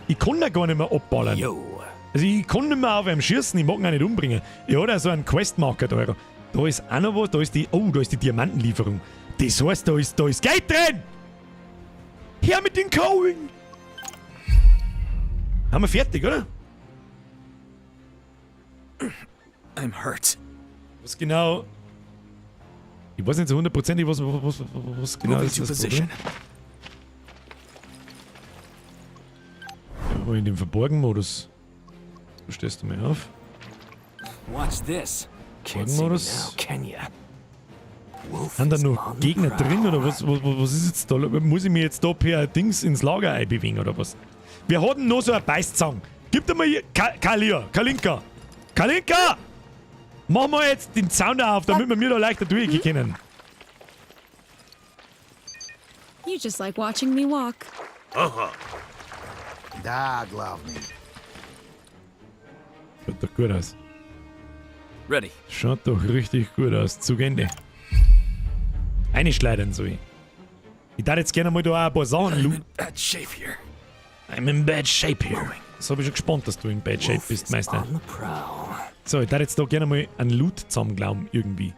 [SPEAKER 1] Ich kann da gar nicht mehr abballern.
[SPEAKER 9] Yo.
[SPEAKER 1] Also ich kann nicht mehr auf einem schießen, ich mag ihn auch nicht umbringen. Ich habe da so einen Questmarker da. Da ist auch noch was, da ist die, oh, da ist die Diamantenlieferung. Das heißt, da ist Geld drin! Her mit den Kohlen! Haben wir fertig, oder?
[SPEAKER 9] I'm hurt.
[SPEAKER 1] Was genau? Ich weiß nicht so hundertprozentig, was genau
[SPEAKER 9] Moving
[SPEAKER 1] ist
[SPEAKER 9] to
[SPEAKER 1] das
[SPEAKER 9] position.
[SPEAKER 1] Problem. Ja, in dem Verborgen-Modus. Du stehst du mir auf.
[SPEAKER 9] Watch this. Can't see me
[SPEAKER 1] Verborgen-Modus.
[SPEAKER 9] now, can ya?
[SPEAKER 1] Sind da noch Gegner drin oder was, was, was ist jetzt da? Muss ich mir jetzt da per Dings ins Lager einbewegen oder was? Wir hatten noch so eine Beißzange. Gib dir mal hier. Kalia, Kalinka! Kalinka! Mach mal jetzt den Zaun da auf, damit wir mir da leichter durchgehen können.
[SPEAKER 6] You just like watching me walk.
[SPEAKER 5] Da, главный.
[SPEAKER 1] Schaut doch gut aus.
[SPEAKER 4] Ready.
[SPEAKER 1] Schaut doch richtig gut aus. Zug Ende. Einschleudern soll ich. Ich darf jetzt gerne mal da auch ein paar Sachen looten.
[SPEAKER 4] Bad shape here.
[SPEAKER 1] I'm in bad shape here. Das habe ich schon gespannt, dass du in bad shape
[SPEAKER 9] Wolf
[SPEAKER 1] bist,
[SPEAKER 9] is
[SPEAKER 1] Meister.
[SPEAKER 9] on the prowl.
[SPEAKER 1] So, ich darf jetzt da gerne mal einen Loot zusammenglauben, irgendwie.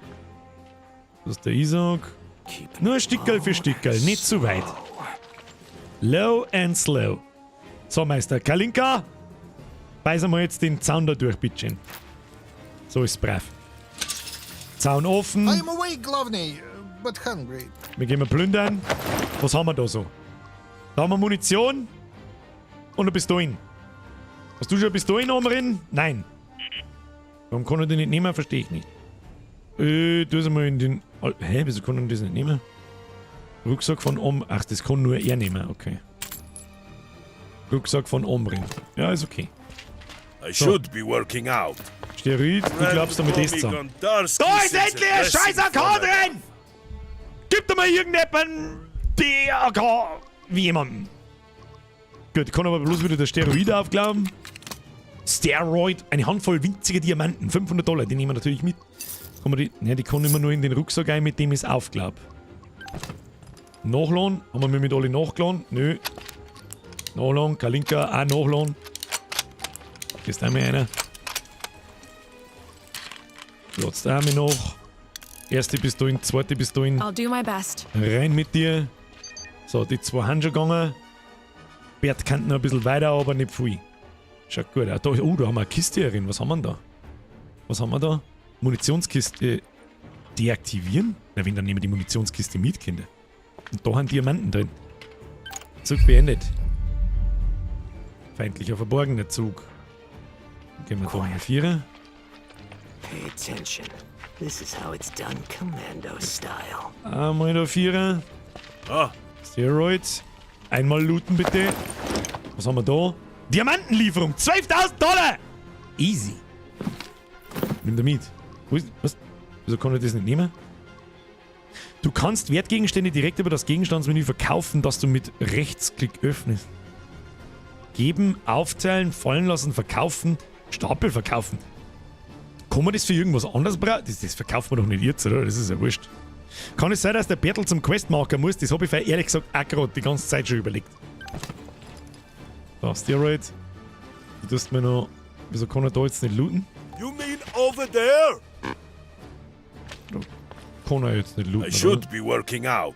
[SPEAKER 1] Das ist der Isaac.
[SPEAKER 9] Keeping
[SPEAKER 1] Nur
[SPEAKER 9] it
[SPEAKER 1] Stickerl für
[SPEAKER 9] low
[SPEAKER 1] Stickerl,
[SPEAKER 9] and
[SPEAKER 1] nicht zu weit.
[SPEAKER 9] slow.
[SPEAKER 1] Low and slow. So, Meister Kalinka, beiß mal jetzt den Zaun da durch, bitteschön. So ist brav. Zaun offen.
[SPEAKER 5] I am awake, главный, but hungry.
[SPEAKER 1] Wir gehen mal plündern. Was haben wir da so? Da haben wir Munition und eine Pistolen. Hast du schon eine Pistolen, Omrin? Nein. Warum kann er die nicht nehmen? Verstehe ich nicht. Tu es mal in den... Hä, wieso kann er das nicht nehmen? Rucksack von Om... Ach, das kann nur er nehmen, okay. Rucksack von Omrin. Ja, ist okay.
[SPEAKER 7] I should be working out.
[SPEAKER 1] Steroid, du glaubst damit ist zusammen. Da ist endlich ein scheiß AK drin! Gib doch mal irgendjemanden die AK wie jemanden. Gut, ich kann aber bloß wieder das Steroid aufglauben. Steroid, eine Handvoll winziger Diamanten, $500, die nehmen wir natürlich mit. Kann man die, ne, die kann immer nur in den Rucksack ein, mit dem ich es aufglaub. Nachladen, haben wir mit alle nachgeladen? Nö. Nachladen, Kalinka, auch nachladen. Ist einmal einer. Ladst einmal nach. Erste Pistolen, zweite Pistolen.
[SPEAKER 6] I'll do my best.
[SPEAKER 1] Rein mit dir. So, die zwei haben schon gegangen. Bert kann noch ein bisschen weiter, aber nicht viel. Schaut gut aus. Da, oh, da haben wir eine Kiste drin. Was haben wir denn da? Was haben wir da? Munitionskiste deaktivieren? Na, wenn, dann nehmen wir die Munitionskiste mit, Kinder. Und da haben Diamanten drin. Zug beendet. Feindlicher verborgener Zug. Dann gehen wir da mal Vierer.
[SPEAKER 9] Pay attention. This is how it's done commando style.
[SPEAKER 1] Einmal da Vierer.
[SPEAKER 7] Ah.
[SPEAKER 1] Steroids. Einmal looten bitte. Was haben wir da? Diamantenlieferung! $12.000! Easy. Nimm da mit. Wo ist, was? Wieso kann ich das nicht nehmen? Du kannst Wertgegenstände direkt über das Gegenstandsmenü verkaufen, das du mit Rechtsklick öffnest. Geben, aufteilen, fallen lassen, verkaufen, Stapel verkaufen. Kann man das für irgendwas anderes brauchen? Das verkauft man doch nicht jetzt, oder? Das ist ja wurscht. Kann es sein, dass der Bertel zum Questmarker muss? Das hab ich ehrlich gesagt auch gerade die ganze Zeit schon überlegt. So, Steroid. Du tust mir noch... Wieso kann er da jetzt nicht looten?
[SPEAKER 7] You mean over there?
[SPEAKER 1] Da kann er jetzt nicht looten,
[SPEAKER 7] I
[SPEAKER 1] oder?
[SPEAKER 7] should be working out.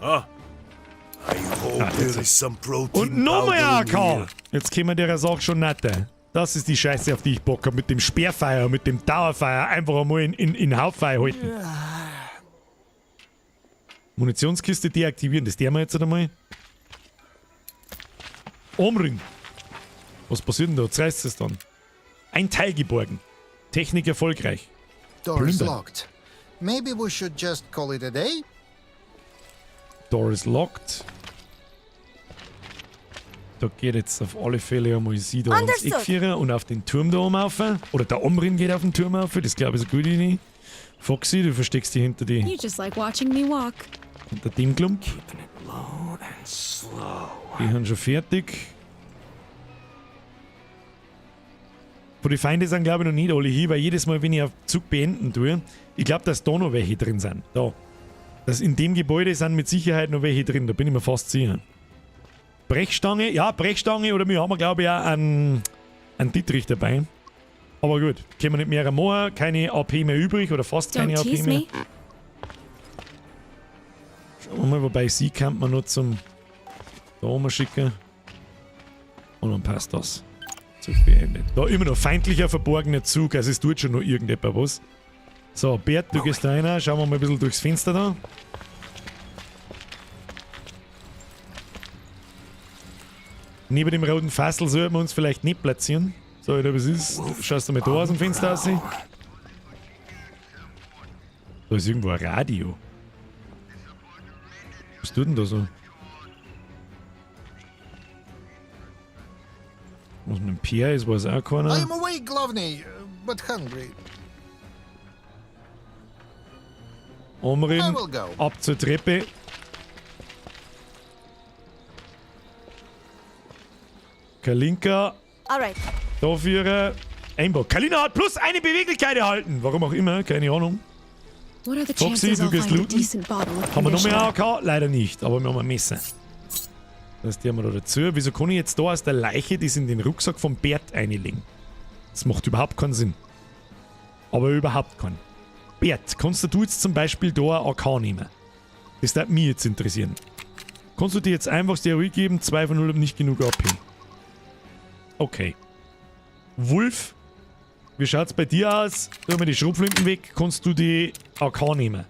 [SPEAKER 7] Huh? I hope
[SPEAKER 1] Ah,
[SPEAKER 7] there
[SPEAKER 1] jetzt.
[SPEAKER 7] is some protein
[SPEAKER 1] Und nochmal
[SPEAKER 7] powder in
[SPEAKER 1] AK!
[SPEAKER 7] here.
[SPEAKER 1] Jetzt kämen der Sache schon nicht. Das ist die Scheiße, auf die ich Bock hab. Mit dem Sperrfeuer, mit dem Dauerfeuer einfach einmal in Hauffeuer halten. Munitionskiste deaktivieren, das der wir jetzt einmal. Omrin. Was passiert denn da? Jetzt reißt es dann. Ein Teil geborgen. Technik erfolgreich.
[SPEAKER 5] Door is
[SPEAKER 1] Plündern.
[SPEAKER 5] locked. Maybe we should just call it a day?
[SPEAKER 1] Door is locked. Da geht jetzt auf alle Fälle einmal sie da ans
[SPEAKER 8] Understood.
[SPEAKER 1] Eck führen und auf den Turm da oben auf. Oder der Omrin geht auf den Turm auf. Das glaube ich ist eine gute Idee. Foxy, du versteckst dich hinter, die,
[SPEAKER 6] You just like watching me walk.
[SPEAKER 1] hinter dem Klump.
[SPEAKER 9] Keeping it low and slow.
[SPEAKER 1] Die sind schon fertig. Von die Feinde sind, glaube ich, noch nicht alle hier, weil jedes Mal, wenn ich auf Zug beenden tue, ich glaube, dass da noch welche drin sind. Da. Das in dem Gebäude sind mit Sicherheit noch welche drin, da bin ich mir fast sicher. Brechstange, ja, Brechstange, oder wir haben, glaube ich, auch einen Dietrich dabei. Aber gut, können wir nicht mehr machen, keine AP mehr übrig oder fast keine
[SPEAKER 6] Don't
[SPEAKER 1] AP
[SPEAKER 6] tease
[SPEAKER 1] mehr.
[SPEAKER 6] me.
[SPEAKER 1] Schauen wir mal, wobei sie kann man nur zum da oben schicken. Und dann passt das. Zug beendet. Da immer noch feindlicher verborgener Zug, also es tut schon noch irgendetwas was. So, Bert, du gehst da rein. Schauen wir mal ein bisschen durchs Fenster da. Neben dem roten Fassel sollten wir uns vielleicht nicht platzieren. So, oder was ist? Schaust du mal da aus dem Fenster raus? Da ist irgendwo ein Radio. Was tut denn da so? Was mit dem Pierre ist, weiß auch keiner.
[SPEAKER 5] I am awake, Glovny, but hungry.
[SPEAKER 1] Omrin,
[SPEAKER 5] I will go.
[SPEAKER 1] ab zur Treppe. Kalinka,
[SPEAKER 8] All right.
[SPEAKER 1] dafür Einbau. Kalina hat plus eine Beweglichkeit erhalten. Warum auch immer, keine Ahnung.
[SPEAKER 6] What are the
[SPEAKER 1] Foxy,
[SPEAKER 6] chances
[SPEAKER 1] du
[SPEAKER 6] I'll
[SPEAKER 1] gehst
[SPEAKER 6] find a
[SPEAKER 1] looten.
[SPEAKER 6] decent bottle of
[SPEAKER 1] Haben wir noch mehr
[SPEAKER 6] conditioner?
[SPEAKER 1] AK? Leider nicht, aber wir haben ein Messer. Das tun wir da dazu. Wieso kann ich jetzt da aus der Leiche das in den Rucksack vom Bert einlegen? Das macht überhaupt keinen Sinn. Aber überhaupt keinen. Bert, kannst du jetzt zum Beispiel da ein AK nehmen? Das würde mich jetzt interessieren. Kannst du dir jetzt einfach Steroid geben? 2 von 0 nicht genug AP. Okay. Wolf, wie schaut's bei dir aus? Tu mal die Schrotflinten weg. Kannst du die AK nehmen?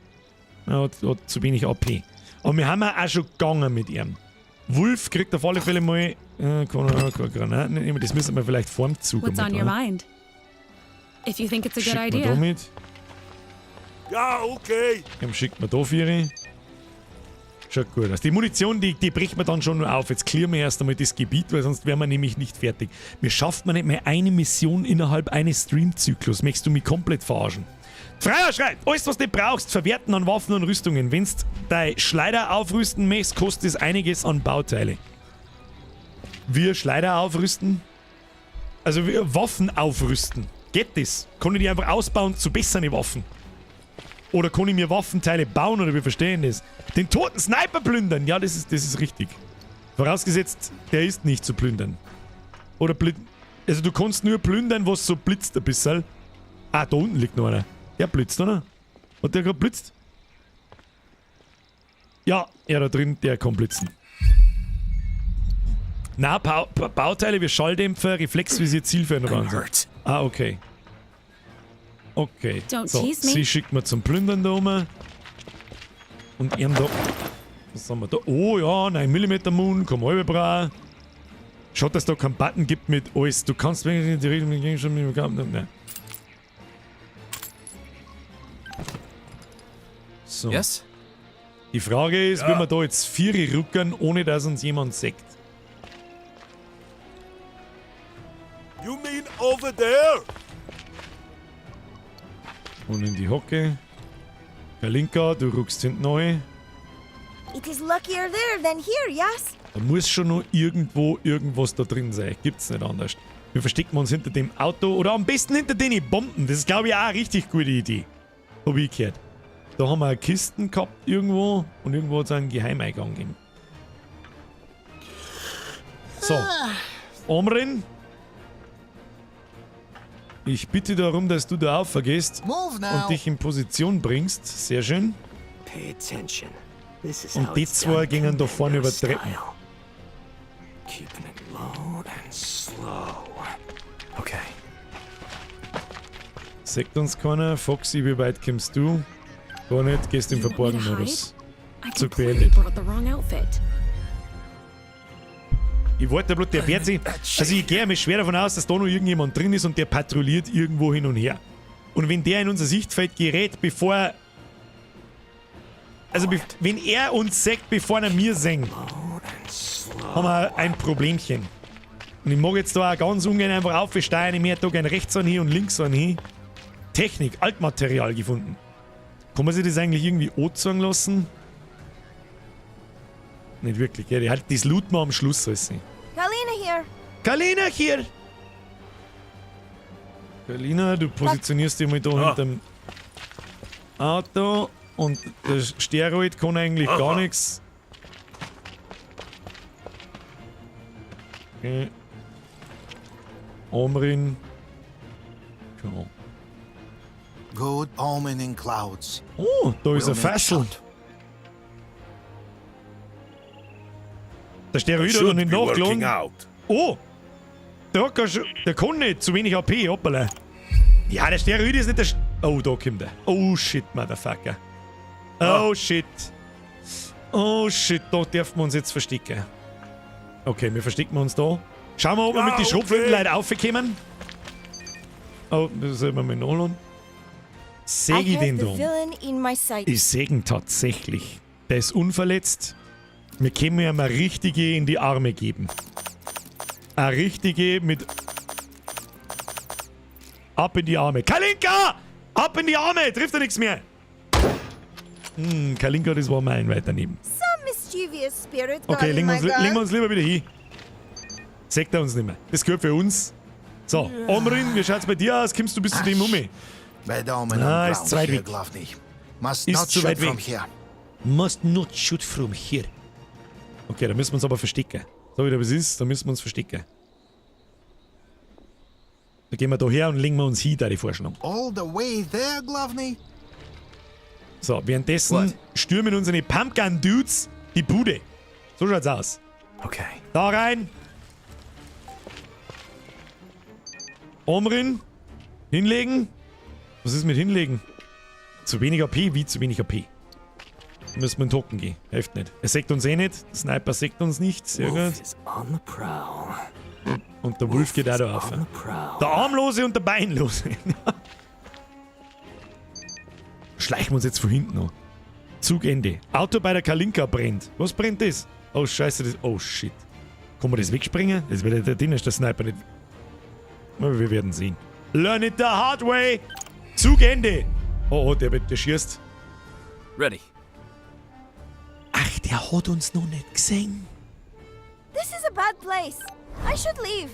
[SPEAKER 1] Er hat zu wenig AP. Aber wir haben ja auch schon gegangen mit ihm. Wolf kriegt auf alle Fälle mal. Kann er keine Granaten nehmen. Das müssen wir vielleicht vorm Zug
[SPEAKER 6] What's on
[SPEAKER 1] einmal
[SPEAKER 6] your
[SPEAKER 1] da.
[SPEAKER 6] mind? If you think it's a good
[SPEAKER 1] Schickt man
[SPEAKER 6] idea.
[SPEAKER 1] da mit.
[SPEAKER 7] Ja, okay.
[SPEAKER 1] Ihm schickt man da vier. Schaut gut aus. Die Munition, die bricht man dann schon nur auf. Jetzt clearen wir erst einmal das Gebiet, weil sonst wären wir nämlich nicht fertig. Wir schaffen nicht mehr eine Mission innerhalb eines Streamzyklus. Möchtest du mich komplett verarschen? Freier schreibt, alles was du brauchst, verwerten an Waffen und Rüstungen. Wenn's dein Schleider aufrüsten möchtest, kostet es einiges an Bauteile. Wir Schleider aufrüsten? Also wir Waffen aufrüsten. Geht das? Kann ich die einfach ausbauen zu besseren Waffen? Oder kann ich mir Waffenteile bauen oder wir verstehen das? Den toten Sniper plündern! Ja, das ist richtig. Vorausgesetzt, der ist nicht zu plündern. Oder also du kannst nur plündern, was so blitzt ein bisschen. Ah, da unten liegt noch einer. Der blitzt, oder? Hat der gerade blitzt? Ja, er da drin, der kann blitzen. Na, Bauteile wie Schalldämpfer, Reflexvisier, Zielfernrohr. Ah, okay. Okay.
[SPEAKER 6] Don't
[SPEAKER 1] So,
[SPEAKER 6] tease me.
[SPEAKER 1] sie schickt mir zum Plündern da oben. Und ihm da. Was haben wir da? Oh ja, 9 mm Moon, komm halbe bra. Schaut, dass da keinen Button gibt mit alles. Du kannst wirklich die Richtung mit Gegenstand mit dem Nein. So.
[SPEAKER 4] Yes?
[SPEAKER 1] Die Frage ist, wie wir da jetzt Vieri rücken, ohne dass uns jemand sieht.
[SPEAKER 7] You mean over there?
[SPEAKER 1] Und in die Hocke. Kalinka, du rückst hinten neu.
[SPEAKER 8] It is luckier there than here, yes?
[SPEAKER 1] Da muss schon noch irgendwo irgendwas da drin sein. Gibt's nicht anders. Wir verstecken uns hinter dem Auto oder am besten hinter den Bomben. Das ist, glaube ich, auch eine richtig gute Idee. Hab ich gehört. Da haben wir Kisten gehabt irgendwo und irgendwo hat es einen Geheimeingang gegeben. So. Omrin. Ich bitte darum, dass du da aufgehst
[SPEAKER 5] Move now.
[SPEAKER 1] und dich in Position bringst. Sehr schön.
[SPEAKER 9] Pay attention. This is
[SPEAKER 1] Und
[SPEAKER 9] how
[SPEAKER 1] die
[SPEAKER 9] it's
[SPEAKER 1] zwei
[SPEAKER 9] done
[SPEAKER 1] gingen da vorne über
[SPEAKER 9] commando
[SPEAKER 1] Treppen.
[SPEAKER 9] style. Keeping it low and slow.
[SPEAKER 4] Okay.
[SPEAKER 1] Sagt uns keiner. Foxy, wie weit kommst du? Gar nicht, gehst im
[SPEAKER 6] You want me to
[SPEAKER 1] Verborgen-Modus.
[SPEAKER 6] hide? I
[SPEAKER 1] Zug
[SPEAKER 6] completely
[SPEAKER 1] beendet.
[SPEAKER 6] brought the wrong outfit.
[SPEAKER 1] Ich wollte bloß, der wehrt sich. Also ich gehe mir schwer davon aus, dass da noch irgendjemand drin ist und der patrouilliert irgendwo hin und her. Und wenn der in unser Sichtfeld gerät, bevor er... Also wenn er uns sagt, bevor er mir singt, haben wir ein Problemchen. Und ich mag jetzt da auch ganz ungern einfach aufsteigen. Ich möchte da gern rechts einen hin und links einen hin. Technik, Altmaterial gefunden. Kann man sich das eigentlich irgendwie anzeigen lassen? Nicht wirklich, gell? Das looten wir am Schluss alles.
[SPEAKER 8] Kalina here.
[SPEAKER 1] Kalina hier! Kalina, du positionierst dich mal da hinterm Auto und der Steroid kann eigentlich gar nichts. Okay. Omrin. Komm.
[SPEAKER 5] Good omen in clouds.
[SPEAKER 1] Oh, da ist
[SPEAKER 5] We'll
[SPEAKER 1] ein
[SPEAKER 5] make
[SPEAKER 1] Fassel.
[SPEAKER 5] shot.
[SPEAKER 1] Der Steroid hat noch
[SPEAKER 7] Should
[SPEAKER 1] nicht
[SPEAKER 7] be working
[SPEAKER 1] nachgeladen.
[SPEAKER 7] out.
[SPEAKER 1] Oh! Der hat gar schon, der kann nicht, zu wenig AP, hoppala. Ja, der Steroid ist nicht der... Oh, da kommt er. Oh shit, Motherfucker. Oh shit. Oh shit, da dürfen wir uns jetzt verstecken. Okay, wir verstecken uns da. Schauen wir, ob wir
[SPEAKER 7] Ja,
[SPEAKER 1] mit den
[SPEAKER 7] okay.
[SPEAKER 1] Schrotflinten Leuten raufkommen. Oh, das sollten wir mal nachladen. Seh
[SPEAKER 8] I
[SPEAKER 1] ich
[SPEAKER 8] have
[SPEAKER 1] den
[SPEAKER 8] the
[SPEAKER 1] da?
[SPEAKER 8] villain in my sight.
[SPEAKER 1] Ich seh ihn tatsächlich. Der ist unverletzt. Wir können ihm eine richtige in die Arme geben. Eine richtige mit... Ab in die Arme. Kalinka! Ab in die Arme! Trifft er nichts mehr! Kalinka, das war meilenweit daneben.
[SPEAKER 8] Some mischievous spirit got
[SPEAKER 1] Okay,
[SPEAKER 8] in
[SPEAKER 1] legen wir
[SPEAKER 8] my
[SPEAKER 1] uns, legen wir
[SPEAKER 8] gun.
[SPEAKER 1] uns lieber wieder hin. Sagt er uns nicht mehr. Das gehört für uns. So, Omrin, wie schaut's bei dir aus? Kommst du bis zu dem um?
[SPEAKER 5] Bad omen
[SPEAKER 1] Ah,
[SPEAKER 5] on
[SPEAKER 1] ist
[SPEAKER 5] ground
[SPEAKER 1] zu weit
[SPEAKER 5] here,
[SPEAKER 1] weg.
[SPEAKER 5] Glavny. Must
[SPEAKER 1] Ist
[SPEAKER 5] not
[SPEAKER 1] zu
[SPEAKER 5] shoot
[SPEAKER 1] weit
[SPEAKER 5] from
[SPEAKER 1] weg.
[SPEAKER 5] here.
[SPEAKER 1] Must not shoot from here. Okay, da müssen wir uns aber verstecken. So wie das ist, da müssen wir uns verstecken. Da gehen wir da her und legen wir uns hin, da die Vorschlag.
[SPEAKER 5] All the way there, Glavny?
[SPEAKER 1] So, währenddessen
[SPEAKER 4] What?
[SPEAKER 1] stürmen unsere Pumpgun-Dudes die Bude. So schaut's aus.
[SPEAKER 9] Okay.
[SPEAKER 1] Da rein. Omrin. Hinlegen. Was ist mit hinlegen? Zu wenig AP? Wie zu wenig AP? Müssen wir in Token gehen. Hilft nicht. Er sägt uns eh nicht. Der Sniper sägt uns nicht. Sehr
[SPEAKER 9] Wolf
[SPEAKER 1] gut.
[SPEAKER 9] is on the prowl.
[SPEAKER 1] Und der Wolf geht auch da
[SPEAKER 9] Is
[SPEAKER 1] auf.
[SPEAKER 9] on the prowl.
[SPEAKER 1] Der Armlose und der Beinlose. Schleichen wir uns jetzt von hinten an. Zugende. Auto bei der Kalinka brennt. Was brennt das? Oh, scheiße. Das, oh, shit. Kann man das wegspringen? Das wird der Ding ist der Sniper nicht. Aber wir werden sehen. Learn it the hard way. Zugende. Oh, oh, der schießt.
[SPEAKER 4] Ready.
[SPEAKER 1] Ach, der hat uns noch nicht gesehen.
[SPEAKER 8] This is a bad place. I should leave.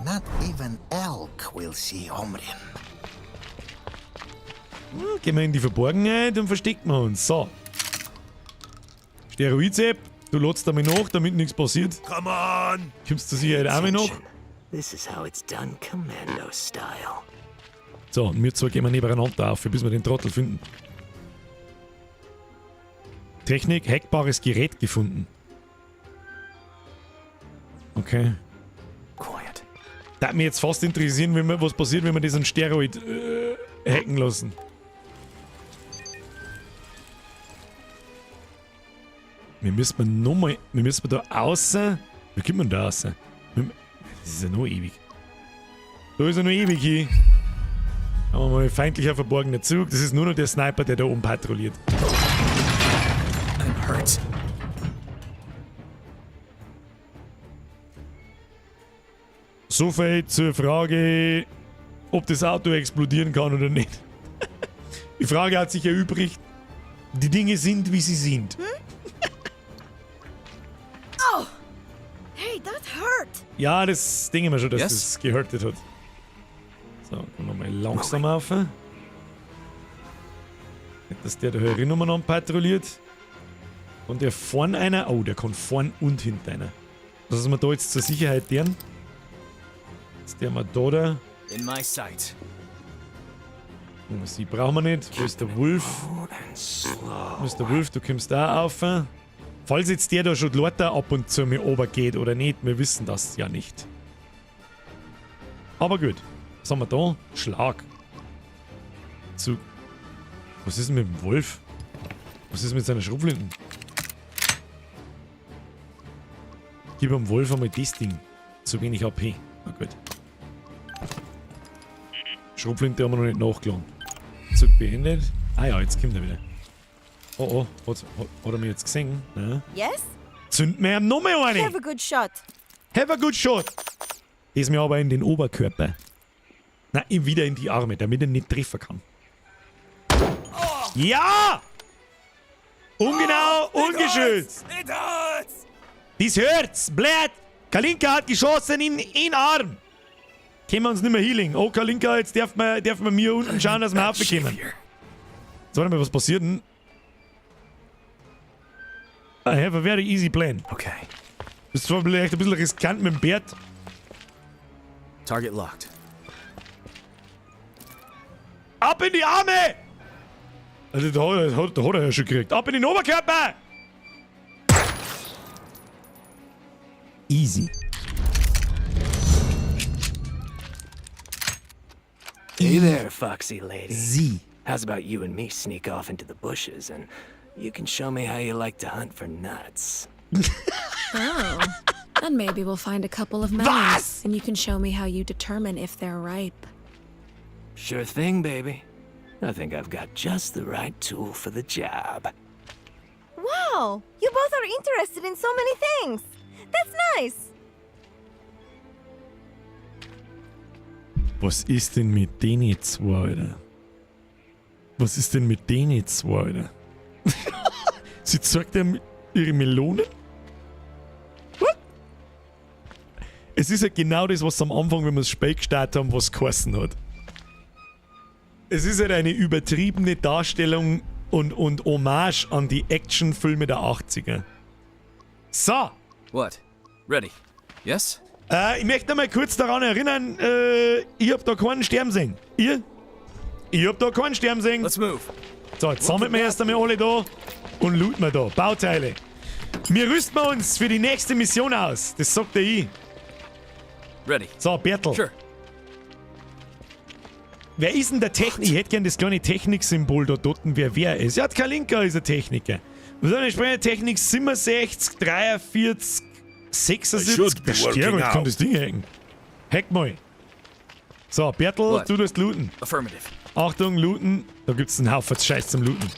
[SPEAKER 5] Not even elk will see Omrin.
[SPEAKER 1] Gehen wir in die Verborgenheit und verstecken wir uns. So. Steroid-Sepp, du lotst damit nach, damit nichts passiert.
[SPEAKER 7] Come on!
[SPEAKER 1] Kommst du sicher auch noch?
[SPEAKER 9] Attention. This is how it's done commando style.
[SPEAKER 1] So, und wir zwei gehen wir nebeneinander auf, bis wir den Trottel finden. Technik, hackbares Gerät gefunden. Okay.
[SPEAKER 9] Quiet.
[SPEAKER 1] Da würde mich jetzt fast interessieren, wenn wir, was passiert, wenn wir diesen Steroid hacken lassen. Wir müssen nochmal. Wir müssen da außen. Wie kommt man da raus? Das ist ja noch ewig. Da ist ja noch ewig hier. Haben wir mal feindlicher verborgener Zug. Das ist nur noch der Sniper, der da oben patrouilliert.
[SPEAKER 4] I'm hurt.
[SPEAKER 1] So viel zur Frage, ob das Auto explodieren kann oder nicht. Die Frage hat sich erübrigt. Die Dinge sind, wie sie sind.
[SPEAKER 8] Oh! Hey, that hurt.
[SPEAKER 1] Ja, das denke ich mir schon, dass
[SPEAKER 4] Yes?
[SPEAKER 1] das gehurtet hat. So, komm nochmal langsam auf. Nicht, dass der da herin umeinander patrouilliert. Und der vorn einer. Oh, der kann vorn und hinten einer. Das ist mir da jetzt zur Sicherheit deren. Jetzt der mal da da.
[SPEAKER 4] In my sight.
[SPEAKER 1] Oh, sie brauchen wir nicht. Wo ist der Wolf?
[SPEAKER 9] Low and slow.
[SPEAKER 1] Wo ist der Wolf? Du kommst da auf. Falls jetzt der da schon lauter ab und zu mir geht oder nicht, wir wissen das ja nicht. Aber gut. Was haben wir da? Schlag. Zu. Was ist denn mit dem Wolf? Was ist mit seiner Schrotflinten? Gib dem Wolf einmal das Ding. Zu wenig AP. Na gut. Schrotflinte haben wir noch nicht nachgeladen. Zug beendet. Ah ja, jetzt kommt er wieder. Oh oh, hat er mich jetzt gesehen? Ne?
[SPEAKER 8] Yes?
[SPEAKER 1] Zünd mir ihm nochmal eine!
[SPEAKER 8] Have a good shot.
[SPEAKER 1] Have a good shot! Das mir aber in den Oberkörper. Na, ihm wieder in die Arme, damit er nicht treffen kann. Ja! Ungenau, ungeschützt!
[SPEAKER 4] It hurts!
[SPEAKER 1] Dies hört's! Blöd! Kalinka hat geschossen in den Arm! Können wir uns nicht mehr healing. Oh, Kalinka, jetzt darf man, darf man mir unten schauen, dass wir raufkommen. Jetzt warte mal, was passiert denn? I have a very easy plan.
[SPEAKER 9] Okay.
[SPEAKER 1] Das ist zwar vielleicht ein bisschen riskant mit dem Bert.
[SPEAKER 4] Target locked.
[SPEAKER 1] Ab in die Arme! Also, da hat er ja schon gekriegt. Ab in den Oberkörper! Easy.
[SPEAKER 9] Hey there, foxy lady.
[SPEAKER 1] Sie.
[SPEAKER 9] How's about you and me sneak off into the bushes and you can show me how you like to hunt for nuts?
[SPEAKER 6] Oh. Then maybe we'll find a couple of melons.
[SPEAKER 1] Was?
[SPEAKER 6] And you can show me how you determine if they're ripe.
[SPEAKER 9] Sure thing, baby. I think I've got just the right tool for the job.
[SPEAKER 8] Wow, you both are interested in so many things. That's nice.
[SPEAKER 1] Was ist denn mit denen zwei, Alter? Was ist denn mit denen zwei, Alter? Sie zeigt ihm ihre Melone? What? Es ist ja genau das, was am Anfang, wenn wir das Spiel gestartet haben, was geheißen hat. Es ist halt eine übertriebene Darstellung und Hommage an die Actionfilme der 80er. So.
[SPEAKER 11] What? Ready? Yes?
[SPEAKER 1] Ich möchte noch mal kurz daran erinnern, ich hab da keinen sterben sehen. Ihr? Ich hab da keinen sterben sehen.
[SPEAKER 11] Let's move.
[SPEAKER 1] So, jetzt sammeln wir erst einmal alle da und looten wir da. Bauteile. Wir rüsten uns für die nächste Mission aus. Das sagt der ich.
[SPEAKER 11] Ready.
[SPEAKER 1] So, Bertel.
[SPEAKER 11] Sure.
[SPEAKER 1] Wer ist denn der Techniker? Ich hätte gern das kleine Techniksymbol da dort, wer ist. Ja, Kalinka ist ein Techniker. Was soll ich sprechen? Technik 67, 43, 76.
[SPEAKER 7] I should be
[SPEAKER 1] Der Steroid
[SPEAKER 7] working
[SPEAKER 1] kann
[SPEAKER 7] out.
[SPEAKER 1] das Ding hacken. Hack mal. So, Bertel,
[SPEAKER 11] What?
[SPEAKER 1] du tust looten.
[SPEAKER 11] Affirmative.
[SPEAKER 1] Achtung, looten. Da gibt's einen Haufen Scheiß zum Looten.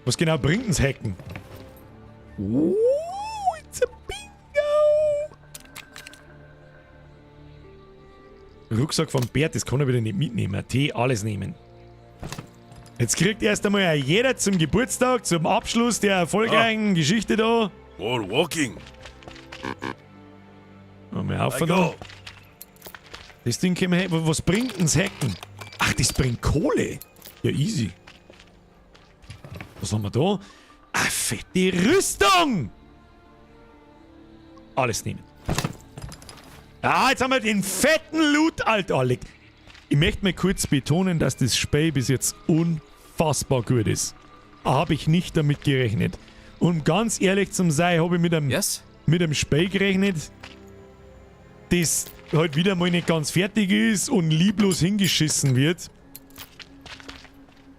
[SPEAKER 1] Was genau bringt uns Hacken? Oh, it's a bingo! Rucksack von Bert, das kann er wieder nicht mitnehmen. Tee, alles nehmen. Jetzt kriegt erst einmal jeder zum Geburtstag, zum Abschluss der erfolgreichen Geschichte da.
[SPEAKER 7] More walking.
[SPEAKER 1] Mal auf
[SPEAKER 7] I
[SPEAKER 1] da.
[SPEAKER 7] go.
[SPEAKER 1] Das Ding können wir hacken. Was bringt denn das Hacken? Ach, das bringt Kohle. Ja, easy. Was haben wir da? Ah, fette Rüstung! Alles nehmen. Ah, jetzt haben wir den fetten Loot, Alter. Leck. Ich möchte mal kurz betonen, dass das Spiel bis jetzt unfassbar gut ist. Habe ich nicht damit gerechnet. Um ganz ehrlich zu sein, habe ich
[SPEAKER 11] Yes?
[SPEAKER 1] mit einem Spiel gerechnet, das halt wieder mal nicht ganz fertig ist und lieblos hingeschissen wird.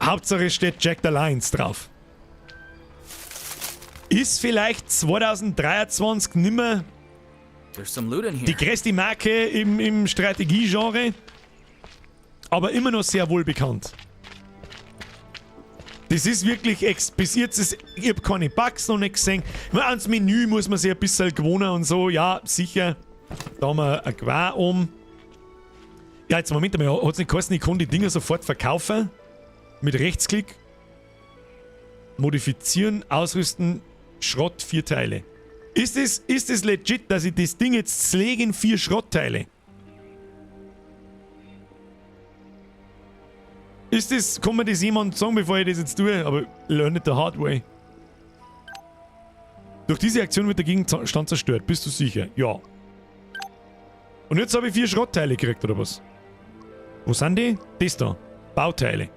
[SPEAKER 1] Hauptsache es steht Jagged Alliance drauf. Ist vielleicht 2023 nimmer
[SPEAKER 11] There's some loot in here.
[SPEAKER 1] die größte Marke im Strategiegenre, aber immer noch sehr wohl bekannt. Das ist wirklich, bis jetzt ist, ich hab keine Bugs noch nicht gesehen. Ich meine, ans Menü muss man sich ein bisschen gewöhnen und so, ja, sicher. Da haben wir ein Gewehr um. Ja, jetzt Moment einmal, hat's nicht geheißen, ich kann die Dinger sofort verkaufen? Mit Rechtsklick. Modifizieren, ausrüsten, Schrott, 4 Teile. Ist es legit, dass ich das Ding jetzt zerlege in 4 Schrottteile? Kann mir das jemand sagen, bevor ich das jetzt tue? Aber learn it the hard way. Durch diese Aktion wird der Gegenstand zerstört. Bist du sicher? Ja. Und jetzt habe ich 4 Schrottteile gekriegt, oder was? Wo sind die? Das da. Bauteile.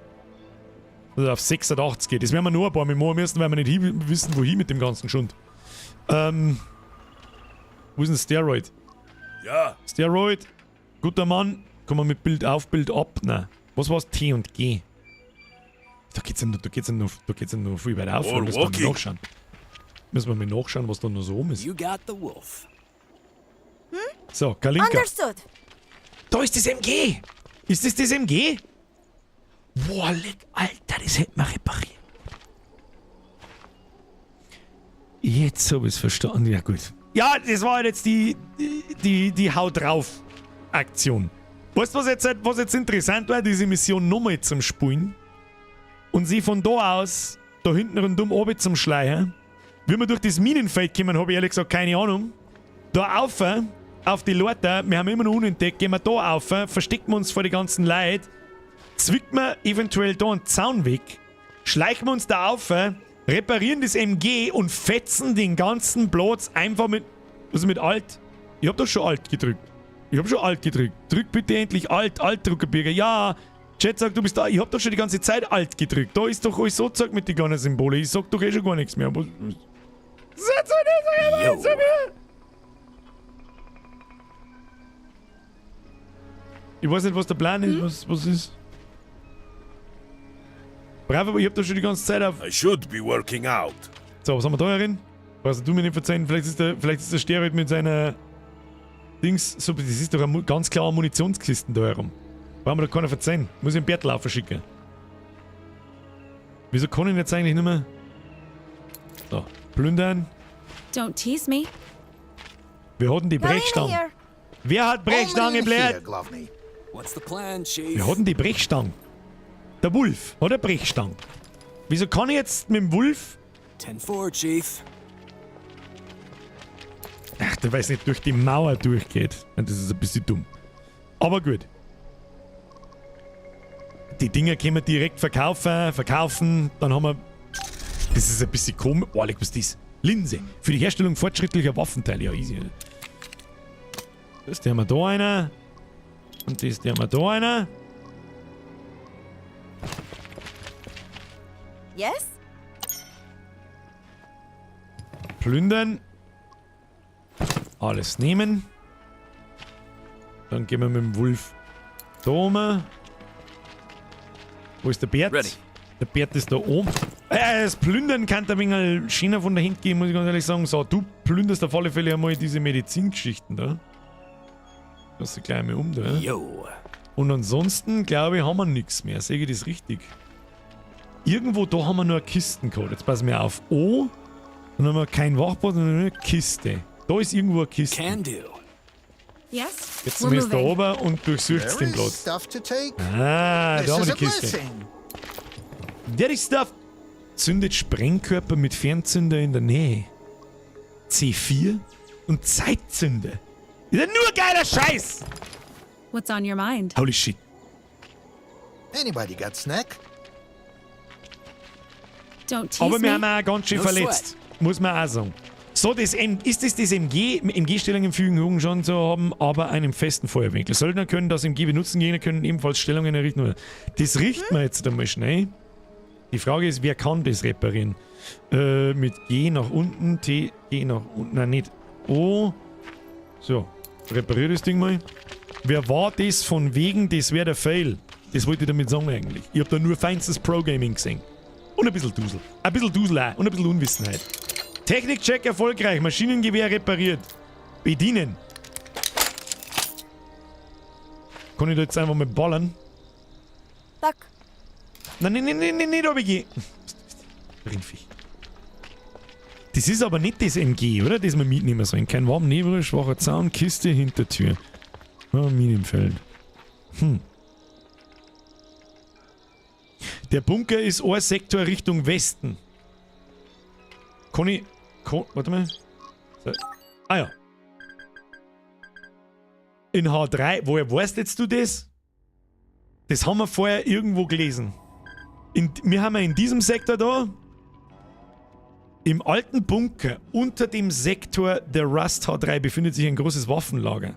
[SPEAKER 1] Also auf 86 geht. Das werden wir nur ein paar Mal machen müssen, weil wir nicht wissen, wohin mit dem ganzen Schund. Wo ist denn Steroid?
[SPEAKER 7] Ja.
[SPEAKER 1] Steroid. Guter Mann. Kann man mit Bild auf, Bild ab? Nein. Was war's? T und G. Da geht's ja noch, da geht's ja noch, da geht's ja noch viel weiter auf.
[SPEAKER 7] Oh,
[SPEAKER 1] Müssen wir mal
[SPEAKER 7] walking.
[SPEAKER 1] nachschauen. Müssen wir mal nachschauen, was da noch so rum ist.
[SPEAKER 4] You got the wolf.
[SPEAKER 8] Hm?
[SPEAKER 1] So, Kalinka.
[SPEAKER 8] Understood.
[SPEAKER 1] Da ist das MG. Ist das das MG? Boah, leck, Alter, das hätten wir repariert. Jetzt hab ich's verstanden. Ja, gut. Ja, das war halt jetzt die Haut drauf Aktion. Weißt du, was jetzt interessant war? Diese Mission nochmal zum Spulen. Und sie von da aus, da hinten rundum oben zum Schleier. Wie wir durch das Minenfeld kommen, hab ich ehrlich gesagt keine Ahnung. Da auf, auf die Leute, wir haben immer noch unentdeckt, gehen wir da auf, verstecken wir uns vor die ganzen Leuten, zwicken wir eventuell da einen Zaun weg, schleichen wir uns da auf, reparieren das MG und fetzen den ganzen Platz einfach mit, was ist mit Alt? Ich hab doch schon Alt gedrückt. Ich hab schon Alt gedrückt. Drück bitte endlich Alt, Alt-Druckerbürger. Ja, Chat sagt, du bist da. Ich hab doch schon die ganze Zeit Alt gedrückt. Da ist doch alles so zeigt mit den kleinen Symbolen. Ich sag doch eh schon gar nichts mehr. Was, was? Setz euch nicht so zu mir! Ich weiß nicht, was der Plan ist.
[SPEAKER 6] Hm?
[SPEAKER 1] Was ist? Brav, aber ich hab doch schon die ganze Zeit auf.
[SPEAKER 7] I should be working out.
[SPEAKER 1] So, was haben wir da herin? Brauchst du mir nicht verzeihen? Vielleicht ist der Steroid mit seiner Dings, so, das ist doch eine ganz klar Munitionskisten da herum. Brauchen wir da keiner verzeihen. Muss ich den Bertel verschicken. Wieso kann ich jetzt eigentlich nicht mehr? So, plündern.
[SPEAKER 6] Don't tease me.
[SPEAKER 1] Wir hatten die
[SPEAKER 8] Galina
[SPEAKER 1] Brechstange.
[SPEAKER 8] here.
[SPEAKER 1] Wer hat Brechstange
[SPEAKER 5] Only in here,
[SPEAKER 1] bläht?
[SPEAKER 5] Glavny.
[SPEAKER 4] What's the plan, Chief?
[SPEAKER 1] Wer hat denn die Brechstange? Der Wolf hat eine Brechstange. Wieso kann ich jetzt mit dem Wolf...
[SPEAKER 4] 10-4, Chief.
[SPEAKER 1] Ach, der weiß nicht, durch die Mauer durchgeht. Das ist ein bisschen dumm. Aber gut. Die Dinger können wir direkt verkaufen. Dann haben wir... Das ist ein bisschen komisch. Oh, leck, was ist das? Linse. Für die Herstellung fortschrittlicher Waffenteile. Ja, easy. Das haben wir da einer. Und das haben wir da einer.
[SPEAKER 8] Yes?
[SPEAKER 1] Plündern. Alles nehmen. Dann gehen wir mit dem Wolf da oben. Wo ist der Bert?
[SPEAKER 11] Ready.
[SPEAKER 1] Der Bert ist da oben. Das Plündern kann ein wenig schöner von der Hand gehen, muss ich ganz ehrlich sagen. So, du plünderst auf alle Fälle einmal diese Medizingeschichten da. Lass sie gleich mal um da.
[SPEAKER 9] Yo.
[SPEAKER 1] Und ansonsten, glaube ich, haben wir nichts mehr. Sehe ich das richtig? Irgendwo da haben wir nur Kisten gehabt. Jetzt passen wir auf. O. Dann haben wir kein Wachboot, sondern eine Kiste. Da ist irgendwo eine Kiste.
[SPEAKER 4] Can do.
[SPEAKER 6] Yes?
[SPEAKER 1] Jetzt
[SPEAKER 6] We're
[SPEAKER 1] sind wir jetzt da
[SPEAKER 6] moving.
[SPEAKER 1] oben und durchsucht
[SPEAKER 5] There
[SPEAKER 1] den
[SPEAKER 5] is
[SPEAKER 1] Platz.
[SPEAKER 5] stuff to take.
[SPEAKER 1] Ah,
[SPEAKER 5] This
[SPEAKER 1] da haben
[SPEAKER 5] is
[SPEAKER 1] wir
[SPEAKER 5] a
[SPEAKER 1] die Kiste.
[SPEAKER 5] blessing.
[SPEAKER 1] There is stuff. Zündet Sprengkörper mit Fernzünder in der Nähe. C4 und Zeitzünder. Ist ja nur geiler Scheiß!
[SPEAKER 6] What's on your mind?
[SPEAKER 1] Holy shit.
[SPEAKER 5] Anybody got snack?
[SPEAKER 6] Don't tease
[SPEAKER 1] Aber wir
[SPEAKER 6] me.
[SPEAKER 1] haben auch ganz schön
[SPEAKER 4] No
[SPEAKER 1] verletzt. Muss man auch sagen. So, das M ist das das MG? MG-Stellungen fügen schon zu haben, aber einen festen Feuerwinkel. Söldner können das MG benutzen, Gegner können ebenfalls Stellungen errichten. Das richten wir jetzt einmal schnell. Die Frage ist, wer kann das reparieren? Mit G nach unten, T, G nach unten, nein, nicht O. So, reparier das Ding mal. Wer war das von wegen, das wäre der Fail? Das wollte ich damit sagen eigentlich. Ich hab da nur feinstes Pro-Gaming gesehen. Und ein bisschen Dusel. Ein bisschen Dusel auch. Und ein bisschen Unwissenheit. Technikcheck erfolgreich. Maschinengewehr repariert. Bedienen. Kann ich da jetzt einfach mal ballern?
[SPEAKER 8] Tak.
[SPEAKER 1] Nein, nein, nein, nein, nein, nicht runtergehen. Rindviech. Das ist aber nicht das MG, oder? Das wir mitnehmen sollen. Kein warmen Nebel, schwacher Zaun, Kiste, Hintertür. Ah, Minenfeld. Der Bunker ist ein Sektor Richtung Westen. Kann ich... Warte mal. So. Ah ja. In H3. Woher weißt jetzt du das? Das haben wir vorher irgendwo gelesen. Wir haben ja in diesem Sektor da, im alten Bunker unter dem Sektor der Rust H3 befindet sich ein großes Waffenlager.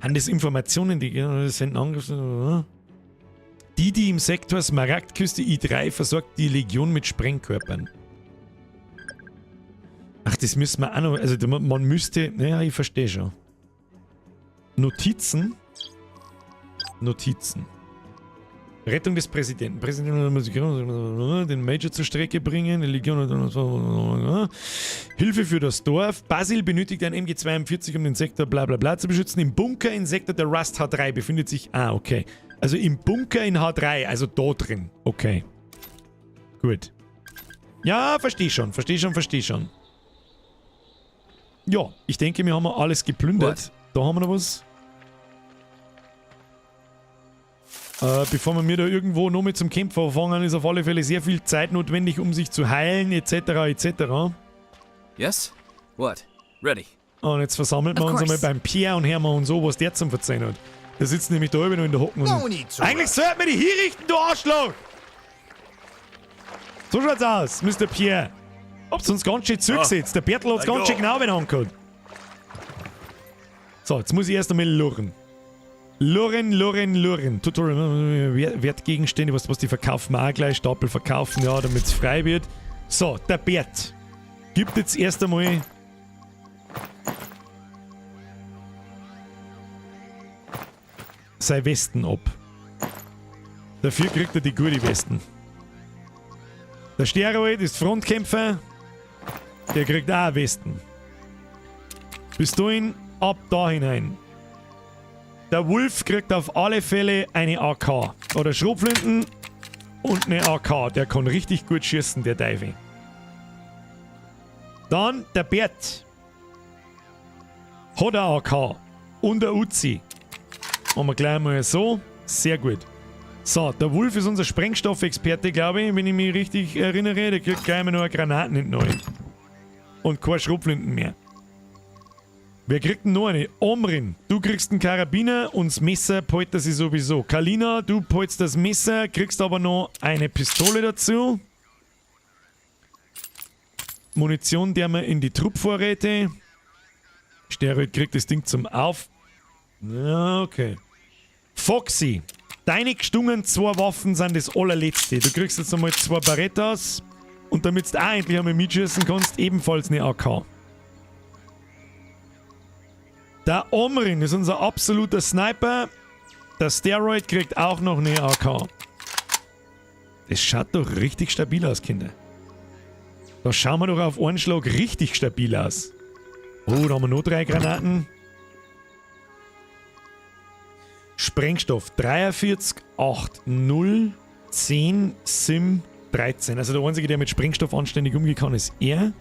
[SPEAKER 1] Haben das Informationen, die senden Angriffs... Die im Sektor Smaragdküste I3 versorgt die Legion mit Sprengkörpern. Ach, das müssen wir auch noch... Also man müsste... Naja, ich verstehe schon. Notizen. Notizen. Rettung des Präsidenten. Präsident muss den Major zur Strecke bringen. Die Legion. Hilfe für das Dorf. Basil benötigt ein MG42, um den Sektor bla bla bla zu beschützen. Im Bunker im Sektor der Rust H3 befindet sich... Ah, okay. Also im Bunker in H3, also da drin. Okay. Gut. Ja, verstehe schon, verstehe schon, verstehe schon. Ja, ich denke, wir haben alles geplündert.
[SPEAKER 11] What?
[SPEAKER 1] Da haben wir noch was. Bevor wir mir da irgendwo noch mit zum Kämpfen anfangen, ist auf alle Fälle sehr viel Zeit notwendig, um sich zu heilen, etc., etc.
[SPEAKER 11] Yes? What? Ready.
[SPEAKER 1] Und jetzt versammeln wir
[SPEAKER 6] Of
[SPEAKER 1] uns einmal
[SPEAKER 6] course.
[SPEAKER 1] beim Pierre und hören wir uns so, was der zum Verzeihen hat. Der sitzt nämlich da oben noch in der Hocken.
[SPEAKER 5] No
[SPEAKER 1] Und
[SPEAKER 5] need to
[SPEAKER 1] eigentlich
[SPEAKER 5] rush.
[SPEAKER 1] sollte man die hinrichten, du Arschloch! So schaut's aus, Mr. Pierre. Habt's uns ganz schön zugesetzt. Der Bertel hat's
[SPEAKER 7] na
[SPEAKER 1] ganz schön
[SPEAKER 7] ja.
[SPEAKER 1] genau in angehauen. So, jetzt muss ich erst einmal lurren. Lurren, lurren, lurren. Tutorial, Wertgegenstände, was die verkaufen wir auch gleich. Stapel verkaufen, ja, damit's frei wird. So, der Bert gibt jetzt erst einmal sein Westen ab. Dafür kriegt er die gute Westen. Der Steroid ist Frontkämpfer. Der kriegt auch eine Westen. Pistolen ab da hinein. Der Wolf kriegt auf alle Fälle eine AK. Oder Schrotflinten und eine AK. Der kann richtig gut schießen, der Teufel. Dann der Bert. Hat eine AK. Und eine Uzi. Machen wir gleich mal so. Sehr gut. So, der Wolf ist unser Sprengstoffexperte, glaube ich, wenn ich mich richtig erinnere. Der kriegt gleich mal nur Granaten hinten rein. Und keine Schrotflinten mehr. Wer kriegt denn noch eine? Omrin, du kriegst einen Karabiner und das Messer behält er sich sowieso. Kalina, du behältst das Messer, kriegst aber noch eine Pistole dazu. Munition, der wir in die Truppvorräte. Steroid kriegt das Ding zum Auf. Ja, okay. Foxy, deine gestungen zwei Waffen sind das allerletzte. Du kriegst jetzt nochmal zwei Berettas und damit du auch endlich einmal mitschießen kannst, ebenfalls eine AK. Der Omrin ist unser absoluter Sniper. Der Steroid kriegt auch noch eine AK. Das schaut doch richtig stabil aus, Kinder. Da schauen wir doch auf einen Schlag richtig stabil aus. Oh, da haben wir noch 3 Granaten. Sprengstoff 43, 8, 0, 10, Sim, 13. Also der Einzige, der mit Sprengstoff anständig umgehen kann, ist er.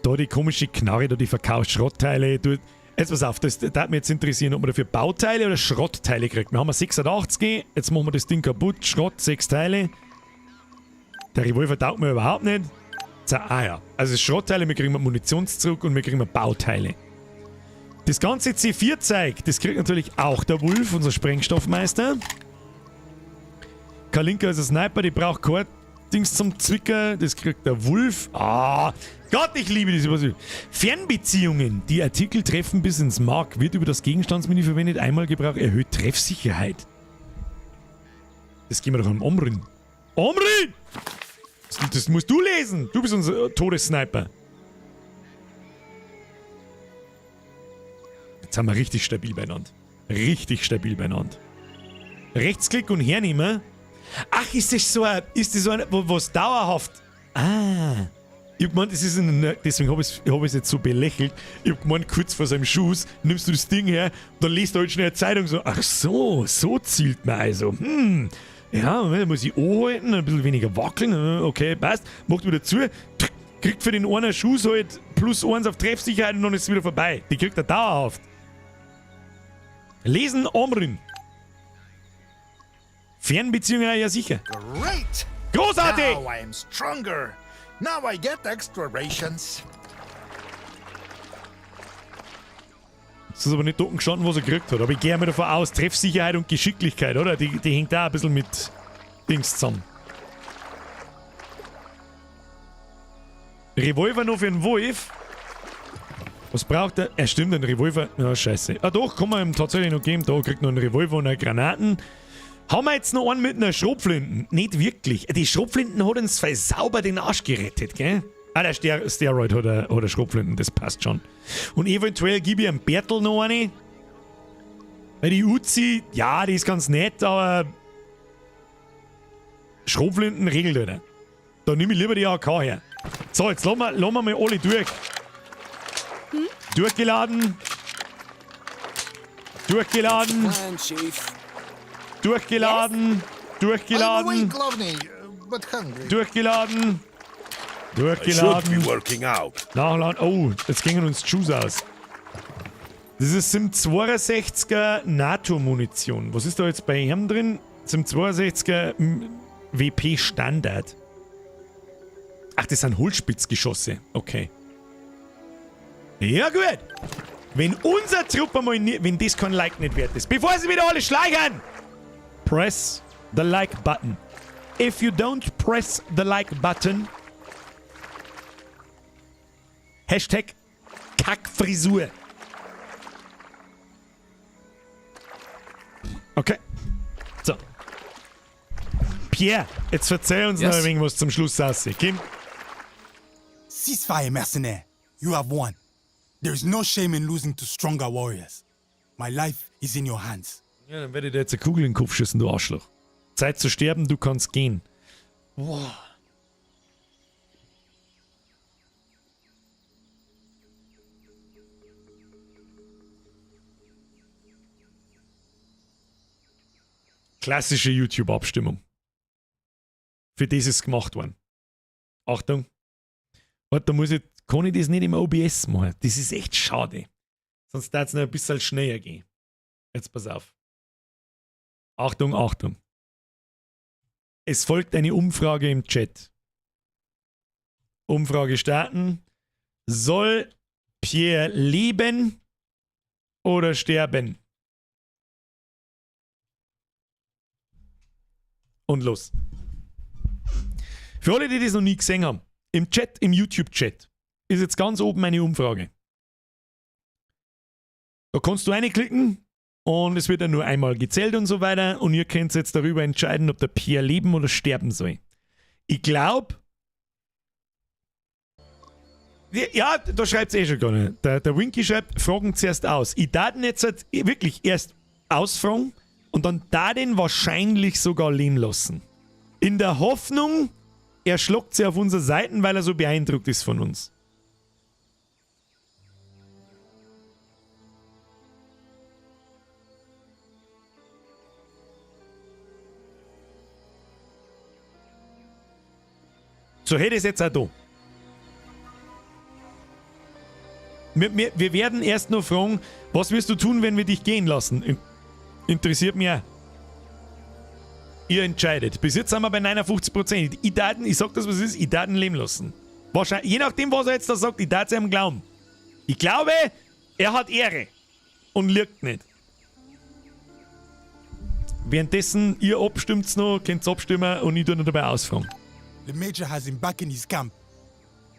[SPEAKER 1] Da die komische Knarre, da die verkauft Schrottteile. Du, jetzt pass auf, das würde mich jetzt interessieren, ob man dafür Bauteile oder Schrottteile kriegt. Wir haben 86, jetzt machen wir das Ding kaputt. Schrott, 6 Teile. Der Revolver taugt mir überhaupt nicht. So, ah ja, also Schrottteile, wir kriegen Munition zurück und wir kriegen Bauteile. Das ganze C4-Zeug, das kriegt natürlich auch der Wolf, unser Sprengstoffmeister. Kalinka ist ein Sniper, die braucht kein Dings zum Zwicker, das kriegt der Wolf. Ah, Gott, ich liebe diese Übersicht. Fernbeziehungen. Die Artikel treffen bis ins Mark, wird über das Gegenstandsmenü verwendet, einmal Gebrauch erhöht Treffsicherheit. Das gehen wir doch am Omrin. Omrin! Das musst du lesen. Du bist unser Todessniper. Jetzt sind wir richtig stabil beieinander. Richtig stabil beieinander. Rechtsklick und hernehmen. Ach, ist das so ein, ist das so ein, wo, was dauerhaft? Ah. Ich hab gemeint, das ist ein, deswegen hab ich's, hab ich's jetzt so belächelt. Ich hab gemeint, kurz vor seinem Schuss nimmst du das Ding her, dann liest du halt schnell eine Zeitung so. Ach so, so zielt man also. Ja, Moment, da muss ich anhalten, ein bisschen weniger wackeln. Okay, passt. Macht wieder zu. Kriegt für den einen Schuss halt plus 1 auf Treffsicherheit und dann ist es wieder vorbei. Die kriegt er dauerhaft. Lesen Omrin. Fernbeziehungen, ja sicher.
[SPEAKER 5] Great!
[SPEAKER 1] Großartig!
[SPEAKER 5] Now I am stronger. Now I get extra rations.
[SPEAKER 1] Das ist aber nicht unten gestanden, was er gekriegt hat. Aber ich gehe mal davon aus, Treffsicherheit und Geschicklichkeit, oder? Die hängt da ein bisschen mit Dings zusammen. Revolver noch für den Wolf. Was braucht er? Er stimmt, ein Revolver. Ja, scheiße. Ah doch, kann man ihm tatsächlich noch geben. Da kriegt noch einen Revolver und eine Granaten. Haben wir jetzt noch einen mit einer Schrotflinten? Nicht wirklich. Die Schrotflinten hat uns sauber den Arsch gerettet, gell? Ah, der Steroid hat eine Schrotflinten, das passt schon. Und eventuell gebe ich einem Bertel noch eine. Weil die Uzi, ja, die ist ganz nett, aber Schrotflinten regelt er. Da nehme ich lieber die AK her. So, jetzt lassen wir mal alle durch. Durchgeladen. Durchgeladen.
[SPEAKER 4] Plan, Chief.
[SPEAKER 1] Durchgeladen. Durchgeladen.
[SPEAKER 5] I'm awake, Lovni, but hungry.
[SPEAKER 1] Durchgeladen.
[SPEAKER 7] I should be
[SPEAKER 1] Durchgeladen.
[SPEAKER 7] working out.
[SPEAKER 1] Nachladen. Oh, jetzt gingen uns die Schuhe aus. Das ist Sim 62er NATO-Munition. Was ist da jetzt bei ihm drin? Sim 62er WP Standard. Ach, das sind Hohlspitzgeschosse. Okay. Ja, gut. Wenn unser Trupp einmal nie, wenn das kein Like nicht wert ist. Bevor sie wieder alle schleichen! Press the like button. If you don't press the like button, Hashtag Kackfrisur. Okay. So. Pierre, jetzt verzeih uns
[SPEAKER 11] Yes.
[SPEAKER 1] noch ein wenig was zum Schluss aussieht. Kim?
[SPEAKER 10] Ceasefire, mercenaire. You have won. There is no shame in losing to stronger warriors. My life is in your hands.
[SPEAKER 1] Ja, dann werde ich dir jetzt eine Kugel in den Kopf schießen, du Arschloch. Zeit zu sterben, du kannst gehen. Boah. Klassische YouTube-Abstimmung. Für das ist gemacht worden. Achtung. Warte, da muss ich, kann ich das nicht im OBS machen. Das ist echt schade. Sonst darf es noch ein bisschen schneller gehen. Jetzt pass auf. Achtung, Achtung. Es folgt eine Umfrage im Chat. Umfrage starten. Soll Pierre leben oder sterben? Und los. Für alle, die das noch nie gesehen haben, im Chat, im YouTube-Chat, ist jetzt ganz oben eine Umfrage. Da kannst du reinklicken und es wird dann nur einmal gezählt und so weiter. Und ihr könnt jetzt darüber entscheiden, ob der Pierre leben oder sterben soll. Ich glaube. Ja, da schreibt es eh schon gar nicht. Der Winky schreibt, Fragen zuerst aus. Ich darf ihn jetzt halt wirklich erst ausfragen und dann da den wahrscheinlich sogar leben lassen. In der Hoffnung, er schlagt sie auf unsere Seiten, weil er so beeindruckt ist von uns. So hätte ich es jetzt auch da. Wir werden erst noch fragen, was wirst du tun, wenn wir dich gehen lassen? Interessiert mich auch. Ihr entscheidet. Bis jetzt sind wir bei 59%. Ich sag das, was es ist, ich darf ihn leben lassen. Wahrscheinlich, je nachdem, was er jetzt da sagt, ich darf es ihm glauben. Ich glaube, er hat Ehre. Und lügt nicht. Währenddessen, ihr abstimmt noch, könnt abstimmen und ich tue noch dabei ausfragen.
[SPEAKER 10] The Major has him back in his camp.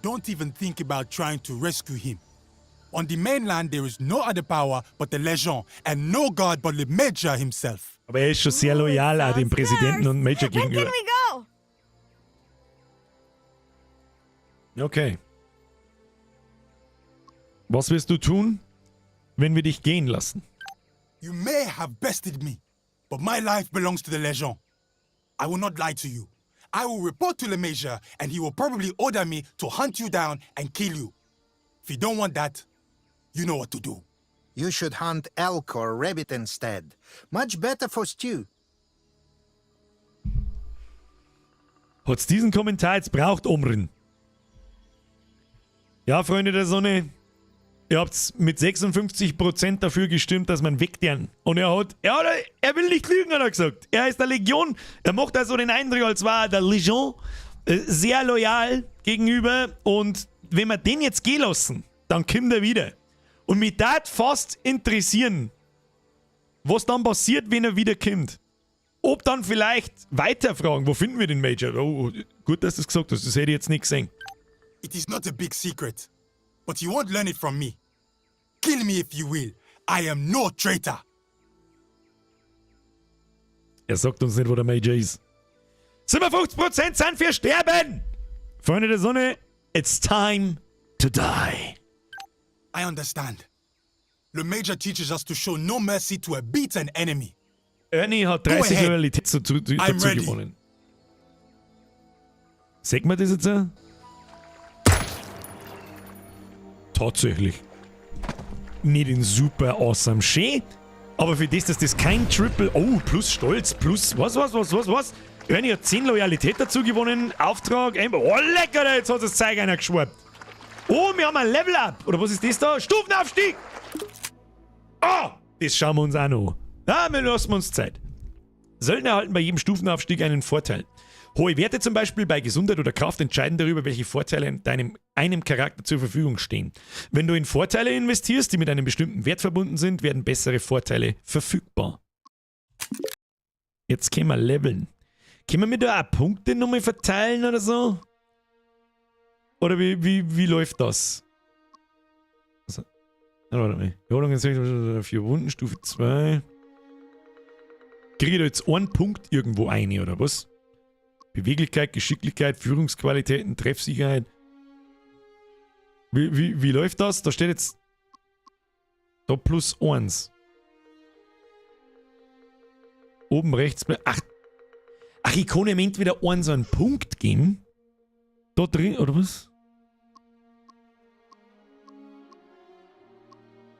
[SPEAKER 10] Don't even think about trying to rescue him. On the mainland, there is no other power but the Legion and no god but the Major himself.
[SPEAKER 1] Aber er ist schon sehr loyal auch dem Präsidenten und Major
[SPEAKER 8] When can
[SPEAKER 1] gegenüber.
[SPEAKER 8] we go?
[SPEAKER 1] Okay. Was wirst du tun, wenn wir dich gehen lassen?
[SPEAKER 10] You may have bested me, but my life belongs to the Legion. I will not lie to you. I will report to the Major, and he will probably order me to hunt you down and kill you. If you don't want that, you know what to do.
[SPEAKER 5] You should hunt elk or rabbit instead. Much better for stew.
[SPEAKER 1] Hat's diesen Kommentar jetzt braucht, Omrin? Ja, Freunde der Sonne, ihr habt mit 56% dafür gestimmt, dass man wegdern. Und er will nicht lügen, hat er gesagt. Er ist der Legion. Er macht also den Eindruck, als war er der Legion sehr loyal gegenüber. Und wenn wir den jetzt gehen lassen, dann kommt er wieder. Und mich darf fast interessieren, was dann passiert, wenn er wieder kommt. Ob dann vielleicht weiterfragen, wo finden wir den Major? Oh, gut, dass du es gesagt hast, das hätte ich jetzt nicht gesehen.
[SPEAKER 10] It is not a big secret, but you won't learn it from me. Kill me if you will. I am no traitor.
[SPEAKER 1] Er sagt uns nicht, wo der Major ist. 57% sind für Sterben! Freunde der Sonne, it's time to die.
[SPEAKER 10] I understand. The Major teaches us to show no mercy to a beaten enemy.
[SPEAKER 1] Ernie hat
[SPEAKER 10] Go
[SPEAKER 1] 30
[SPEAKER 10] ahead.
[SPEAKER 1] Loyalität
[SPEAKER 10] I'm
[SPEAKER 1] dazu
[SPEAKER 10] ready.
[SPEAKER 1] gewonnen. Sehen wir das jetzt? Auch? Tatsächlich. Nicht in super awesome schön, aber für das, dass das kein Triple, oh, plus Stolz, plus was, was, was, was, was? Ernie hat 10 Loyalität dazu gewonnen, Auftrag, oh lecker, jetzt hat das Zeug einer geschwappt. Oh, wir haben ein Level Up. Oder was ist das da? Stufenaufstieg! Oh, das schauen wir uns auch noch an. Ja, wir lassen uns Zeit. Söldner erhalten bei jedem Stufenaufstieg einen Vorteil. Hohe Werte zum Beispiel bei Gesundheit oder Kraft entscheiden darüber, welche Vorteile einem Charakter zur Verfügung stehen. Wenn du in Vorteile investierst, die mit einem bestimmten Wert verbunden sind, werden bessere Vorteile verfügbar. Jetzt können wir leveln. Können wir da auch Punkte nochmal verteilen oder so? Oder wie läuft das? Also, warte mal. Belohnung 4 Wunden, Stufe 2. Kriege ich da jetzt einen Punkt irgendwo ein, oder was? Beweglichkeit, Geschicklichkeit, Führungsqualitäten, Treffsicherheit. Wie läuft das? Da steht jetzt da plus 1. Oben rechts. Ach. Ach, ich kann ihm entweder einen so einen Punkt geben. Da drin, oder was?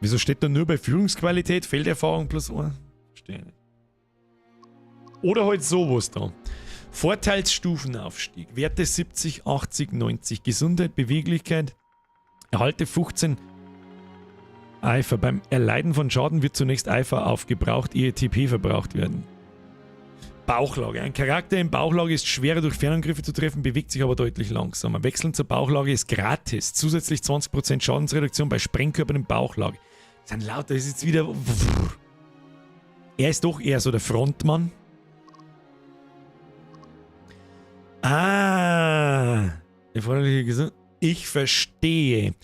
[SPEAKER 1] Wieso steht da nur bei Führungsqualität Felderfahrung plus 1? Verstehe nicht. Oder halt sowas da. Vorteilsstufenaufstieg. Werte 70, 80, 90. Gesundheit, Beweglichkeit. Erhalte 15 Eifer. Beim Erleiden von Schaden wird zunächst Eifer aufgebraucht, ehe TP verbraucht werden. Bauchlage. Ein Charakter in Bauchlage ist schwerer durch Fernangriffe zu treffen, bewegt sich aber deutlich langsamer. Wechseln zur Bauchlage ist gratis. Zusätzlich 20% Schadensreduktion bei Sprengkörpern in Bauchlage. Das sind lauter, das ist jetzt wieder. Er ist doch eher so der Frontmann. Ah. Ich verstehe.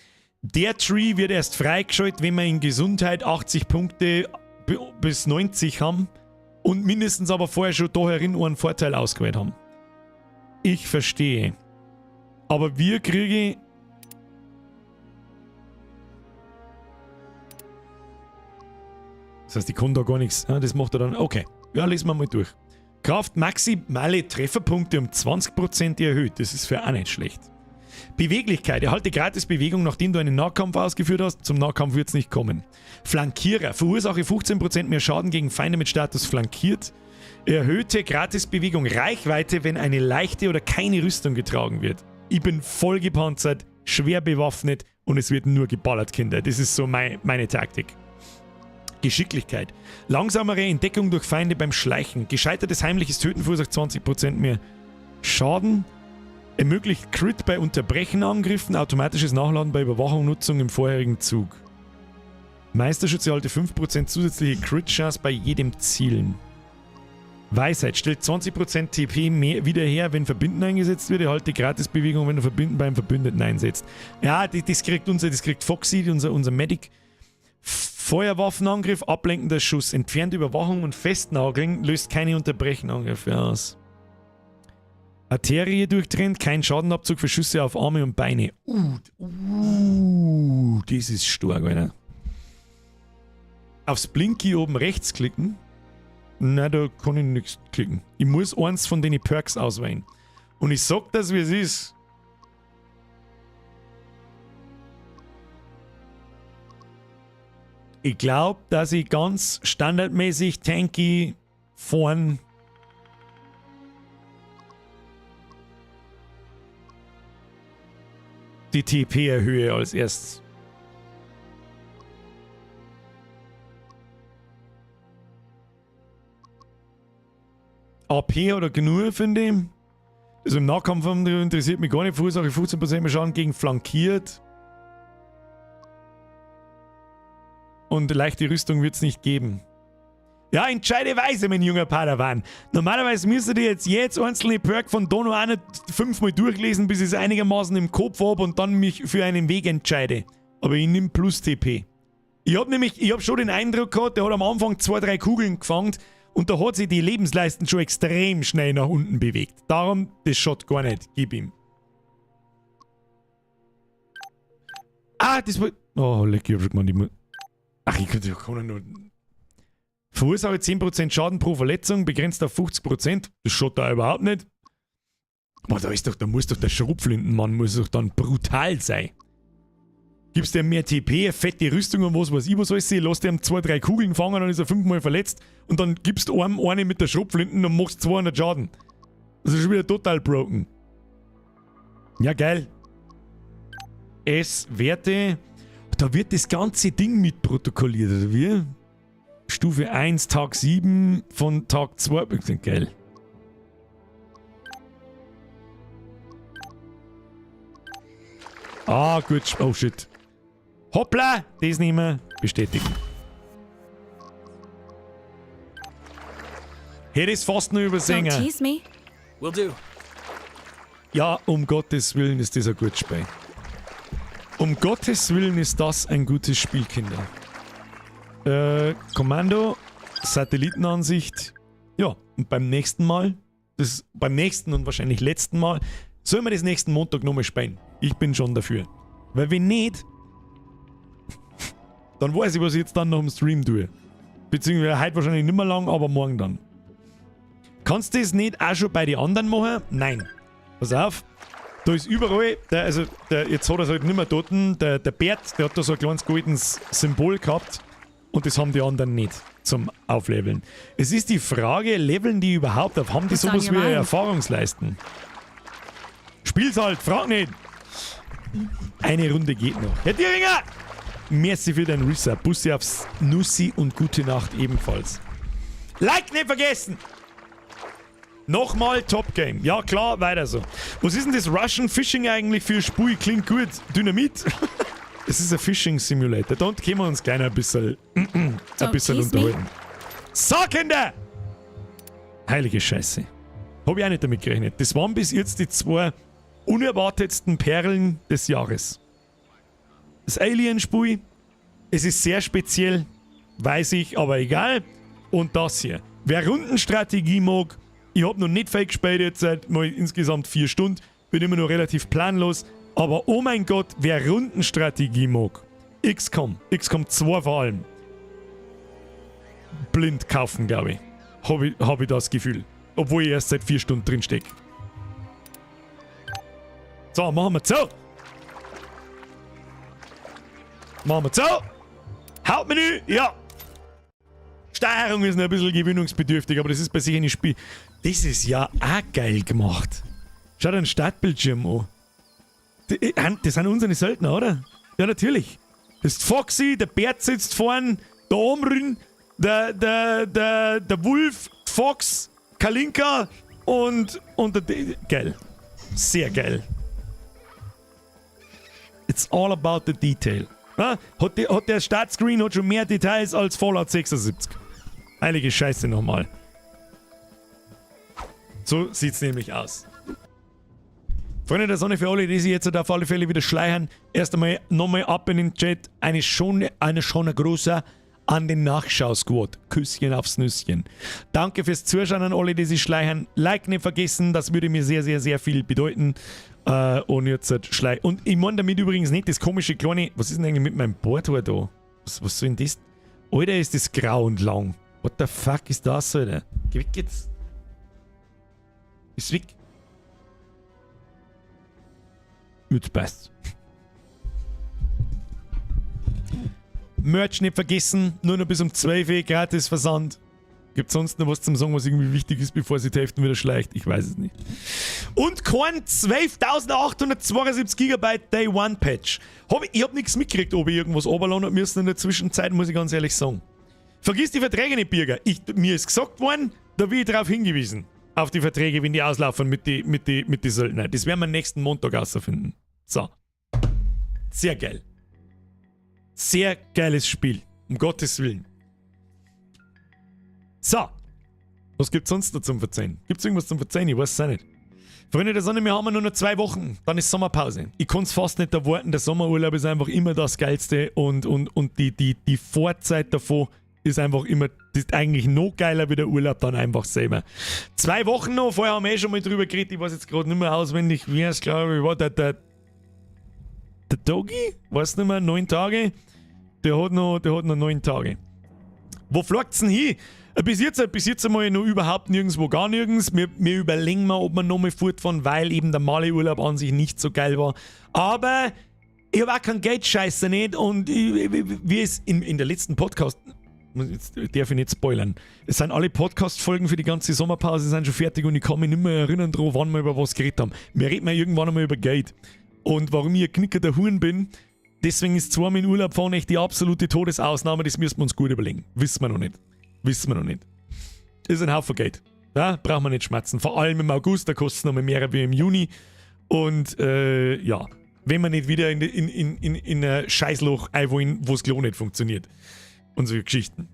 [SPEAKER 1] Der Tree wird erst freigeschaltet, wenn wir in Gesundheit 80 Punkte bis 90 haben und mindestens aber vorher schon da herin einen Vorteil ausgewählt haben. Ich verstehe. Aber wir kriegen. Das heißt, ich kann da gar nichts. Ah, das macht er dann. Okay. Ja, lesen wir mal durch. Kraft maximale Trefferpunkte um 20% erhöht. Das ist für auch nicht schlecht. Beweglichkeit. Erhalte gratis Bewegung, nachdem du einen Nahkampf ausgeführt hast. Zum Nahkampf wird es nicht kommen. Flankierer. Verursache 15% mehr Schaden gegen Feinde mit Status flankiert. Erhöhte Gratisbewegung Reichweite, wenn eine leichte oder keine Rüstung getragen wird. Ich bin voll gepanzert, schwer bewaffnet und es wird nur geballert, Kinder. Das ist so meine Taktik. Geschicklichkeit. Langsamere Entdeckung durch Feinde beim Schleichen. Gescheitertes heimliches Töten verursacht 20% mehr Schaden. Ermöglicht Crit bei Unterbrechenangriffen, automatisches Nachladen bei Überwachung, Nutzung im vorherigen Zug. Meisterschütze erhalte 5% zusätzliche Crit-Chance bei jedem Zielen. Weisheit stellt 20% TP mehr wieder her, wenn Verbinden eingesetzt wird. Erhalte Gratisbewegung, wenn du Verbinden beim Verbündeten einsetzt. Ja, das kriegt das kriegt Foxy, unser Medic. Feuerwaffenangriff, ablenkender Schuss, entfernt Überwachung und Festnageln, löst keine Unterbrechenangriffe aus. Arterie durchtrennt, kein Schadenabzug für Schüsse auf Arme und Beine. Das ist stark, Alter. Aufs Blinky oben rechts klicken. Na, da kann ich nichts klicken. Ich muss eins von den Perks auswählen. Und ich sag das, wie es ist. Ich glaube, dass ich ganz standardmäßig tanky vorn die TP erhöhe als erstes. AP oder genug, finde ich. Also im Nahkampf interessiert mich gar nicht. Verursache 15% mehr Schaden gegen flankiert. Und leichte Rüstung wird es nicht geben. Ja, entscheide weise, mein junger Padawan. Normalerweise müsstet ihr jetzt einzelne Perk von Dono auch nicht fünfmal durchlesen, bis ich es einigermaßen im Kopf habe und dann mich für einen Weg entscheide. Aber ich nehme plus TP. Ich habe nämlich, ich habe schon den Eindruck gehabt, der hat am Anfang 2, 3 Kugeln gefangen und da hat sich die Lebensleisten schon extrem schnell nach unten bewegt. Darum, das schaut gar nicht. Gib ihm. Ah, das war... Oh, leck, ich hab schon gemeint, ich muss... Ach, ich könnte ja nur... Verursache 10% Schaden pro Verletzung, begrenzt auf 50%. Das schaut da überhaupt nicht. Boah, da ist doch, da muss doch der Schrotflintenmann muss doch dann brutal sein. Gibst dem mehr TP, eine fette Rüstung und was weiß ich was alles, lass dem 2, 3 Kugeln fangen, dann ist er 5-mal verletzt und dann gibst du einem eine mit der Schrotflinten und machst 200 Schaden. Das ist schon wieder total broken. Ja, geil. S, Werte. Da wird das ganze Ding mitprotokolliert, oder wie? Stufe 1, Tag 7 von Tag 2. Geil. Ah, gut. Oh, shit. Hoppla! Das nehmen wir. Bestätigen. Hätte ich es fast noch übersehen.
[SPEAKER 6] Don't tease me.
[SPEAKER 11] Will do.
[SPEAKER 1] Ja, um Gottes Willen ist das ein gutes Spiel. Um Gottes Willen ist das ein gutes Spiel, Kinder. Kommando, Satellitenansicht. Ja, und beim nächsten Mal, beim nächsten und wahrscheinlich letzten Mal, sollen wir das nächsten Montag nochmal spielen. Ich bin schon dafür. Weil wenn nicht, dann weiß ich, was ich jetzt dann noch im Stream tue. Beziehungsweise heute wahrscheinlich nicht mehr lang, aber morgen dann. Kann Kannst du das nicht auch schon bei den anderen machen? Nein. Pass auf. Da ist überall, der, also der, jetzt hat er es halt nicht mehr dort, der Bert, der hat da so ein kleines goldenes Symbol gehabt und das haben die anderen nicht zum Aufleveln. Es ist die Frage, leveln die überhaupt auf? Haben die
[SPEAKER 6] What's on
[SPEAKER 1] sowas
[SPEAKER 6] your
[SPEAKER 1] wie eine
[SPEAKER 6] mind?
[SPEAKER 1] Erfahrungsleisten? Spiel's halt, frag nicht! Eine Runde geht noch. Herr Thieringer! Merci für deinen Resub. Bussi aufs Nussi und gute Nacht ebenfalls. Like nicht vergessen! Nochmal Top Game. Ja klar, weiter so. Was ist denn das Russian Fishing eigentlich für Spiel? Klingt gut. Dynamit? Es ist ein Fishing Simulator. Da können wir uns gleich noch ein
[SPEAKER 6] Don't
[SPEAKER 1] bisschen
[SPEAKER 6] tease me.
[SPEAKER 1] unterhalten. So, Kinder! Heilige Scheiße. Hab ich auch nicht damit gerechnet. Das waren bis jetzt die zwei unerwartetsten Perlen des Jahres. Das Alien-Spiel, es ist sehr speziell, weiß ich, aber egal. Und das hier. Wer Rundenstrategie mag, ich hab noch nicht viel gespielt jetzt seit mal insgesamt 4 Stunden, bin immer noch relativ planlos. Aber oh mein Gott, wer Rundenstrategie mag, XCOM, XCOM 2 vor allem, blind kaufen, glaube ich. Hab ich das Gefühl. Obwohl ich erst seit 4 Stunden drin stecke. So, machen wir zu. Machen wir zu. Hauptmenü, ja. Steuerung ist noch ein bisschen gewöhnungsbedürftig, aber das ist bei sich ein Spiel. Das ist ja auch geil gemacht. Schau dir den Startbildschirm an. Das sind unsere Söldner, oder? Ja, natürlich. Das ist Foxy, der Bert sitzt vorn, der Omrin, der Wolf, Fox, Kalinka und der. Geil. Sehr geil. It's all about the detail. Ja, hat der Startscreen hat schon mehr Details als Fallout 76. Heilige Scheiße nochmal. So sieht's nämlich aus. Freunde der Sonne, für alle, die sich jetzt auf alle Fälle wieder schleichen, erst einmal nochmal ab in den Chat. Eine schon großer an den Nachschau-Squad. Küsschen aufs Nüsschen. Danke fürs Zuschauen an alle, die sich schleichen. Like nicht vergessen, das würde mir sehr, sehr, sehr viel bedeuten. Und jetzt halt schlei. Und ich meine damit übrigens nicht das komische kleine. Was ist denn eigentlich mit meinem Bordhaar da? Was soll denn das? Alter, ist das grau und lang. What the fuck ist das, Alter? Geh weg jetzt. Ist weg. Gut, passt. Merch nicht vergessen, nur noch bis um 12 Uhr gratis Versand. Gibt sonst noch was zum Sagen, was irgendwie wichtig ist, bevor sie die Hälfte wieder schleicht? Ich weiß es nicht. Und kein 12.872 Gigabyte Day One Patch. Ich hab nichts mitgekriegt, ob ich irgendwas runterladen hab müssen in der Zwischenzeit, muss ich ganz ehrlich sagen. Vergiss die Verträge nicht, Birger. Mir ist gesagt worden, da bin ich darauf hingewiesen. Auf die Verträge, wenn die auslaufen mit die Söldner. Das werden wir nächsten Montag rausfinden. So. Sehr geil. Sehr geiles Spiel. Um Gottes Willen. So. Was gibt's sonst noch zum Verzeihen? Gibt's irgendwas zum Verzeihen? Ich weiß es auch nicht. Freunde der Sonne, wir haben nur noch 2 Wochen. Dann ist Sommerpause. Ich kann es fast nicht erwarten. Der Sommerurlaub ist einfach immer das Geilste und die Vorzeit davor ist einfach immer, das ist eigentlich noch geiler wie der Urlaub dann einfach selber. 2 Wochen noch, vorher haben wir eh schon mal drüber geredet, ich weiß jetzt gerade nicht mehr auswendig, wie es, glaube ich, war, der Doggy, weiß nicht mehr, 9 Tage, der hat noch 9 Tage. Wo fliegt's denn hin? Bis jetzt einmal noch überhaupt nirgendwo, gar nirgends. Wir überlegen mal, ob wir nochmal fortfahren, weil eben der Mali-Urlaub an sich nicht so geil war. Aber ich habe auch kein Geld, scheiße nicht. Und ich, wie es in der letzten Podcast, jetzt darf ich nicht spoilern. Es sind alle Podcast-Folgen für die ganze Sommerpause sind schon fertig und ich kann mich nicht mehr erinnern, dran, wann wir über was geredet haben. Wir reden ja irgendwann einmal über Geld. Und warum ich ein knickerter Huren bin, deswegen ist zweimal in Urlaub fahren echt die absolute Todesausnahme, das müssen wir uns gut überlegen. Wissen wir noch nicht. Wissen wir noch nicht. Ist ein Haufen Geld. Ja, braucht man nicht schmatzen. Vor allem im August, da kostet es noch mal mehr wie im Juni. Und ja, wenn wir nicht wieder in ein Scheißloch einwollen, wo das Klo nicht funktioniert. Und solche Geschichten.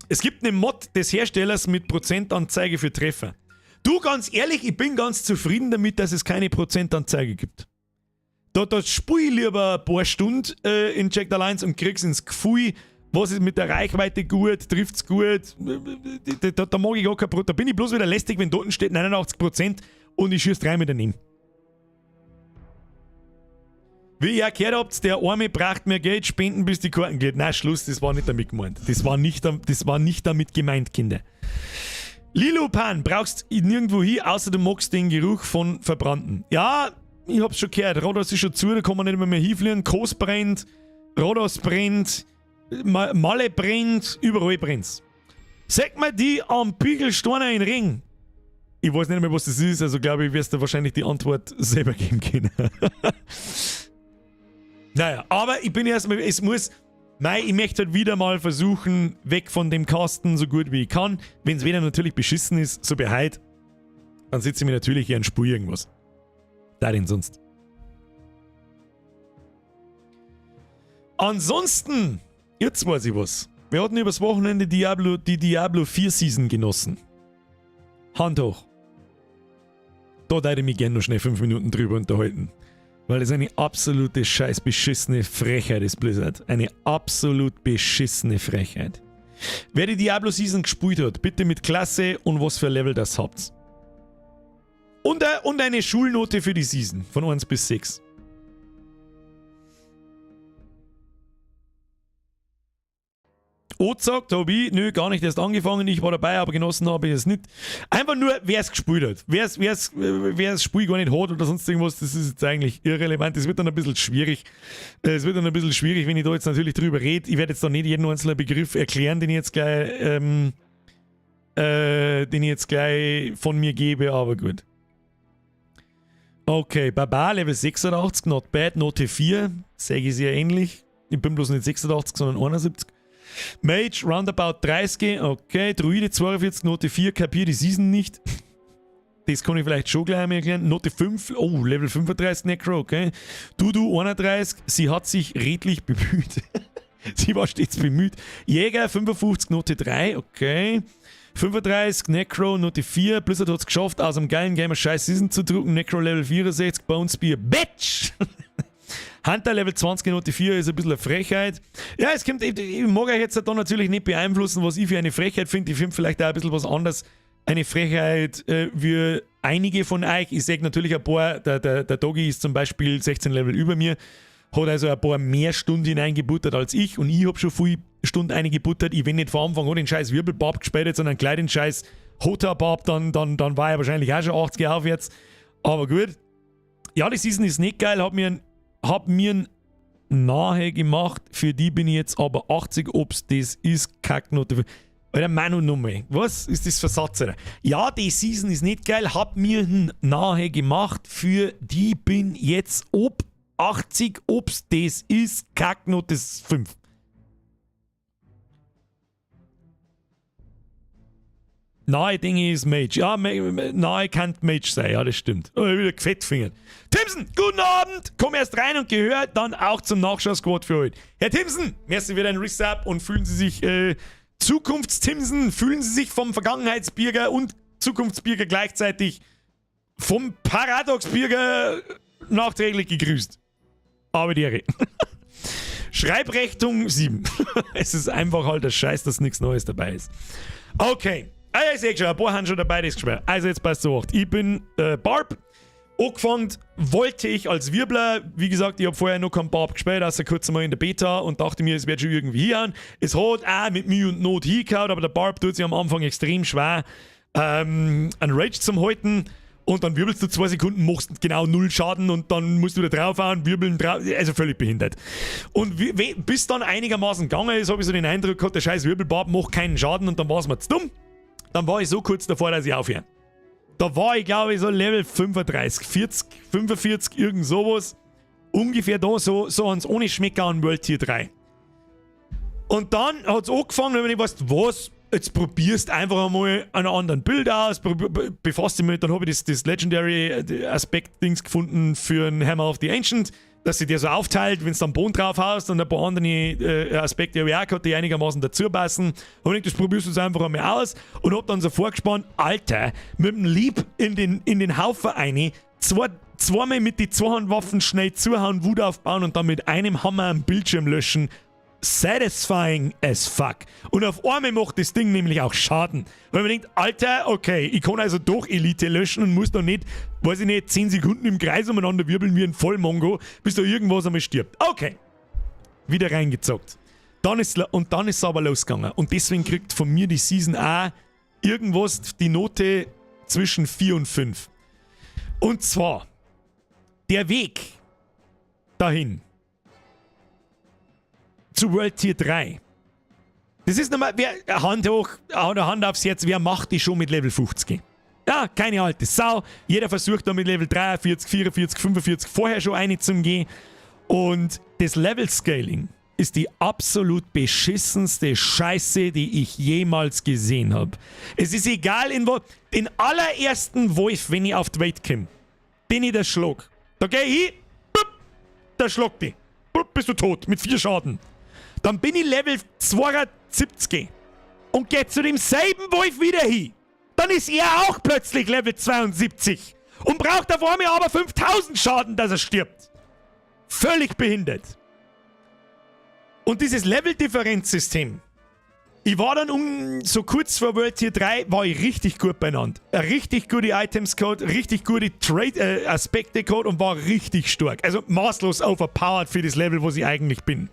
[SPEAKER 1] Es gibt eine Mod des Herstellers mit Prozentanzeige für Treffer. Du, ganz ehrlich, ich bin ganz zufrieden damit, dass es keine Prozentanzeige gibt. Da spiel ich lieber ein paar Stunden in Jagged Alliance und krieg's ins Gefühl, was ist mit der Reichweite gut, trifft's gut. Da mag ich gar kein Brot. Da bin ich bloß wieder lästig, wenn dort steht 89% und ich schieß dreimal daneben. Wie ihr gehört habt, der Arme braucht mehr Geld, spenden, bis die Karten geht. Nein, Schluss, das war nicht damit gemeint. Das war nicht damit gemeint, Kinder. Lilopan brauchst nirgendwo hin, außer du magst den Geruch von Verbrannten. Ja, ich hab's schon gehört. Rhodos ist schon zu, da kann man nicht mehr hinfliegen. Kos brennt, Rhodos brennt, Malle brennt, überall brennt's. Sag mal die am Bügelsteiner in Ring. Ich weiß nicht mehr, was das ist, also glaube ich, wirst du wahrscheinlich die Antwort selber geben können. Naja, aber ich bin erstmal, es muss, mei, ich möchte halt wieder mal versuchen, weg von dem Kasten, so gut wie ich kann. Wenn es wieder natürlich beschissen ist, so wie heute, dann sitze ich mir natürlich hier und spur irgendwas. Da denn sonst. Ansonsten, jetzt weiß ich was. Wir hatten übers Wochenende die Diablo 4 Season genossen. Hand hoch. Da würde ich mich gerne noch schnell 5 Minuten drüber unterhalten. Weil das eine absolute scheiß beschissene Frechheit ist, Blizzard. Eine absolut beschissene Frechheit. Wer die Diablo Season gespielt hat, bitte mit Klasse und was für Level das habt. Und eine Schulnote für die Season von 1 bis 6. Ozak, Tobi, nö, gar nicht erst angefangen, ich war dabei, aber genossen habe ich es nicht. Einfach nur, wer es gespielt hat. Wer das Spiel gar nicht hat oder sonst irgendwas, das ist jetzt eigentlich irrelevant. Es wird dann ein bisschen schwierig. Es wird dann ein bisschen schwierig, wenn ich da jetzt natürlich drüber rede. Ich werde jetzt da nicht jeden einzelnen Begriff erklären, den ich jetzt gleich, von mir gebe, aber gut. Okay, Baba, Level 86, not bad, Note 4, sage ich sehr ähnlich. Ich bin bloß nicht 86, sondern 71. Mage, roundabout 30, okay. Druide 42, Note 4, kapier die Season nicht. Das kann ich vielleicht schon gleich einmal erklären. Note 5, oh, Level 35 Necro, okay. Dudu 31, sie hat sich redlich bemüht. Sie war stets bemüht. Jäger 55, Note 3, okay. 35, Necro, Note 4. Blizzard hat es geschafft, aus einem geilen Gamer scheiß Season zu drucken. Necro Level 64, Bone Spear, Bitch! Hunter Level 20, Note 4 ist ein bisschen eine Frechheit. Ja, es kommt, ich mag euch jetzt da natürlich nicht beeinflussen, was ich für eine Frechheit finde. Ich finde vielleicht auch ein bisschen was anderes. Eine Frechheit wie einige von euch. Ich sehe natürlich ein paar, der Doggy ist zum Beispiel 16 Level über mir, hat also ein paar mehr Stunden hineingebuttert als ich und ich habe schon viel Stunden eingebuttert. Ich wenn nicht von Anfang an den scheiß Wirbelbab gespielt, sondern gleich den scheiß Hota-Bab, dann war er wahrscheinlich auch schon 80 aufwärts. Aber gut. Ja, die Season ist nicht geil, hab mir nahe gemacht, für die bin ich jetzt aber 80, ob's das ist, Kacknote. Alter, Manu nochmal, was ist das für Satz, Alter? Ja, die Season ist nicht geil, hab mir nahe gemacht, für die bin jetzt ob 80, ob's das ist, Kacknote 5. Nahe Dinge ist Mage. Ja, nahe kann Mage sein. Ja, das stimmt. Oh, wieder gefettfingert. Timson, guten Abend. Komm erst rein und gehört dann auch zum Nachschau-Squad für heute. Herr Timson, merci wieder ein Resub und fühlen Sie sich Zukunfts-Timson, fühlen Sie sich vom Vergangenheitsbürger und Zukunftsbürger gleichzeitig vom Paradox-Bürger nachträglich gegrüßt. Aber die Ehre. Schreibrechnung 7. Es ist einfach halt der Scheiß, dass nichts Neues dabei ist. Okay. Ah ja, ich sehe schon, ein paar haben schon dabei das gespielt. Also jetzt passt so acht. Ich bin Barb. Angefangen wollte ich als Wirbler. Wie gesagt, ich habe vorher noch keinen Barb gespielt, außer kurz einmal in der Beta und dachte mir, es wird schon irgendwie hinhauen. Es hat auch mit Mühe und Not hingehauen, aber der Barb tut sich am Anfang extrem schwer, einen Rage zum halten. Und dann wirbelst du 2 Sekunden, machst genau 0 Schaden und dann musst du wieder draufhauen, wirbeln, drauf, also völlig behindert. Und bis dann einigermaßen gegangen ist, habe ich so den Eindruck gehabt, der scheiß Wirbelbarb macht keinen Schaden und dann war es mir zu dumm. Dann war ich so kurz davor, dass ich aufhöre. Da war ich, glaube ich, so Level 35, 40, 45, irgend sowas. Ungefähr da, so ans ohne Schmecker an World Tier 3. Und dann hat es angefangen, wenn ich weiß, was, jetzt probierst einfach einmal einen anderen Bild aus, befasst dich mit, dann habe ich das Legendary Aspekt-Dings gefunden für einen Hammer of the Ancient, dass sich der so aufteilt, wenn du dann Boden drauf haust und ein paar andere Aspekte habe ich auch gehabt, die einigermaßen dazu passen. Und ich das probierst du jetzt einfach einmal aus und hab dann so vorgespannt, Alter, mit dem Lieb in den Haufen rein, zweimal mit den Zweihandwaffen schnell zuhauen, Wut aufbauen und dann mit einem Hammer am Bildschirm löschen. Satisfying as fuck. Und auf einmal macht das Ding nämlich auch Schaden. Weil man denkt, Alter, okay, ich kann also doch Elite löschen und muss da nicht, weiß ich nicht, 10 Sekunden im Kreis umeinander wirbeln wie ein Vollmongo, bis da irgendwas einmal stirbt. Okay. Wieder reingezockt. Dann ist es aber losgegangen. Und deswegen kriegt von mir die Season auch Irgendwas die Note zwischen 4 und 5. Und zwar, der Weg dahin zu World Tier 3. Das ist nochmal, wer, Hand hoch, Hand aufs Herz, wer macht die schon mit Level 50? Ja, keine alte Sau. Jeder versucht da mit Level 43, 44, 45 vorher schon eine zum gehen. Und das Level Scaling ist die absolut beschissenste Scheiße, die ich jemals gesehen habe. Es ist egal, in wo. Den allerersten Wolf, wenn ich auf die Welt komme, den ich das schlag. Da geh ich hin, bup, da schlagt die. Bup, bist du tot, mit 4 Schaden. Dann bin ich Level 72 und geh zu demselben Wolf wieder hin. Dann ist er auch plötzlich Level 72 und braucht auf einmal aber 5000 Schaden, dass er stirbt. Völlig behindert. Und dieses Level-Differenz-System, ich war dann so kurz vor World Tier 3, war ich richtig gut beieinander. Richtig gute Items gehabt, richtig gute Trade-Aspekte gehabt und war richtig stark. Also maßlos overpowered für das Level, wo ich eigentlich bin.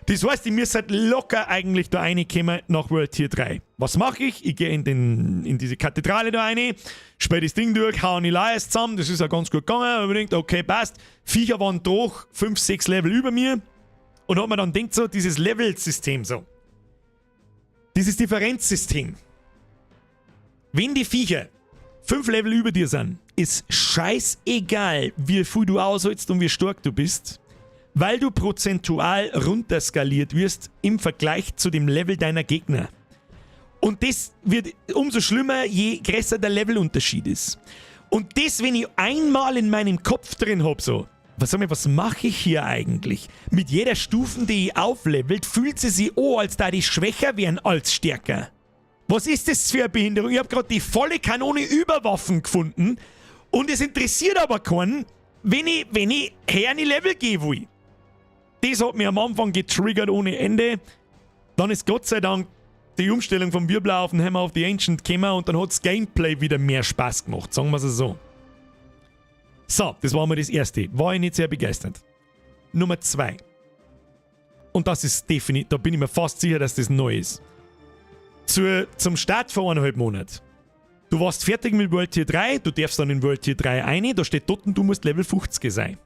[SPEAKER 1] Das heißt, ich müsste halt locker eigentlich da reinkommen nach World Tier 3. Was mache ich? Ich gehe in diese Kathedrale da rein, spiele das Ding durch, hau einen Elias zusammen, das ist ja ganz gut gegangen. Und ich denkt, okay, passt. Viecher waren doch 5, 6 Level über mir. Und hat mir dann denkt so, dieses Level-System so. Dieses Differenzsystem. Wenn die Viecher 5 Level über dir sind, ist scheißegal, wie viel du aushältst und wie stark du bist, weil du prozentual runterskaliert wirst im Vergleich zu dem Level deiner Gegner. Und das wird umso schlimmer, je größer der Levelunterschied ist. Und das, wenn ich einmal in meinem Kopf drin hab, so, was, sag mal, was mache ich hier eigentlich? Mit jeder Stufe, die ich auflevelt, fühlt sie sich an, als da die schwächer wären als stärker. Was ist das für eine Behinderung? Ich hab grad die volle Kanone Überwaffen gefunden und es interessiert aber keinen, wenn ich her in die Level gehen will. Das hat mich am Anfang getriggert ohne Ende. Dann ist Gott sei Dank die Umstellung vom Wirbler auf den Hammer of the Ancients gekommen und dann hat das Gameplay wieder mehr Spaß gemacht, sagen wir es so. So, das war mal das Erste. War ich nicht sehr begeistert. Nummer 2. Und das ist definitiv, da bin ich mir fast sicher, dass das neu ist. Zum Start vor 1,5 Monat. Du warst fertig mit World Tier 3, du darfst dann in World Tier 3 rein, da steht dort, du musst Level 50 sein.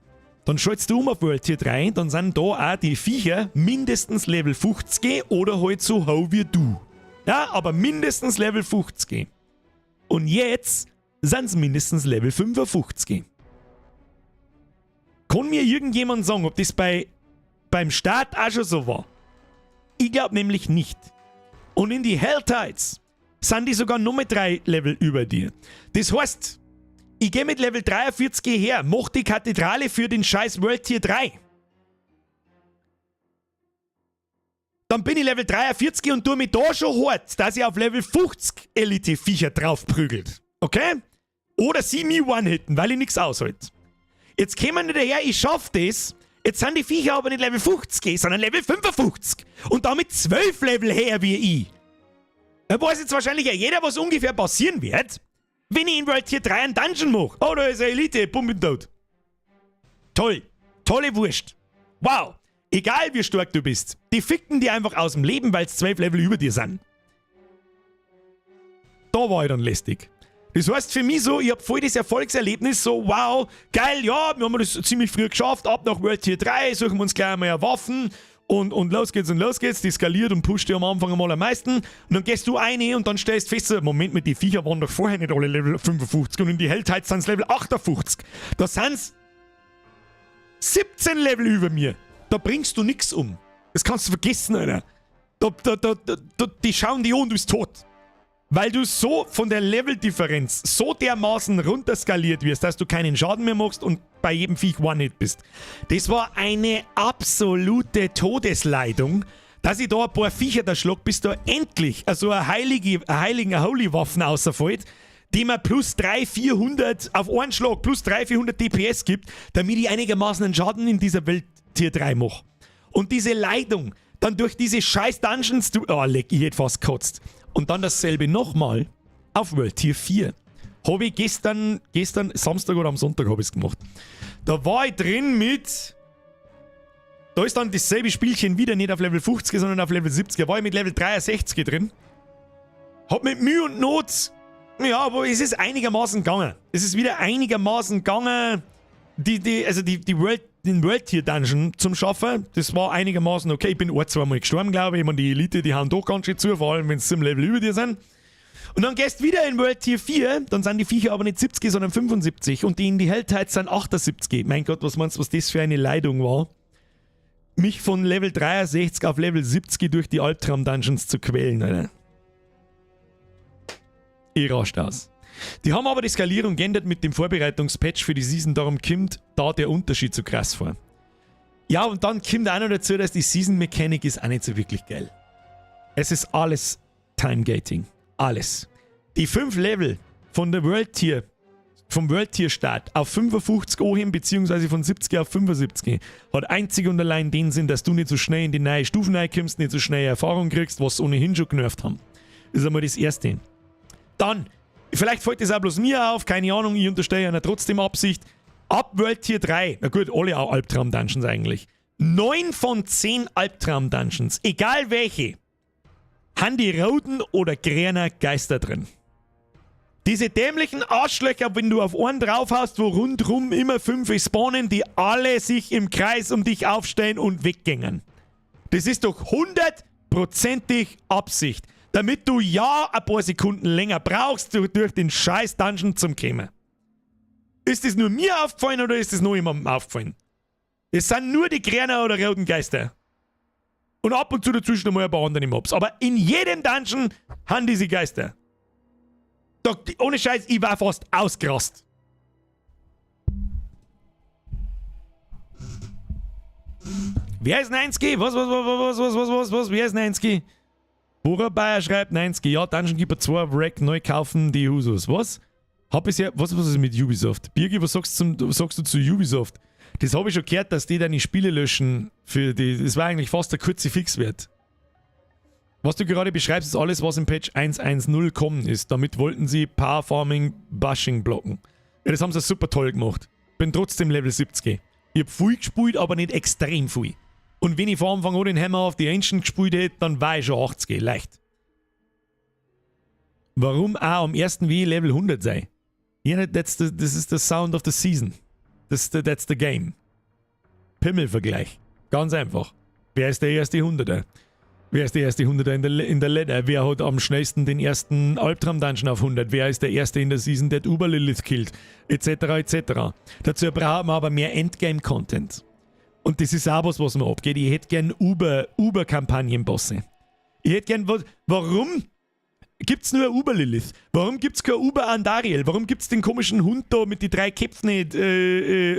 [SPEAKER 1] Dann schaltest du um auf World Tier 3, dann sind da auch die Viecher mindestens Level 50 oder halt so hoch wie du. Ja, aber mindestens Level 50. Und jetzt sind es mindestens Level 55. Kann mir irgendjemand sagen, ob das beim Start auch schon so war? Ich glaube nämlich nicht. Und in die Helltides sind die sogar nochmal 3 Level über dir. Das heißt, ich gehe mit Level 43 her, mach die Kathedrale für den scheiß World Tier 3. Dann bin ich Level 43 und tue mich da schon hart, dass ich auf Level 50 Elite-Viecher draufprügelt. Okay? Oder sie mich one-hitten, weil ich nichts aushalte. Jetzt kommen die daher, ich schaff das. Jetzt sind die Viecher aber nicht Level 50, sondern Level 55. Und damit 12 Level höher wie ich. Da weiß jetzt wahrscheinlich ja jeder, was ungefähr passieren wird, wenn ich in World Tier 3 einen Dungeon mache. Oh, da ist eine Elite, bumm, bin tot. Toll. Tolle Wurst. Wow. Egal wie stark du bist, die ficken die einfach aus dem Leben, weil es 12 Level über dir sind. Da war ich dann lästig. Das heißt für mich so, ich hab voll das Erfolgserlebnis, so wow, geil, ja, wir haben das ziemlich früh geschafft, ab nach World Tier 3, suchen wir uns gleich einmal Waffen und los geht's und los geht's, die skaliert und pusht dir am Anfang einmal am meisten und dann gehst du rein und dann stellst fest, so, Moment, mit die Viecher waren doch vorher nicht alle Level 55 und in die Helltides sind's Level 58. Da sind's 17 Level über mir. Da bringst du nix um. Das kannst du vergessen, Alter. Da, die schauen die an und du bist tot. Weil du so von der Leveldifferenz so dermaßen runterskaliert wirst, dass du keinen Schaden mehr machst und bei jedem Viech One-Hit bist. Das war eine absolute Todesleidung, dass ich da ein paar Viecher da schlag, bis da endlich so eine heilige Holy-Waffen außerfällt, die mir plus 300, 400 auf einen Schlag plus 300, 400 DPS gibt, damit ich einigermaßen einen Schaden in dieser Welt Tier 3 mache. Und diese Leidung, dann durch diese scheiß Dungeons, du, oh leck, ich hätte fast gekotzt. Und dann dasselbe nochmal auf World Tier 4. Habe ich gestern, Samstag oder am Sonntag habe ich es gemacht. Da war ich drin mit. Da ist dann dasselbe Spielchen wieder nicht auf Level 50, sondern auf Level 70. Da war ich mit Level 63 drin. Hab mit Mühe und Not, ja, aber es ist einigermaßen gegangen. Es ist wieder einigermaßen gegangen, die, die, also die, die World, den World Tier Dungeon zum Schaffen. Das war einigermaßen okay. Ich bin ein, zwei Mal gestorben, glaube ich. Ich meine, die Elite, die hauen doch ganz schön zu, vor allem wenn sie im Level über dir sind. Und dann gehst du wieder in World Tier 4, dann sind die Viecher aber nicht 70, sondern 75 und die in die Helltides sind 78. Mein Gott, was meinst du, was das für eine Leidung war? Mich von Level 63 auf Level 70 durch die Albtraum-Dungeons zu quälen, Alter. Ich rast aus. Die haben aber die Skalierung geändert mit dem Vorbereitungspatch für die Season, darum kommt da der Unterschied so krass vor. Ja, und dann kommt auch noch dazu, dass die Season Mechanic ist auch nicht so wirklich geil. Es ist alles Time-Gating. Alles. Die 5 Level von der World Tier, vom World Tier Start auf 55 anheben, beziehungsweise von 70 auf 75, hat einzig und allein den Sinn, dass du nicht so schnell in die neue Stufen reinkommst, nicht so schnell Erfahrung kriegst, was sie ohnehin schon generft haben. Das ist einmal das Erste. Dann, vielleicht fällt das auch bloß mir auf, keine Ahnung, ich unterstelle einer trotzdem Absicht. Ab World Tier 3, na gut, alle Albtraum-Dungeons eigentlich. 9 von 10 Albtraum-Dungeons, egal welche, haben die roten oder grünen Geister drin. Diese dämlichen Arschlöcher, wenn du auf einen draufhaust, wo rundrum immer 5 spawnen, die alle sich im Kreis um dich aufstellen und weggängen. Das ist doch 100-prozentig Absicht, damit du ja ein paar Sekunden länger brauchst, durch den scheiß Dungeon zum Kommen. Ist das nur mir aufgefallen oder ist das noch jemandem aufgefallen? Es sind nur die grünen oder roten Geister. Und ab und zu dazwischen nochmal ein paar andere Mobs. Aber in jedem Dungeon haben diese Geister. Da, ohne Scheiß, ich war fast ausgerast. Wer ist 90? Was, was, was, was, was, was, was, was? Wer ist 90? Bohrer schreibt 90. Ja, Dungeon Keeper 2, Wreck, neu kaufen, die Husos. Was? Hab bisher, was ist mit Ubisoft? Birgi, was sagst du zu Ubisoft? Das habe ich schon gehört, dass die deine Spiele löschen. Für die, das war eigentlich fast der kurze Fixwert. Was du gerade beschreibst, ist alles, was im Patch 1.1.0 gekommen ist. Damit wollten sie Power Farming Bashing blocken. Ja, das haben sie super toll gemacht. Bin trotzdem Level 70. Ich hab viel gespielt, aber nicht extrem viel. Und wenn ich vor Anfang an den Hammer of the Ancient gespielt hätte, dann war ich schon 80, leicht. Warum auch am ersten W Level 100 sei? Ja, this is the sound of the season. That's the game. Pimmelvergleich. Ganz einfach. Wer ist der erste 100er? Wer ist der erste 100er in der Ladder? Wer hat am schnellsten den ersten Albtraum-Dungeon auf 100? Wer ist der erste in der Season, der Uber-Lilith killt? Etc. etc. Dazu braucht man aber mehr Endgame-Content. Und das ist auch was, was mir abgeht. Ich hätte gern Uber-Kampagnenbosse. Ich hätte gern was. Warum gibt's nur Uber-Lilith? Warum gibt's kein Uber-Andariel? Warum gibt's den komischen Hund da mit die 3 Köpfen nicht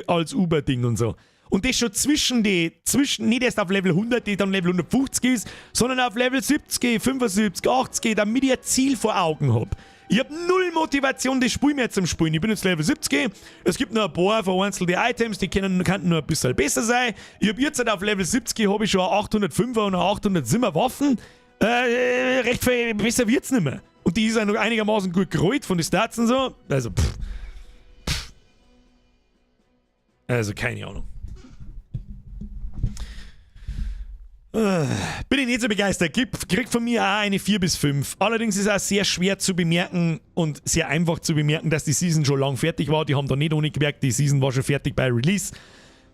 [SPEAKER 1] als Uber-Ding und so? Und das schon nicht erst auf Level 100, die dann Level 150 ist, sondern auf Level 70, 75, 80, damit ich ein Ziel vor Augen hab. Ich hab null Motivation, das Spiel mehr zum Spielen. Ich bin jetzt Level 70, es gibt noch ein paar vereinzelte Items, die könnten nur ein bisschen besser sein. Ich hab jetzt halt auf Level 70 hab ich schon eine 805er und eine 807er Waffen. Recht viel besser wird's nicht mehr. Und die ist auch noch einigermaßen gut gerollt von den Stats und so. Also, pff. Pff. Also, keine Ahnung. Bin ich nicht so begeistert. Krieg von mir auch eine 4 bis 5. Allerdings ist auch sehr schwer zu bemerken und sehr einfach zu bemerken, dass die Season schon lang fertig war. Die haben da nicht ohne gemerkt, die Season war schon fertig bei Release.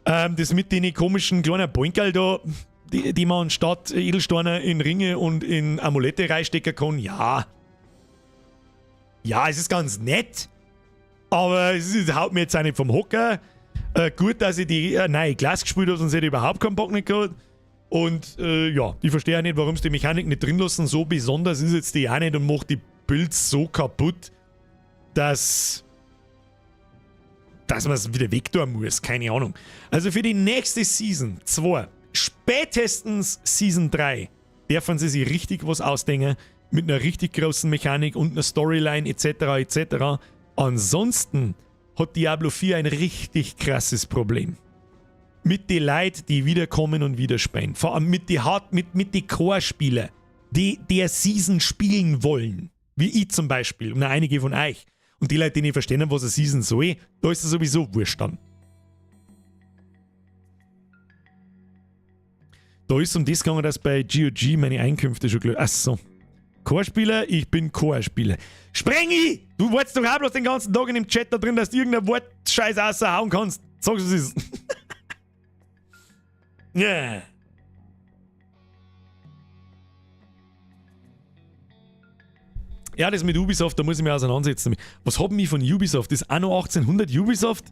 [SPEAKER 1] Das mit den komischen kleinen Boinkerl da, die man statt Edelsteine in Ringe und in Amulette reinstecken kann, ja. Ja, es ist ganz nett, aber es haut mir jetzt auch nicht vom Hocker. Gut, dass ich die neue Klasse gespielt habe, sonst hätte ich überhaupt keinen Bock nicht gehabt. Und ja, ich verstehe auch nicht, warum sie die Mechanik nicht drin lassen. So besonders ist jetzt die auch nicht und macht die Builds so kaputt, dass man es wieder wegtun muss. Keine Ahnung. Also für die nächste Season 2, spätestens Season 3, dürfen sie sich richtig was ausdenken mit einer richtig großen Mechanik und einer Storyline etc. etc. Ansonsten hat Diablo 4 ein richtig krasses Problem. Mit den Leuten, die wiederkommen und wieder spielen. Vor allem mit den Core-Spieler, die der Season spielen wollen. Wie ich zum Beispiel und einige von euch. Und die Leute, die nicht verstehen, was eine Season soll, da ist es sowieso wurscht dann. Da ist um das gegangen, dass bei GOG meine Einkünfte schon gelöst. Ach so. Chorspieler, ich bin Chorspieler. Sprengi! Du wolltest doch auch bloß den ganzen Tag in dem Chat da drin, dass du irgendein Wort scheiß raushauen kannst. Sag's, was es ist. Ja. Ja, das mit Ubisoft, da muss ich mich auseinandersetzen. Was haben wir von Ubisoft? Ist Anno 1800 Ubisoft?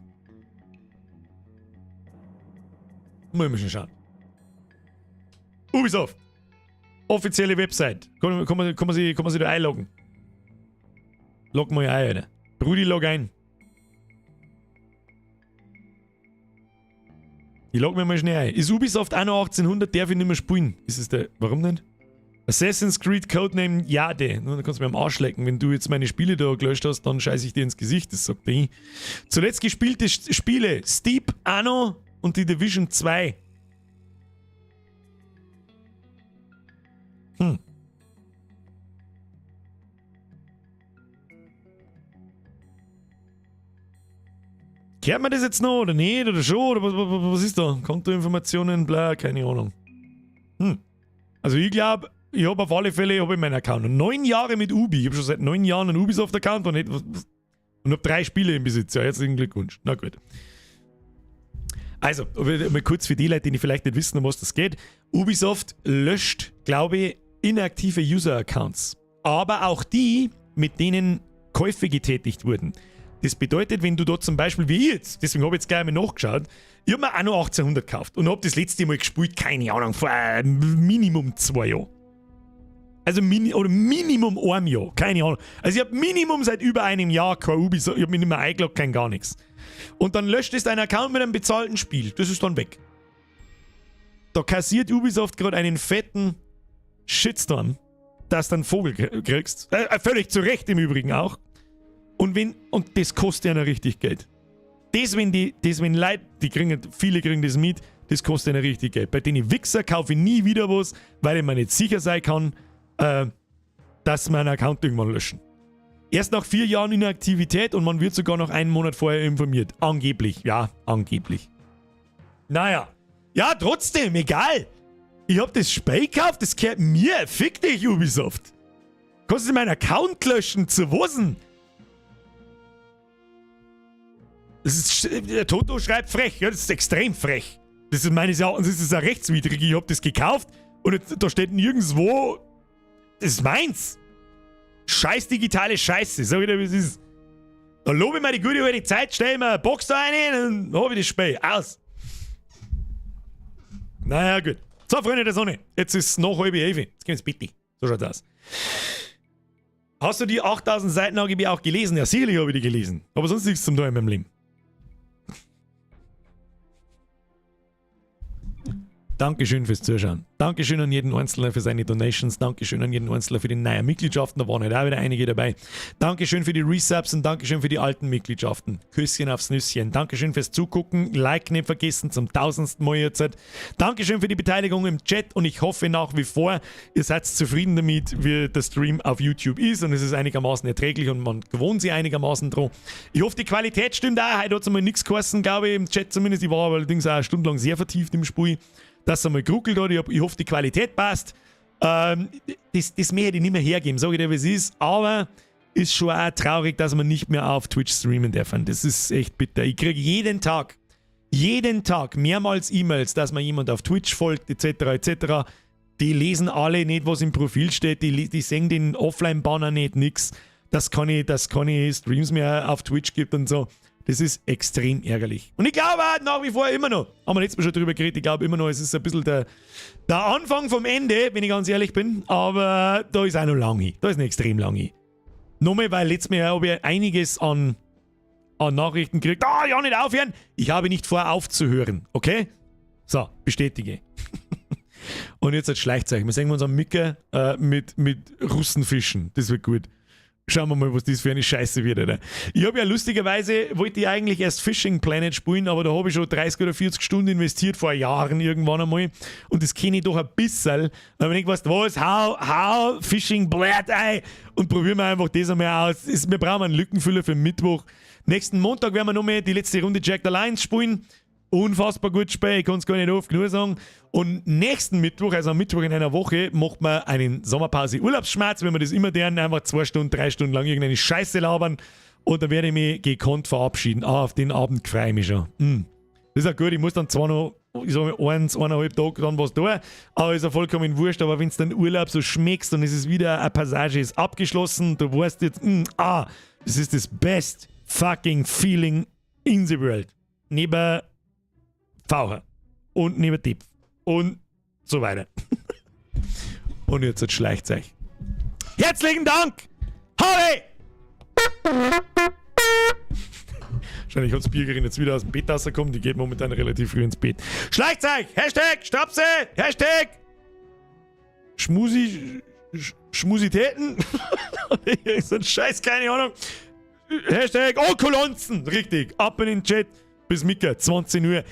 [SPEAKER 1] Muss ich mal schon schauen. Ubisoft. Offizielle Website. Kann man sich da einloggen? Log mal ein, Alter. Brudi, log ein. Ich log mir mal schnell ein. Ist Ubisoft Anno 1800? Darf ich nicht mehr spielen? Ist es der. Warum denn? Assassin's Creed Codename Jade. Nun, da kannst du mir am Arsch lecken. Wenn du jetzt meine Spiele da gelöscht hast, dann scheiße ich dir ins Gesicht. Das sagt der. Zuletzt gespielte Spiele: Steep, Anno und die Division 2. Kehrt man das jetzt noch oder nicht oder schon? Oder was ist da? Kontoinformationen, bla, keine Ahnung. Also ich glaube, ich habe auf alle Fälle hab ich meinen Account. Und 9 Jahre mit Ubi. Ich habe schon seit 9 Jahren einen Ubisoft-Account und, und habe 3 Spiele im Besitz. Ja, herzlichen Glückwunsch. Na gut. Also, mal kurz für die Leute, die vielleicht nicht wissen, um was das geht. Ubisoft löscht, glaube ich, inaktive User-Accounts. Aber auch die, mit denen Käufe getätigt wurden. Das bedeutet, wenn du da zum Beispiel, wie ich jetzt, deswegen habe ich jetzt gleich mal nachgeschaut, ich habe mir auch noch 1800 gekauft und habe das letzte Mal gespielt, keine Ahnung, vor Minimum 2 Jahren. Also oder Minimum einem Jahr, keine Ahnung. Also ich habe Minimum seit über einem Jahr kein Ubisoft, ich habe mich nicht mehr eingeloggt, kein gar nichts. Und dann löscht es deinen Account mit einem bezahlten Spiel. Das ist dann weg. Da kassiert Ubisoft gerade einen fetten Shitstorm, dass du einen Vogel kriegst. Völlig zu Recht im Übrigen auch. Und das kostet ja noch richtig Geld. Das, wenn Leute, die kriegen, viele kriegen das mit, das kostet ja noch richtig Geld. Bei den Wichser kaufe ich nie wieder was, weil ich mir nicht sicher sein kann, dass meinen Account irgendwann löschen. Erst nach 4 Jahren Inaktivität und man wird sogar noch einen Monat vorher informiert. Angeblich, ja, angeblich. Naja. Ja, trotzdem, egal. Ich hab das Spiel gekauft, das gehört mir. Fick dich, Ubisoft. Kannst du meinen Account löschen? Zu was denn? Das ist, der Toto schreibt frech, ja, das ist extrem frech. Das ist meines Erachtens, das ist auch rechtswidrig. Ich hab das gekauft und jetzt, da steht nirgendwo, das ist meins. Scheiß digitale Scheiße, sag ich dir, wie es ist. Da lobe ich mir die gute alte Zeit, stell mir eine Box da rein und dann hab ich das Spiel. Aus. Naja, gut. So, Freunde der Sonne, jetzt ist es noch 10:30. Jetzt gehen wir ins Bett. So schaut's aus. Hast du die 8000 Seiten AGB auch gelesen? Ja, sicherlich habe ich die gelesen. Aber sonst nichts zum tun in meinem Leben. Dankeschön fürs Zuschauen. Dankeschön an jeden Einzelnen für seine Donations. Dankeschön an jeden Einzelnen für die neuen Mitgliedschaften. Da waren heute auch wieder einige dabei. Dankeschön für die Resubs und Dankeschön für die alten Mitgliedschaften. Küsschen aufs Nüsschen. Dankeschön fürs Zugucken. Like nicht vergessen zum 1000. Mal jetzt. Dankeschön für die Beteiligung im Chat und ich hoffe nach wie vor, ihr seid zufrieden damit, wie der Stream auf YouTube ist und es ist einigermaßen erträglich und man gewohnt sich einigermaßen dran. Ich hoffe, die Qualität stimmt auch. Heute hat es einmal nichts geheißen, glaube ich, im Chat zumindest. Ich war allerdings auch eine Stunde lang sehr vertieft im Spiel. Dass es einmal geruckelt hat. Ich hoffe, die Qualität passt. Das möchte ich nicht mehr hergeben, sage ich dir, wie es ist. Aber ist schon auch traurig, dass man nicht mehr auf Twitch streamen darf. Das ist echt bitter. Ich kriege jeden Tag mehrmals E-Mails, dass mir jemand auf Twitch folgt, etc., etc. Die lesen alle nicht, was im Profil steht. Die sehen den Offline-Banner nicht, nix. Dass keine Streams mehr auf Twitch gibt und so. Das ist extrem ärgerlich. Und ich glaube auch nach wie vor immer noch, haben wir letztes Mal schon drüber geredet, ich glaube immer noch, es ist ein bisschen der Anfang vom Ende, wenn ich ganz ehrlich bin, aber da ist auch noch lange hin. Da ist noch extrem lange hin. Nochmal, weil letztes Mal habe ich einiges an Nachrichten gekriegt. Ah, ja, nicht aufhören! Ich habe nicht vor, aufzuhören, okay? So, bestätige. Und jetzt als Schleichzeichen. Wir sehen uns am Micke mit Russenfischen. Das wird gut. Schauen wir mal, was das für eine Scheiße wird, Alter. Ich habe ja lustigerweise, wollte ich eigentlich erst Fishing Planet spielen, aber da habe ich schon 30 oder 40 Stunden investiert, vor Jahren irgendwann einmal. Und das kenne ich doch ein bisschen. Dann habe ich gedacht, weißt du was, hau Fishing Planet ein und probieren wir einfach das einmal aus. Wir brauchen einen Lückenfüller für Mittwoch. Nächsten Montag werden wir nochmal die letzte Runde Jack the Lions spielen. Unfassbar gut gespielt, ich kann es gar nicht oft genug sagen. Und nächsten Mittwoch, also am Mittwoch in einer Woche, macht man einen Sommerpause Urlaubsschmerz, wenn wir das immer deren einfach 2 Stunden, 3 Stunden lang irgendeine Scheiße labern. Und dann werde ich mich gekonnt verabschieden. Ah, auf den Abend freue ich mich schon. Das ist auch gut, ich muss dann zwar noch, ich sag mal, 1, 1,5 Tage dann was tun, aber ist ja vollkommen wurscht. Aber wenn es dann Urlaub so schmeckst, dann ist es wieder eine Passage, ist abgeschlossen, du weißt jetzt, ah, das ist das best fucking feeling in the world. Neben VH und neben Tipp und so weiter. Und jetzt schleicht's euch. Herzlichen Dank! Harry! Wahrscheinlich hat's Birgerin jetzt wieder aus dem Bett rausgekommen. Die geht momentan relativ früh ins Bett. Schleicht's euch! Hashtag Strapse! Hashtag Schmusi. Schmusitäten? So ein Scheiß, keine Ahnung. Hashtag Okolonzen! Richtig. Ab in den Chat. Bis Mittag, 20 Uhr.